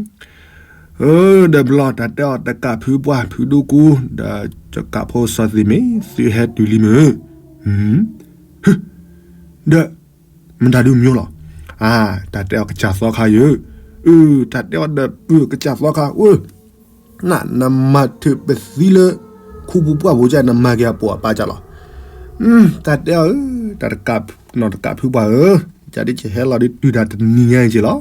ဧၢ, ဒီးဘျီတၢ်တဲအီၤတကးဖုပှၢ်ဖုဒိၣ်ကိ, ဒီးတကးဖိစီၤသံၣ်မ့ၢ်သုဟဲတုၤလံမ့ၢ်, ဒီး, မတၤဒုးမံၤလီၤ, အါ, တၢ်တဲအီၤကစၢ်သီခါယၢ, အၢ, တၢ်တဲအီၤဒီးပၢၢ်ကစၢ်သီခါဧၢ, န, နမၤထုးပသံလၢ, ခူပူၤပှၢ်ပူၤကၢ် နမၤက့ၤအပိာ်အပၢ်ကၢ်လီၤ, တၢ်တဲအီၤဧၢ, တၢ်တကး တကးဖုပှၤဧၢ, ယၤဒ်ယဟဲလီၤဒုးတုၤတၢ်တနံၤညါအံၤက့ၤလီၤ.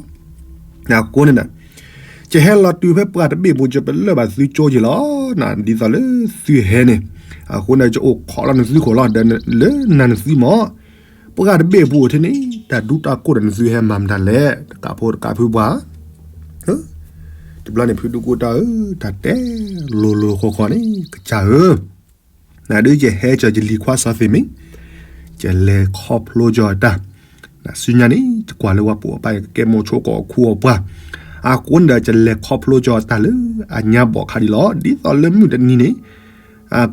အဃိန့ၣ်ဒီး ယဟဲလီၤတုၤဖဲပှၢ်တဘ့ၣ်ပူၤ ယပလၢၢ်ဘၣ်သုကၠိက့ၤလီၤ. ဒ်သိးလၢသုဟဲန့ၣ်, အဃိန့ၣ် ယအိၣ်ခိးလီၤနသုဃိလီၤ, ဒီးလၢနၤနသုမ့ၢ် ပှၢ်တဘ့ၣ်ပူၤထဲန့ၣ် တၢ်ဒူတၢ်ကိၢ်ဒီးနသုဟဲမၤမတၤလဲၣ်, တကးဖိတကးဖုပှၤ တဘျီန့ၣ် ဖုဒူကိတၢ်ဧၢ, တၢ်တဲလိၤလိၤဃီဃီန့ၣ် ကစၢ်ဧၢ, နဒုးယဟဲကၠီၤယလံၤခွါစီၤသ့ၣ်မ့ၢ်, ယလဲၤခီဖျိကၠီၤတၢ်, နစုညါန့ၣ် ယကွၢ်လၢဝဲပိာ်အပၢ်ကကဲမိၢ်ဆိကီၢ်ခူအီၣ်ပှၢ်, အဃိန့ၣ်ဒီး ယလဲၤခီဖျိကၠီၤတၢ်လၢအညါဘီၣ်ခါဒ်လီၤ. ဒ်သိးလၢမုၢ်တနံၤန့ၣ်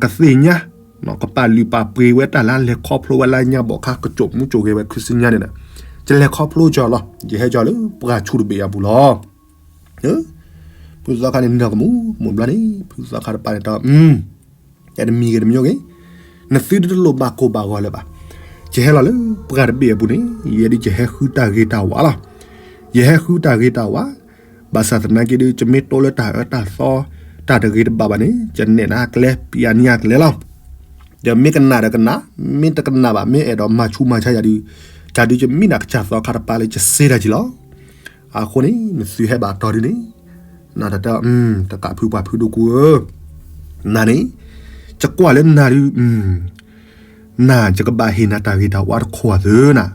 ကသ့ၣ်ညါ ကပာ်လုၢ်ပာ်ပှ့ၤဝဲတၢ်လၢလဲၤခီဖျိဝဲလၢညါဘီၣ်ခါ ကစိာ်မူစိာ်ဂဲၤဝဲခုစညါန့ၣ်ဒီး ယလဲၤခီဖျိကၠီၤလီၤ. ယဟဲကၠီၤလၢပှၢ်ဆူၣ်တဘ့ၣ်အပူၤလီၤ. ဖုသီခါန့ၣ် နီၢ်ကမူၣ်ကမူၣ်ဘျီန့ၣ် ဖုသီခါတပၤန့ၣ်တဲ တမံၤဂ့ၤတမံၤဂ့ၤ, နသုတလိၣ်ဘၣ်ကိၢ်ဘၣ်ဂီၤလၢၤဘၣ်. ယဟဲလီၤလၢပှၢ်တဘ့ၣ်အပူၤန့ၣ် ယဲဒၣ်ယဟဲဃုတၢ်ဂ့ၤတၢ်ဝါလီၤ. ယဟဲဃုတၢ်ဂ့ၤတၢ်ဝါ, ဘၣ်ဆၣ်သနာ်က့ဒီး ယမ့ၢ်တိလၢတၢ်အၢတၢ်သီ တၢ်တဂ့ၤတဘၣ်ဘၣ်န့ၣ် ယနဲၣ်နၤအကျဲ ပျးနံၤအကျဲလီၤ. ဒီးမ့ၢ်ကနၣ်ဒီးကနၣ်, မ့ၢ်တကနၣ်ဘၣ် မ့ၢ်အဲၣ်ဒိးမၤဆူးမၤဆါယၤဒီး တၢ်ဒုးယမံနၤကစၢ်သီခါတပၤလၢယစ့တၢ်က့ၤလီၤ. အဃိန့ၣ် နသုဟဲဘၣ်တီၤဒုန့ၣ်, နတၢ်တဲ တကးဖုပှၤဖုဒိၣ်ကူဧၢ, နၤန့ၣ် ယကွၢ်လၢနၤဒုး နၤယကဘၣ်ဟ့ၣ်နၤတၢ်ဂ့ၤတၢ်ဝါတခီဧါသၢနၤ,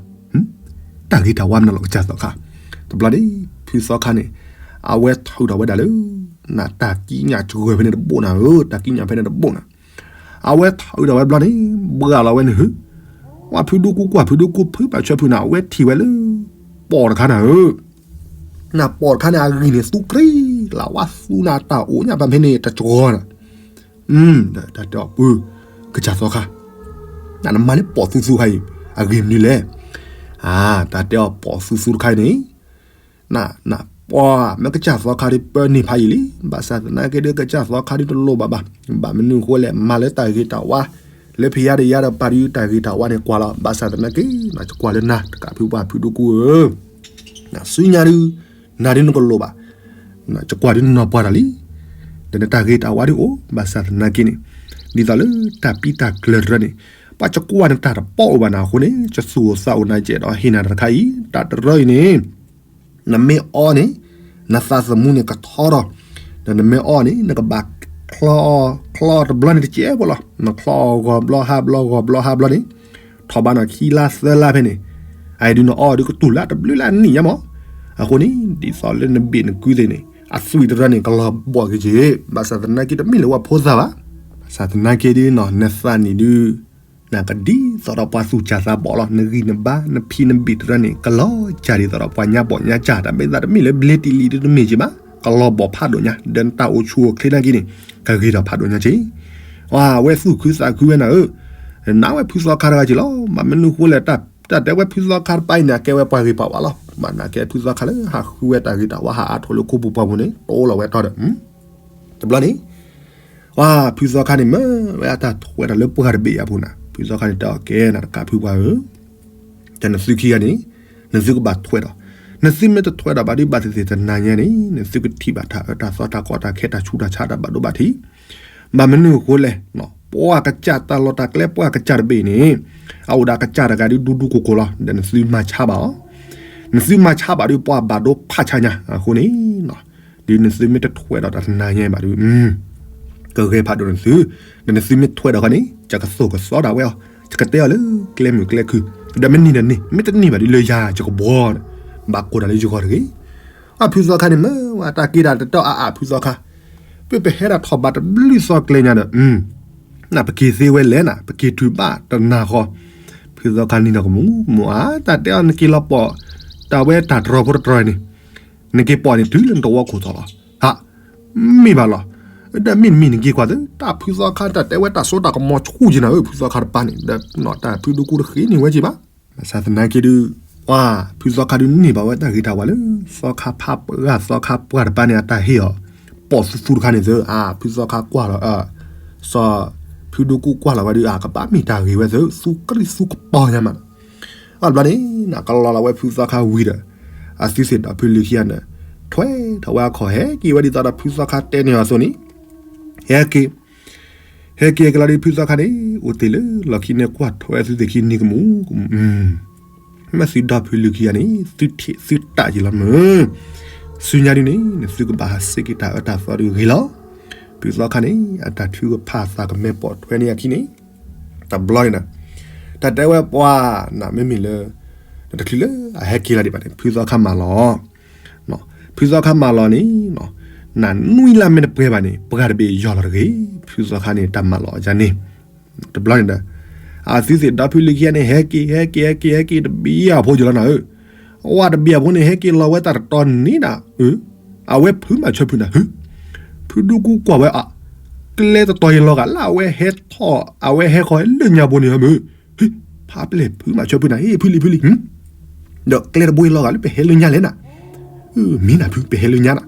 တၢ်ဂ့ၤတၢ်ဝါမနုၤလီၤကစၢ်သီခါ. တဘျီန့ၣ် ဖုသီခါန့ၣ် အဝဲထုးထီၣ်ဝဲဒၣ်လၢ နတၢ်ကံးညာ်စှၤဖဲန့ၣ်တဘိၣ်နၤဧၢ, တၢ်ကံးညာ်ဖဲန့ၣ်တဘိၣ်နၤ. အဝဲထုးထီၣ်ဝဲတဘျီန့ၣ် ဘှါလီၤဝဲန့ၣ်ဧၢ, ဝဲဖုဒိၣ်ကူကွၢ်ဖုဒိၣ်ကူဖုဘၣ်ဆၢဖုနၤ အဝဲထံၣ်ဝဲလၢ ပိာ်တခါနၤဧၢ. နပိာ်တခါန့ၣ် အဂံၢ်န့ၣ်သူကြ့လၢ်ဝါသူနၤတၢ်အိၣ်ညါပှၤဖဲန့ၣ်တစှၤနၤ တၢ်တဲအီၤပၢ ကစၢ်သီခါ, နမၤလၢပိာ်သူသူခါအံၤ အဂ့ၢ်မနုၤလဲၣ်. တၢ်တဲအီၤပိာ်သူသူတခါအံၤန့ၣ် နပှၤမ့ၢ်ကစၢ်သီခါဒုးပၢန့ၢ်ဖးယံာ်လံ, ဘၣ်ဆၣ်သနာ်က့ဒီး ကစၢ်သီခါဒုးတလိၣ်ဘၣ်ဘၣ်. ဘၣ်မနုၤအဃိလဲၣ် မၤလၢတၢ်ဂ့ၤတၢ်ဝါ လၢဖယါတယါဒီးပာ်ဒုးတၢ်ဂ့ၤတၢ်ဝါန့ၣ်ကွၢ်လီၤ. ဘၣ်ဆၣ်သနာ်က့ နကကွၢ်လၢနၤ တကးဖုပှၤဖုဒိၣ်ကူဧၢ နစုညါဒုး နၤဒုးနကလိၣ်ဘၣ်, ယကွၢ်ဒုးနနီၢ်ပှၢ်တၢ်လံ, ဒီးနတၢ်ဂ့ၤတၢ်ဝါဒုးအိၣ်, ဘၣ်ဆၣ်သနာ်က့န့ၣ် ဒ်သိးလၢတၢ်ပံတၢ်ကျၢၤတရၢန့ၣ် ပှၤယကွၢ်နတၢ်တပီၢ်အိၣ်ဘၣ်နၤအဃိန့ၣ် ယသူၣ်အိၣ်သးအိၣ်နၤ ယအဲၣ်ဒိးဟ့ၣ်နၤတၢ်တခါအံၤ, တၢ်တရၢအံၤန့ၣ် နမ့ၢ်အီန့ၣ် နသးသမူန့ၣ်ကထီထီၣ်, ဒီးနမ့ၢ်အီန့ၣ် နကဘၣ်ချီအီၤ, ချီအီၤတဘျီန့ၣ်တကဲဖိလီၤ. နချီအီၤဂီၤဘျီဟါဘျီဂီၤဘျီဟါဘျီန့ၣ် ထီၣ်ဘးနီၣ်ခံလါသၢလါဖဲန့ၣ်, အအံၤဒုးနအီဒုးကတူၢ်လၢတဘျုးလၢအနံၣ်ညါမး. အဃိန့ၣ် ဒ်သိးလၢနဘ့ၣ်နကုသ့ၣ်န့ၣ် အသွံၣ်တရၢန့ၣ် ကလီၤဘီၣ်က့ၤက့ၤ, ဘၣ်ဆၣ်သနာ်က့တမ့ၢ်လၢပှၤဖိသၣ်ဘၣ်. ဘၣ်ဆၣ်သနာ်က့ဒုး နသးနံၣ်ဒုး နကဒ်သိးဒီးပှၤသူၣ်စၢ်သးဘီၣ်လီၤ. နဂံၢ်နဘါ နဖံးနဘ့ၣ်တရၢန့ၣ် ကလီၤစၢ်ဒ်သိးဒီးပှၤညါဘီၣ်ညါစၢ်, တၢ်မ့ၢ်သးတမ့ၢ်လၢဘျ့တံၢ်လံၤဒုးတမ့ၢ်က့ၤဘၣ်, ကလီၤဘီၣ်ဖးဒိၣ်ညါ, ဒီးနတၢ်အိၣ်ဆူၣ်အိၣ်ချ့နာ်က့န့ၣ် ကဂ့ၤထီၣ်ဖးဒိၣ်ညါက့ၤ. အဝဲသူၣ်ခုသးခုဝဲနၤဧၢ, နဝဲဖုသီခါတဂၤက့ၤလီၤ. ဘၣ်မနုၤဃိလဲၣ် တၢ်တဲဝဲဖုသီခါတပၤအံၤန့ၣ် အကဲဝဲပှၤဂ့ၤပှၤဝါလီၤ. ဘၣ်နကဲဖုသီခါလၢဟးဃုဝဲတၢ်ဂ့ၤတၢ်ဝါ ဟးအါထီၣ်လၢခိပူၤပှၢ်ပူၤန့ၣ် တိလီၤဝဲတီဒီး တဘျီန့ၣ် ဖုသီခါန့ၣ်မၢဝဲအတၢ်ထွဲဒီးလၢပှၢ်တဘ့ၣ်အပူၤနၤ, ဖုသီခါန့ၣ်တဲအီၤ ကဲနၤတကးဖုပှၤဧၢ, တၢ်နသုခံဂၤန့ၣ် နသုကဘၣ်ထွဲဒီး, နသုမ့ၢ်တထွဲဒီးဘၣ်ဒုး ဘၣ်သ့ၣ်သ့ၣ်တနၤညါန့ၣ် နသုကထံၣ်ဘၣ်တၢ်အၢတၢ်သီတၢ်ကီတၢ်ခဲတၢ်ဆူးတၢ်ဆါတၢ်ဘၣ်ဒိဘၣ်ထံး. ဘၣ်မနုၤအဃိလဲၣ်, ပှၤကစၢ်တၢ်လီၢ်တၢ်ကျဲပှၤကစၢ်တဘ့ၣ်န့ၣ် အအိၣ်ဒီးကစၢ်တဂၤဒုးဒူဒူကိၢ်ကိၢ်လီၤ. ဒီးနသုမၤဆါဘၣ်အီၤ, နသုမၤဆါဘၣ်ဒုး ပှၤဘၣ်ဒိဖးဆါညါ အဃိန့ၣ် ဒုးနသုမ့ၢ်တထွဲဒီးတၢ်တနၤညါဘၣ်ဒုး ကဂဲၤဖးဒိၣ်နသု, ဒီးနသုမ့ၢ်ထွဲဒီးခီန့ၣ် ယကသိၣ်ကသီဒၣ်ဝဲအီၤ, ယကတဲအီၤလၢကျဲမုၢ်ကျဲခုၣ်, ဒီးမ့ၢ်န့ၢ်ဒီးန့ၢ်, မ့ၢ်တန့ၢ်ဘၣ်ဒုးလၢယၤယကဘှီ, ဘၣ်ကိၢ်တၢ်လၢယဂီၢ်တဂ့ၤ. အဖုသီခါန့ၣ်မၢဝဲတၢ်က့ၤတၢ်တတီအါအါဖုသီခါ, ပပဟဲဒၣ်ထီၣ်ဘးတဘျုးသီကျဲညါဒီး နပက့ၤသ့ဝဲလဲၣ်နၤ, ပက့ၤထုးဘၣ်တနၤဃီ, ဖုသီခါန့ၣ်ဒီးကမူၣ်ကမူၣ်ဧါ, တၢ်တဲအီၤနက့ၤလီၤပိာ် တၢ်ဝဲတၢ်တြီၤဖိတတြီၤန့ၣ် နက့ၤပိာ်န့ၣ်တုၤလၢနတဝီခိၣ်သီလီၤ. ဟး, မ့ၢ်ဘၣ်လီၤ. ဒီးမ့ၢ်တမံၤနက့ၤကွၢ်သု, တၢ်ဖုသီခါတၢ်တဲဝဲတၢ်စိတၢ်ကမီၤဆူၣ်က့ၤနၤဧၢ, ဖုသီခါတပၤန့ၣ် ဒီးတၢ်ဖုဒူကူတဃ့န့ၢ်ဝဲက့ၤဘၣ်. ဘၣ်ဆၣ်သနာ်က့ဒုး ဖုသီခါဒုးန့ၢ်ဘၣ်ဝဲတၢ်ဂ့ၤတၢ်ဝါလၢ သီခါဖးပှၢ် သီခါပှၢ်တပၤန့ၣ် အတၢ်ဟ့ၣ်အီၤ ပိာ်သူသူတခါန့ၣ်သု, ဖုသီခါကွၢ်လီၤ စီၤဖုဒူကူကွၢ်လီၤဝဲဒုး အကဘၣ်မ့ၢ်တၢ်ဂ့ၤဝဲသု, သူကြံၢ်သူကပီၤညါမး. အဘျီန့ၣ် နကလီၤလီၤဝဲဖုသီခါဝံၤဒီး အသုသ့ၣ်ဒီးဖုလံၤခံဂၤန့ၣ် ထွဲထီၣ်ဝဲအခီၣ် ဟဲက့ၤဝဲဒ်သိးဒီးဖုသီခါတဲန့ၢ်အီၤအသိးန့ၣ် ဟဲက့ၤ ဟဲက့ၤကလီၤဒုး ဖုသီခါန့ၣ် အိၣ်တ့ၢ်လၢလီၢ်ခံန့ၣ် ကွၢ်ထွဲသုသ့ၣ်ခံန့ၣ်ကမူၣ်ကမူၣ် မ့ၢ်သုဒီဖုလံၤခံဂၤန့ၣ် သုထံၣ်သုတၢ်ယံၤလီၤမ့ၢ် ဆူညါဒ်န့ၣ် နသုကဘၣ်ဟးစ့ၢ်ကီးတၢ်အၢတၢ်သီဒ်ဂ့ၤလီၤ. ဖုသီခါန့ၣ် အတၢ်ထုကဖၣ်သးကမဲာ်ပိာ်ထွဲန့ၢ်အခံန့ၣ် တဘျီန့ၣ်ဒီး တၢ်တဲဝဲပှၤ နမ့မ့ၢ်လၢ တချုးလၢအဟဲက့ၤလီၤဒံးဘၣ်န့ၣ် ဖုသီခါမၤလီၤ ဖုသီခါမၤလီၤန့ၣ် နနွံလၢမ့ၢ်တပှဲၤဘၣ်န့ၣ် ပှၤတဘ့ၣ်ယီၢ်လီၤတဂ့ၤ ဖုသီခါန့ၣ် တၢ်မၤလီၤယၤန့ၣ် တဘျီန့ၣ်ဒီး အသုသ့ၣ်ဒီဖုလံၤခံဂၤန့ၣ် ဟဲက့ၤ ဟဲက့ၤ ဟဲက့ၤ ဟဲက့ၤ တဘံၣ်အဖိယလီၤနၤဧၢ, အဝဲတဘံၣ်အဖိန့ၣ် ဟဲက့ၤလီၤဝဲတၢ်တတီၤန့ၣ်နၤဧၢ, အဝဲဖုးမၤဆၢဖုးနၤဧၢ, ဖုဒူကူကွၢ်ဝဲအ ကျဲတတီၤအံၤလီၤဂာ်လၢအဝဲဟဲထီၣ် အဝဲဟဲဃီၤလၢညါဘိန့ၣ်မ့ၢ်, ဖးပျဲၢ်ဖုးမၤဆၢဖုးနၤ ဟ့ၣ်ဖုလံၤဖုလံၤ ဒီးကျဲတဘိအံၤလီၤဂာ်လၢပဟဲလၢညါလဲၣ်နၤ, မ့ၢ်နၤဖု ပဟဲလၢညါနၤ,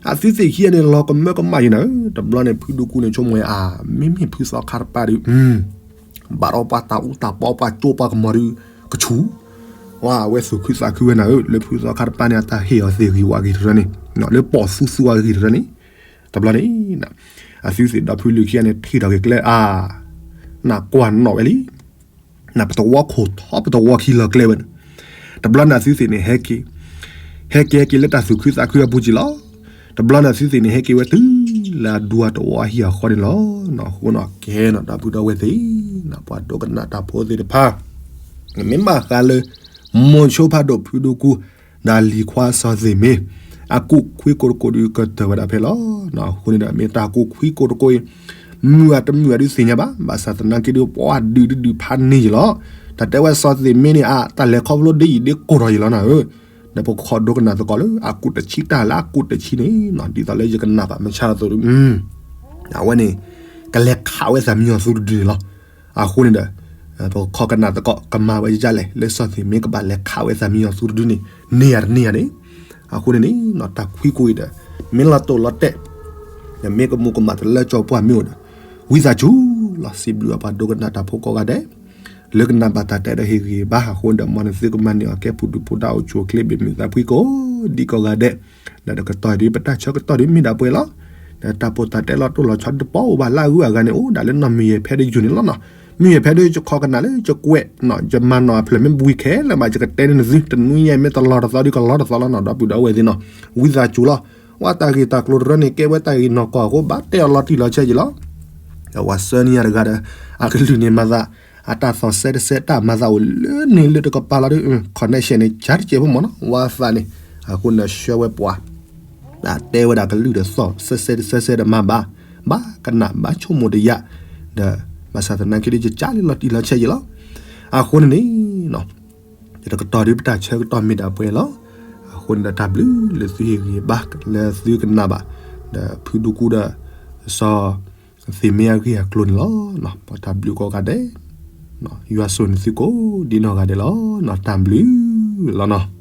အသုသ့ၣ်ခံဂၤန့ၣ် လီၤကမၢကမၣ်ယံၤနၤဧၢ, တဘျီန့ၣ် ဖုဒူကူန့ၣ် ဆိကမိၣ်အါ မ့မ့ၢ်ဖုသီခါတပၢ်ဒီး ဘၣ်ဒီးပှၤတၢ်အူတၢ်ပီပှၤကၠိပှၤကမီၤဒီး ကဆူၣ်, ဝဲသူၣ်ခုသးခုဝဲနၤဧၢ, လၢဖုသီခါတပၢ်န့ၣ် အတၢ်ဟ့ၣ်အီၤသ့ၣ်ဂ့ၤဝါဂ့ၤတရၢန့ၣ်, လၢပိာ်သူသူအဂ့ၤတရၢန့ၣ်, တဘျီန့ၣ် အသုသ့ၣ်ဒီဖုလံၤခံဂၤန့ၣ် ထံၣ်ထီၣ်က့ၤကျဲအါ, နကွၢ်နီၣ်ဝဲလံ နပတဝီခိၣ်ထီၣ်ပတဝီခံလီၤကျဲဝဲန့ၣ်, တဘျီန့ၣ်အသုသ့ၣ်န့ၣ် ဟဲက့ၤ, ဟဲက့ၤဟဲက့ၤလၢတၢ်သူၣ်ခုသးခုအပူၤကံလီၤ, တဘျီန့ၣ်အသုသ့ၣ်န့ၣ် ဟဲက့ၤဝဲတုၤလၢအဒူအတဝီအဟံၣ်အဃီန့ၣ်လီၤ, အဃိန့ၣ်ကဲနီၤ ဒီပုၢ်ဒီဝဲၢ်သ့ၣ်, ပှၤဒိကနၣ်တၢ်ဖိသ့ၣ်တဖၣ်, မ့ၢ်ဘၣ်ဃးလၢ မိၤဆိဖးဒိၣ်ဖုဒူကူ ဒီးလံၤခွါစီၤသ့ၣ်မ့ၢ် အကူၣ်ခွံကိးတကိးဒီးကတၢၢ်ဝဲဒၣ်ဖဲလီၤ, အဃိန့ၣ်ဒီး မ့ၢ်တၢ်ကူၣ်ခွံကိးတကိးအံၤ မုာ်အတမုာ်အဒုးသ့ၣ်ညါဘၣ်, ဘၣ်ဆၣ်သနာ်က့ဒီး ပှၤဒုးဒုးဖးန့ၢ်ယံၤလီၤ, တၢ်တဲဝဲစီၤသ့ၣ်မ့ၢ်န့ၣ် အတၢ်လဲၤခီဖျိဒ်အံၤဒ်ကိးထီၣ်ယံၤလီၤနၤဧၢ, ဒီးပကခီဒိကနၣ်သကိးလၢ အကူၣ်တဆံတၢ်လၢအကူၣ်တဆံန့ၣ် ဒ်သိးလၢယကနၣ်ဘၣ်မုၢ်ဆါအသိးဒီး အဝဲန့ၣ် ကလဲၤခးဝဲသးမံအီၤသူတဒုန့ၣ်လီၤ, အဃိန့ၣ်ဒီး ပကခီကနၣ်သကိး ကမၤဝဲဒ်လဲၣ် လၢစီၤသ့ၣ်မ့ၢ်ကဘၣ်လဲၤခးဝဲသးမံအီၤသူတဒုန့ၣ် န့ၢ်ယၤတန့ၢ်ယၤန့ၣ်, အဃိန့ၣ်န့ၣ် တၢ်ခွံကိးအံၤဒီး မ့ၢ်လီၤတိၢ်လီၤတဲာ် ဒီးမ့ၢ်ကမူးကမၣ်တလၢကၠီပှၢ်မ့ၢ်အိၣ်ဒီး ဝံသးစူၤလီၤ စံးဘျုးအပှၤဒိကနၣ်တၢ်ဖိကိးဂၤဒဲး လၢကနၣ်ဘၣ်တၢ်တဲဒီးဟ့ၣ်ဂံၢ်ဘါ အဃိန့ၣ်ဒီး မ်နသုကမၤန့ၢ်အီၤကဲပူၤဒုးပူၤဒါအိၣ်ဆူၣ်အိၣ်ချ့ဘၣ်မုာ်သးဖှံကိးဒံကိးဂၤဒဲး, ဒီးတကတီၢ်ဒီး ပတၢ်ဆၢကတီၢ်ဒီးမ့ၢ်ဒၣ်ပှဲၤလီၤ, ဒီးတၢ်ပိာ်တၢ်တဲလီၤတိၢ်လီၤဆီဒ်တပီၢ်အိၣ်ဘၣ်လၢအဂုၤအဂၤန့ၣ် အိၣ်ဒၣ်လၢနီၢ်မုၢ်ယဲၢ်ဖဲဒ်ယိာ်န့ၣ်လီၤနီၤ, မုၢ်ယဲၢ်ဖဲဒ်ယခီကနၣ်လၢယကွဲးနီၤ ယမၤနီၣ်အဖျၢၣ်မ့ၢ်ဘှံးခဲလၢာ်ဘၣ် ယကတဲန့ၢ်နသု တနွံညါအံၤမ့ၢ်တလီၤတသီဒီးကလီၤတသီလီၤနီၤ ဒီပုၢ်ဒီဝဲၢ်သ့ၣ်နီၤ, ဝံသးစူၤလီၤ, ဝဲတၢ်ဂ့ၢ်တၢ်ကျိၤတရၢန့ၣ် ကဲဝဲတၢ်ဂ့ၢ်နီၢ်ကီၢ်အဃိ ဘၣ်တဲအီၤလီၤတံၢ်လီၤဆဲးယံၤလီၤ ဒီးပှၤဆှၢန့ၢ်ယၤတဂၤဒီး အကလုၢ်န့ၣ်မၤသး အတၢ်သီၣ်စဲတစဲတၢ်မၤသးအိၣ်လၢန့ၣ်လၢတကပၤလီၤဒီး connection န့ၣ် ကၢ်တစဲးဖိမ့ၢ်နီၤ ဝါသးန့ၣ်, အဃိန့ၣ်ဆှၢဝဲပှၤ တဲဝဲဒၣ်ကလုၢ်ဒီးသီၣ်စဲစဲတစဲစဲဒီးမၤဘၣ်, ဘၣ်ကနၣ်ဘၣ်ဆိကမိၣ်တယၢ်, ဒီးဘၣ်ဆၣ်သနာ်က့ဒီးယကၢ်လၢလီၤတံၢ်လီၤဆဲးယံၤလီၤ, အဃိန့ၣ်န့ၣ် တကတီၢ်ဒီးပတၢ်ဆၢကတီၢ်မ့ၢ်ဒၣ်ပှဲၤလီၤ, အဃိန့ၣ်ဒီးတၢ်ဘျုးလၢသုဟ့ၣ်ဂံၢ်ဘါ လၢသုကနၣ်ဘၣ်, ဒီးဖုဒူကူဒီး စီၤ သ့ၣ်မ့ၢ်အဂ့ၢ်အကျိၤန့ၣ်လီၤ, ပှၤတၢ်ဘျုးကိးဂၤဒဲး, ယွၤစိာ်န့ၢ်သုကိးဒံနီၢ်ဂၤဒဲးလီၤ, တၢ်ဘျုးလီၤနီၤ.